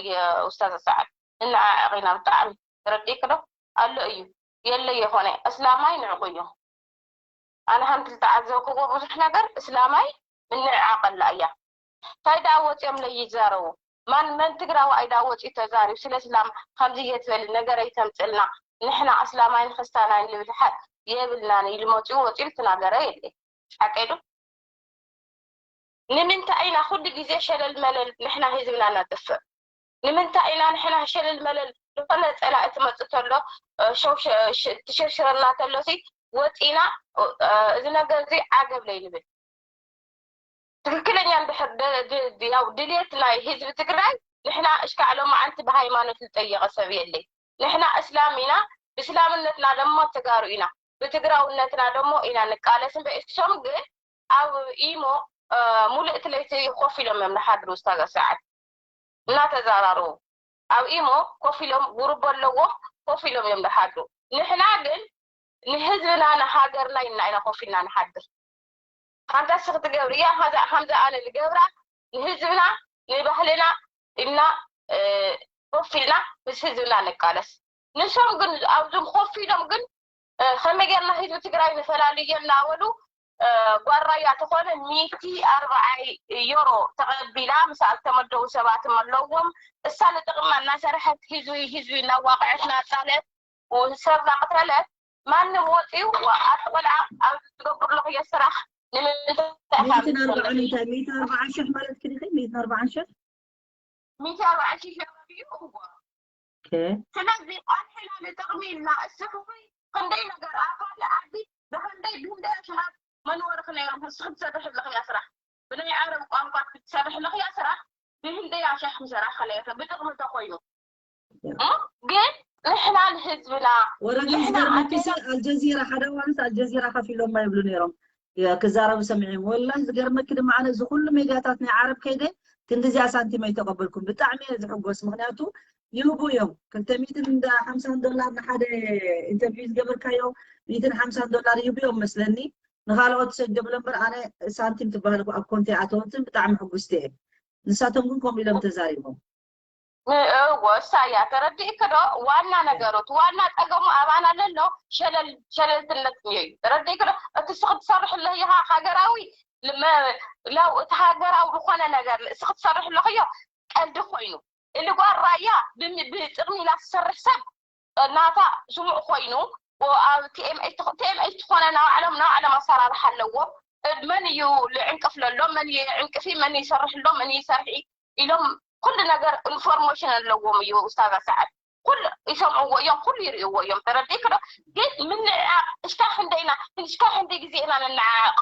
ኡስታዝ ሰዓድ ምንዕዓቕ ኢና ብጣዕሚ ተረዲእክ ዶ ኣሎ እዩ የለ የኾነ እስላማይ ንዕቑ እዩ ኣነ ሓንቲ ዝተዓዘብክዎ ብዙሕ ነገር እስላማይ ምንዕዓቕ ኣላ እያ እንታይ ደኣ ወፂኦም ለይዛረቡ ማን መን ትግራዋይ ዳ ወፂኡ ተዛሪቡ ስለ እስላም ከምዚ እየ ትበሊ ነገር ኣይተምፅልና፣ ንሕና ኣስላማይን ክርስታናይን ልብል ሓ የብልናን ኢሉ መፂኡ ወፂኡ ዝተናገረ የለ። ሓቀይ ዶ? ንምንታይ ኢና ኩሉ ግዜ ሸለል መለል ንሕና ህዝብና ነጥፍእ? ንምንታይ ኢና ንሕና ሸለል መለል ዝኾነ ፀላኢ ትመፅእ ተሎ ትሸርሽረና ተሎሲ ወፂና እዚ ነገር እዚ ዓገብ ለይንብል? ትክክለኛ እንድሕር ያው ድልየት ናይ ህዝቢ ትግራይ ንሕና እሽካዕ ሎማዓንቲ ብሃይማኖት ዝጠየቐ ሰብ የለይ። ንሕና እስላም ኢና፣ ብእስላምነትና ደሞ ተጋሩ ኢና፣ ብትግራውነትና ደሞ ኢና ንቃለስ እምበር እሶም ግን ኣብ ኢሞ ሙሉእ እቲ ለይቲ ኮፍ ኢሎም እዮም ዝሓድሩ። ስታዛ ሰዓት እናተዘራረቡ ኣብ ኢሞ ኮፍ ኢሎም ጉሩቦ ኣለዎም ኮፍ ኢሎም እዮም ዝሓድሩ። ንሕና ግን ንህዝብና ንሃገርና ኢልና ኢና ኮፍ ኢልና ንሓድር። ከምዛ እስኺ ትገብርያ ከምዛ ኣነ ዝገብራ ንህዝብና ንባህልና ኢልና ኮፍ ኢልና ምስ ህዝብና ንቃለስ። ንሶም ግን ኣብዞም ኮፍ ኢሎም ግን ከመይ ጌርና ህዝቢ ትግራይ ንፈላልዮ እናበሉ ጓል ራያ ተኾነ ሚእቲ ኣርብዓይ ዮሮ ተቐቢላ ምስኣ ዝተመደቡ ሰባት ኣለዎም። እሳ ንጥቕማ እናሰርሐት ህዝቢ ህዝቢ እናዋቕዐት እናጣለት ሰብ እናቕተለት ማንም ወፂኡ ኣቲ ቆልዓ ኣብ ትገብር ኣለኽዮ ስራሕ ንምንታይ ኢኻ ሚእትን ኣርባዓን እንታይ? ሚእትን ኣርባዓን ሽሕ ማለት ክዲኺ? ሚእትን ኣርባዓን ሽሕ? ሚእቲ ኣርባዓን ሽሕ ሸበብ እዩ እዎ። ኦኬ። ስለዚ ኣንሕና ንጥቕሚ ኢልና እስኺ ክንደይ ነገር ኣብ ካልእ ዓዲ ብክንደይ ብክንደይ ኣሽሓት መንበርኺ ነይሮም እስኺ ትሰርሒ ኣለኽያ ስራሕ ብናይ ዓረብ ቋንቋ ትሰርሒ ኣለኽያ ስራሕ ብክንደይ ኣሽሓት ምሰራሕ ከለየተ ብጥቕሚ እንተኮይኑ ግን ንሕና ንህዝብና ወረቀት ንሕና ዝገርመኪ ዓድና ሲ ኣልጀዚራ ሓደ እዋንስ ኣልጀዚራ ከፊሎማ ይብሉ ነይሮም ክዛረቡ ሰሚዖም። ወላሂ ዝገርመኪ ድማ ኣነ እዚ ኩሉ ሜድያታት ናይ ዓረብ ከይደ ክንድዚኣ ሳንቲም ኣይተቐበልኩም። ብጣዕሚ እየ ዝሕጎስ። ምክንያቱ ይህቡ እዮም። ክልተ ሚእትን እንዳ ሓምሳን ዶላር ንሓደ ኢንተርቪው ዝገበርካዮ ሚእትን ሓምሳን ዶላር ይህቡ እዮም መስለኒ። ንኻልኦት ሰግ ብሎ እምበር ኣነ ሳንቲም ትበሃል እኮ ኣብ ኮንተይ ኣተወትን ብጣዕሚ ሕጉስቲ እየ። ንሳቶም ግን ከምኡ ኢሎም ተዛሪቦም። እዎ እሳ እያ ተረዲእኪ ዶ? ዋና ነገሮት ዋና ጸገሙ ኣባና ለሎ ሸለል ሸለልትነት እዩ። ተረዲእኪ ዶ? እቲ እስኺ ትሰርሒ ኣለኺ ሃገራዊ ለው እቲ ሃገራዊ ዝኾነ ነገር እስኺ ትሰርሒ ኣለኽዮ ቀልዲ ኮይኑ እሊ ጓል ራያ ብሚ- ብጥቕሚ ኢላ ትሰርሕ ሰብ ናታ ስሙዕ ኮይኑ ኣብ ቲኤምኤች ዝኾነ ናባዕሎም ናባዕሎም ኣሰራርሓ ኣለዎም። መን እዩ ልዕንቅፍ ለሎ መን እዩ ዕንቅፊ መን ይሰርሕሎ መን ይሰርሒ ኢሎም ኩሉ ነገር ኢንፎርሜሽን ኣለዎም እዩ። ስታዛ ሰዓት ኩሉ ይሰምዕዎ እዮም ኩሉ ይርእይዎ እዮም። ተረዲእኪ ዶ? ግን ምንዕዓቕ እሽካ ክንደይ ኢና እሽካ ክንደይ ግዜ ኢና ንንዓቕ?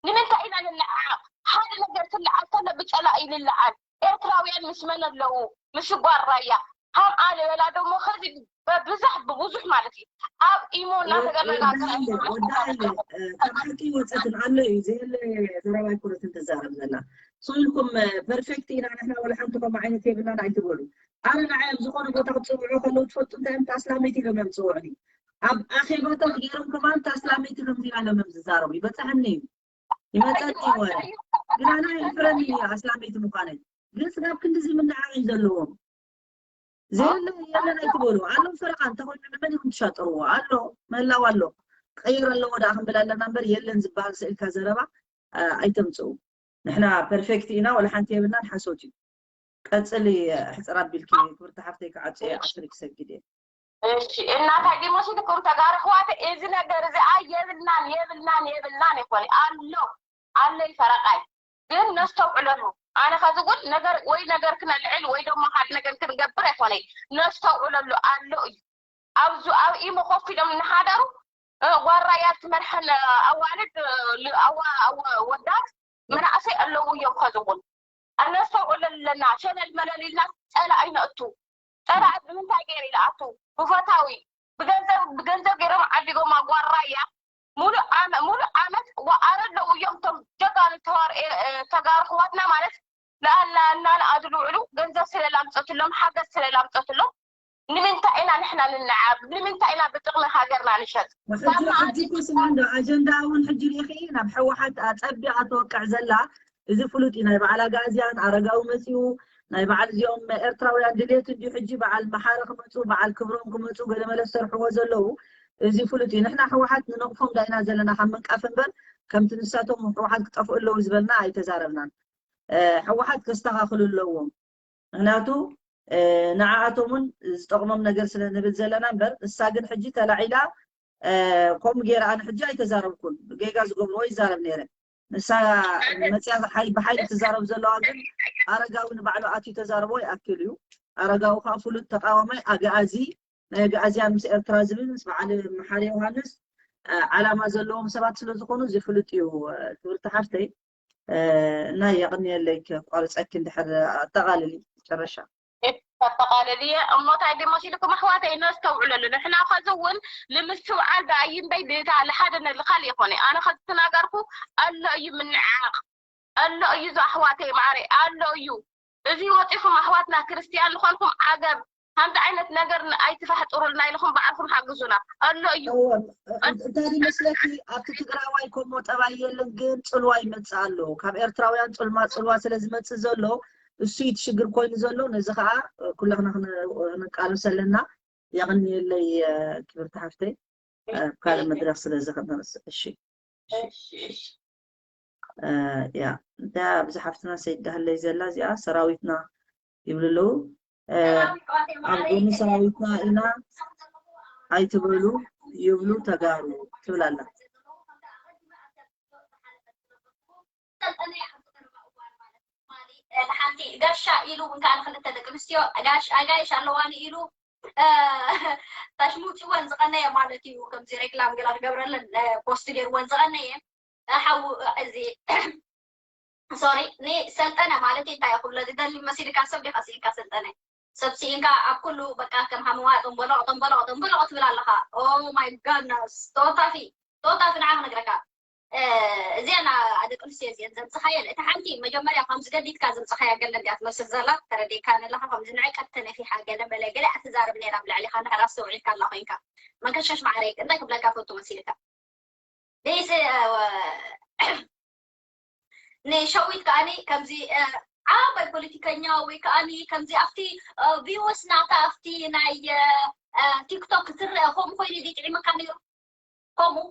ንምንታይ ኢና ንንዓቕ? ሓደ ነገር ትለዓል ከሎ ብፀላኢ ይልዓል። ኤርትራውያን ምስ መን ኣለዉ? ምስ ጓል ራያ። ከም ኣለ በላ ደሞ ከዚ በብዛሕ ብብዙሕ ማለት እዩ ኣብ ኢሞ እናተገበና ወዳለ ወዳለ ካብ ሓቂ ወፀትን ኣሎ እዩ ዘየለ ዘረባ ኣይኮነትን ትዛረብ ዘላ። ሶ ኢልኩም ፐርፌክት ኢና ንሕና ወላ ሓንቲ ከምኡ ዓይነት የብልናን ኣይትበሉ። ኣነ ንዓይ ኣብ ዝኾነ ቦታ ክትፅውዑ ከለዉ ትፈልጡ እንታይ እዮም ኣስላመይቲ ኢሎም እዮም ዝፅውዑኒ። ኣብ ኣኼባታት ገይሮም ከማን ኣስላመይቲ ከምዚ ኢና ኢሎም እዮም ዝዛረቡ ይበፅሐኒ እዩ። ይመፀኒ ወረ ግን ኣነ ይሕፍረኒ እዩ ኣስላመይቲ ምዃነይ። ግን ስጋብ ክንድዚ ምንዓቕ እዩ ዘለዎም። ዘየለ የለን ኣይትበሉ ኣሎ ፈረቓ እንተኾይኑ ንመን ኢኹም ትሻጥርዎ ኣሎ ምህላው ኣሎ ክቕየር ኣለዎ ደኣ ክንብል ኣለና እምበር የለን ዝበሃል ስእልካ ዘረባ ኣይተምፅኡ። ንሕና ፐርፌክት ኢና ወላ ሓንቲ የብልናን ሓሶት እዩ። ቀፅሊ ሕፅር ኣቢልኪ ክብርቲ ሓፍተይ ክዓፅየ ዓስሪ ክሰግድ እየ። እሺ እናታይ ዲሞስ ኢልኩም ተጋሩ ኣሕዋተ እዚ ነገር እዚ ኣይ የብልናን የብልናን የብልናን ይኮነ ኣሎ ኣሎ ይፈረቃይ ግን ነስተውዕለሉ ኣነ ከዚ እውን ነገር ወይ ነገር ክነልዕል ወይ ደሞ ሓደ ነገር ክንገብር ኣይኮነ ነስተውዕለሉ ኣሎ እዩ ኣብዚ ኣብ ኢሞ ኮፍ ኢሎም እናሓደሩ ጓራያ ትመርሐን ኣዋልድ ወዳት መናእሰይ ኣለዉ እዮም ከዚ እውን ኣነስተውዕለሉ ኣለና ሸለል መለል ኢልና ፀላኢ ነእቱ ፀላኢ ብምንታይ ገይሩ ይልኣቱ ብፈታዊ ብገንዘብ ብገንዘብ ገይሮም ዓዲጎማ ጓራያ ሙሉእ ዓመት ሙሉእ ዓመት ወኣረ ኣለዉ እዮም እቶም ጀጋኑ ተዋር ተጋሩ ኣሕዋትና ማለት ለኣና እናነኣዱ ዝውዕሉ ገንዘብ ስለ ላምፀትሎም ሓገዝ ስለ ላምፀትሎም ንምንታይ ኢና ንሕና ንነዓብ ንምንታይ ኢና ብጥቕሚ ሃገርና ንሸጥ ሕጂ ሕጂ እኮ ስማ እንዶ ኣጀንዳ እውን ሕጂ ሪኢኺ ናብ ሕወሓት ኣፀቢቓ ተወቅዕ ዘላ እዚ ፍሉጥ እዩ ናይ በዓል ኣጋእዝያን ኣረጋዊ መፂኡ ናይ በዓል እዚኦም ኤርትራውያን ድሌት እንዲዩ ሕጂ በዓል መሓሪ ክመፁ በዓል ክብሮም ክመፁ ገለመለ ዝሰርሕዎ ዘለዉ እዚ ፍሉጥ እዩ ንሕና ሕወሓት ንነቕፎም ዳኢና ዘለና ካብ ምንቃፍ እምበር ከምቲ ንሳቶም ሕወሓት ክጠፍኡ ኣለዉ ዝበልና ኣይተዛረብናን ሕወሓት ከስተኻኽሉ ኣለዎም ምክንያቱ ንዓኣቶም እውን ዝጠቕሞም ነገር ስለ ንብል ዘለና እምበር፣ እሳ ግን ሕጂ ተላዒላ ከምኡ ገይረ ኣነ ሕጂ ኣይተዛረብኩን፣ ጌጋ ዝገብርዎ ይዛረብ ነይረ። ንሳ መፅያ ብሓይሊ ትዛረብ ዘለዋ ግን ኣረጋዊ ንባዕሉ ኣትዩ ተዛረቦ ይኣክል እዩ። ኣረጋዊ ከዓ ፍሉጥ ተቃዋማይ ኣግኣዚ ናይ ኣግኣዝያን ምስ ኤርትራ ዝብል ምስ በዓል መሓሪ ዮሃንስ ዓላማ ዘለዎም ሰባት ስለዝኾኑ እዚ ፍሉጥ እዩ። ክብርቲ ሓፍተይ እና የቕንየለይ። ከቋርፀኪ እንድሕር ኣጠቓልሊ መጨረሻ ተጠቓልልየ እሞ እንታይ ዲ መሲልኩም ኣሕዋተይ ነስተውዕለሉ ንሕና ከዚ እውን ንምስትውዓል ደኣ እዩ እምበይ ብታ ልሓደ ነልኻል ይኾነ ኣነ ከዚ ትናገርኩ ኣሎ እዩ ምንዓቕ ኣሎ እዩ ዞ ኣሕዋተይ ማዕረ ኣሎ እዩ እዚ ወፂኹም ኣሕዋትና ክርስትያን ዝኾንኩም ዓገብ ከምዚ ዓይነት ነገር ኣይትፋሕጥሩልና ኢልኹም ባዕልኹም ሓግዙና ኣሎ እዩ እንታይ ይመስለኪ ኣብቲ ትግራዋይ ኮሞ ጠባይ የለን ግን ፅልዋ ይመፅእ ኣሎ ካብ ኤርትራውያን ፅልማ ፅልዋ ስለ ዝመፅእ ዘሎ እሱ እቲ ሽግር ኮይኑ ዘሎ ነዚ ከዓ ኩላትና ክንቃለስ ኣለና። የቐንየለይ ክብርቲ ሓፍተይ ካልእ መድረክ ስለዚ ክንርስ እሺ ያ እንታ ኣብዚ ሓፍትና ሰይድ ዳህለይ ዘላ እዚኣ ሰራዊትና ይብሉ ኣለዉ ኣብ ጎኒ ሰራዊትና ኢና ኣይትበሉ ይብሉ ተጋሩ ትብል ኣላ ሓንቲ ጋሻ ኢሉ እውን ከዓ ንክልተ ደቂ ኣንስትዮ ጋሽ ኣጋይሽ ኣለዋኒ ኢሉ ታሽሙጭወን ዝቀነየ ማለት እዩ ከምዚ ሬክላም ገላ ክገብረለን ፖስት ገይርወን ዝቀነየ ሓው እዚ ሶሪ ንሰልጠነ ማለት እንታይ ክብሎ ዝደሊ መሲልካ ሰብ ዲካ ስኢንካ ሰልጠነ ሰብ ስኢንካ ኣብ ኩሉ በቃ ከም ሃመዋ ጠንበሎቅ ጠንበሎቅ ጠንበሎቅ ትብል ኣለካ ኦ ማይ ጋድነስ ተወታፊ ተወታፊ ንዓ ክነግረካ እዚኣን ደቂ ኣንስትዮ እዚአን ዘምፅኻየን እቲ ሓንቲ መጀመርያ ከም ዝገዲድካ ዘምፅኻያ ገለ እንዲያ ትመስል ዘላ ተረዲእካ ነለካ ከምዚ ንዕቀት ተነፊሓ ገለ መለ ገለ እያ ትዛረብ ነይራ ብልዕሊካ እንድሕር ኣስተውዒልካ ኣላ ኮይንካ መንከሽከሽ ማዕረይ እንታይ ክብለካ ፈቱ መሲልካ ደይስ ንሸዊት ከዓኒ ከምዚ ዓባይ ፖለቲከኛ ወይ ከዓኒ ከምዚ ኣብቲ ቪውስ ናታ ኣብቲ ናይ ቲክቶክ ትረአ ከምኡ ኮይኑ ዲጥዒመካ ነይሩ ከምኡ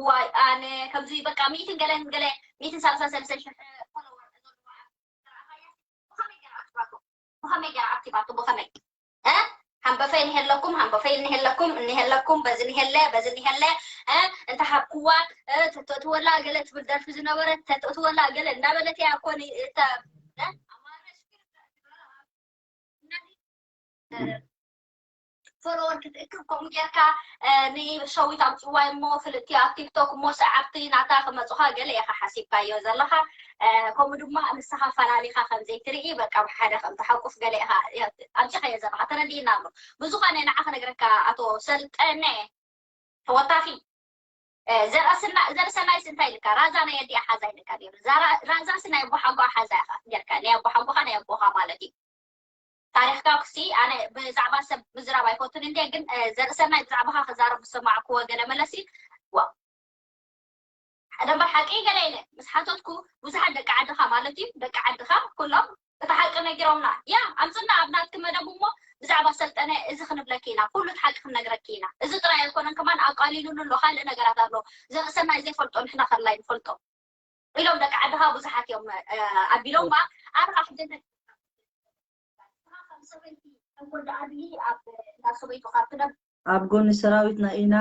ዋይ ኣነ ከምዚ በቃ ሚእትን ገለን ገለ ሚእትን ሰላሳ ሰለስተ ሽሕ ፎሎወር ብኸመይ ገይራ ኣክቲቭ ኣቶ ብኸመይ ሃምበፈይ እንሄለኩም ሃምበፈይ እንሄለኩም እንሄለኩም በዚ እንሄለ በዚ እንሄለ እንተ ሃብክዋ ተተእትወላ ገለ ትብል ደርፊ ዝነበረት ተተእትወላ ገለ እናበለት እያ እኮ ፎሎወር ክትእክብ ከምኡ ጌርካ ንሸዊት ኣምፅዋ እሞ ፍልጥቲ ኣብ ቲክቶክ እሞ ሰዓብቲ ናታ ክመፁኻ ገለ ኢኻ ሓሲብካዮ ዘለኻ ከምኡ ድማ ንስኻ ፈላሊኻ ከም ዘይትርኢ በቃ ብሓደ ከም ትሓቁፍ ገለ ኢኻ ኣምፂኻዮ ዘለኻ ተረዲእና ኣሎ ብዝኾነ ንዓ ክነግረካ ኣቶ ሰልጠነ ተወታፊ ዘርእሰናይስ እንታይ ኢልካ ራዛ ናይ ኣዲኣ ሓዛ ኢልካ ነይሩ ራዛሲ ናይ ኣቦሓጎኣ ሓዛ ኢኻ ጌርካ ናይ ኣቦሓጎኻ ናይ ኣቦኻ ማለት እዩ ታሪኽካ ክሲ ኣነ ብዛዕባ ሰብ ምዝራብ ኣይፈቱን እንዴ ግን ዘርእሰናይ ብዛዕባኻ ክዛረብ ዝሰማዕኩዎ ገለ መለሲ ዋ ደንበር ሓቂ ገለ ኢለ ምስ ሓተትኩ ብዙሓት ደቂ ዓድኻ ማለት እዩ ደቂ ዓድኻ ኩሎም እቲ ሓቂ ነጊሮምና ያ ኣምፅና ኣብ ናትኪ መደብ እሞ ብዛዕባ ሰልጠነ እዚ ክንብለኪ ኢና ኩሉ እቲ ሓቂ ክንነግረኪ ኢና እዚ ጥራይ ኣይኮነን ከማን ኣቃሊሉሉ ኣሎ ካልእ ነገራት ኣሎ ዘርእሰናይ ዘይፈልጦ ንሕና ከላይ ንፈልጦ ኢሎም ደቂ ዓድኻ ብዙሓት እዮም ኣቢሎም ኣርካ ሕደተ ኣብ ጎኒ ሰራዊትና ኢና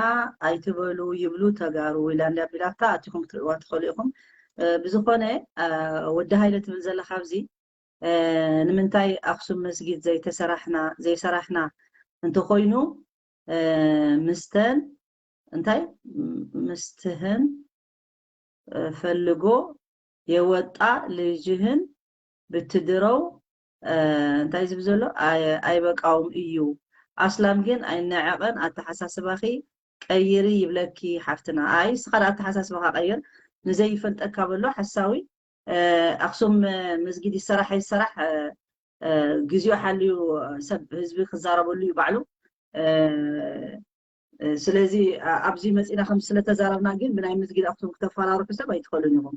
ኣይትበሉ ይብሉ ተጋሩ ኢላ እንዲ ኣቢላታ ኣቲኹም ክትርእዋ ትኽእሉ ኢኹም ብዝኾነ ወዲ ሃይለ ትብል ዘለካ ኣብዚ ንምንታይ ኣክሱም መስጊድ ዘይተሰራሕና ዘይሰራሕና እንተኮይኑ ምስተን እንታይ ምስትህን ፈልጎ የወጣ ልጅህን ብትድረው እንታይ ዝብ ዘሎ ኣይበቃውም እዩ ኣስላም ግን ኣይነዐቐን ኣተሓሳስባኺ ቀይሪ ይብለኪ ሓፍትና ኣይ ስኻ ኣተሓሳስባኻ ቀይር ንዘይፈልጠካ በሎ ሓሳዊ ኣክሱም መስጊድ ይሰራሕ ይሰራሕ ግዜኡ ሓልዩ ሰብ ህዝቢ ክዛረበሉ እዩ ባዕሉ ስለዚ ኣብዚ መፂና ከም ስለተዛረብና ግን ብናይ መስጊድ ኣክሱም ክተፈራርሑ ሰብ ኣይትኽእሉን ኢኹም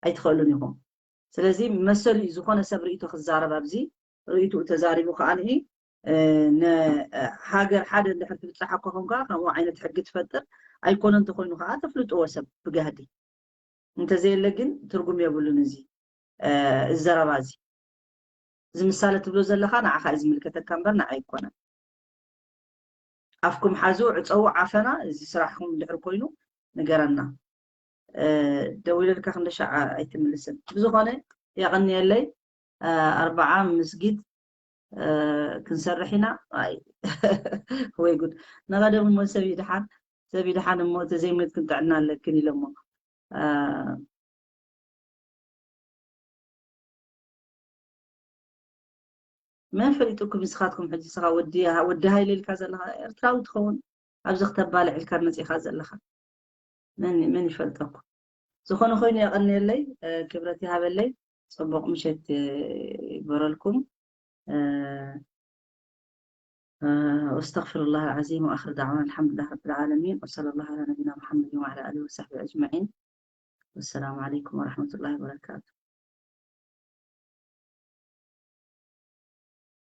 ኣይትኽእሉን ኢኹም ስለዚ መሰሉ እዩ ዝኾነ ሰብ ርእይቶ ክዛረብ ኣብዚ ርእይትኡ ተዛሪቡ ከዓ ንኢ ንሃገር ሓደ እንድሕር ትብፃሕ እኳ ኮንካ ከምኡ ዓይነት ሕጊ ትፈጥር ኣይኮነ እንተኮይኑ ከዓ ተፍልጥዎ ሰብ ብጋህዲ እንተዘየለ ግን ትርጉም የብሉን እዚ እዚ ዘረባ እዚ እዚ ምሳሌ ትብሎ ዘለኻ ንዓኻ እዩ ዝምልከተካ እምበር ንዓይ ኣይኮነን። ኣፍኩም ሓዙ፣ ዕፀዉ ዓፈና። እዚ ስራሕኩም እንድሕር ኮይኑ ንገረና። ደዊለልካ ክንደሻዓ ኣይትምልስን። ብዝኾነ የቐንየለይ። ኣርባዓ ምስጊድ ክንሰርሕ ኢና። ኣይ ወይ ጉድ። ንቐደም እሞ ሰብ ይድሓን፣ ሰብ ይድሓን እሞ ተዘይሞት ክንጥዕና ኣለክን ኢሎሞ። መን ፈሊጡኩም? ንስኻትኩም ሕጂ ስኻ ወዲ ወዲ ሃይለ ኢልካ ዘለኻ ኤርትራዊ ትኸውን ኣብዚ ክተባልዕ ኢልካ መጺኻ ዘለኻ መን መን ይፈልጠኩም? ዝኾነ ኮይኑ የቐንየለይ፣ ክብረት ይሃበለይ። ጽቡቕ ምሸት ይግበረልኩም። واستغفر الله العظيم، وآخر دعوانا الحمد لله رب العالمين، وصلى الله على نبينا محمد وعلى آله وصحبه أجمعين. والسلام عليكم ورحمة الله وبركاته.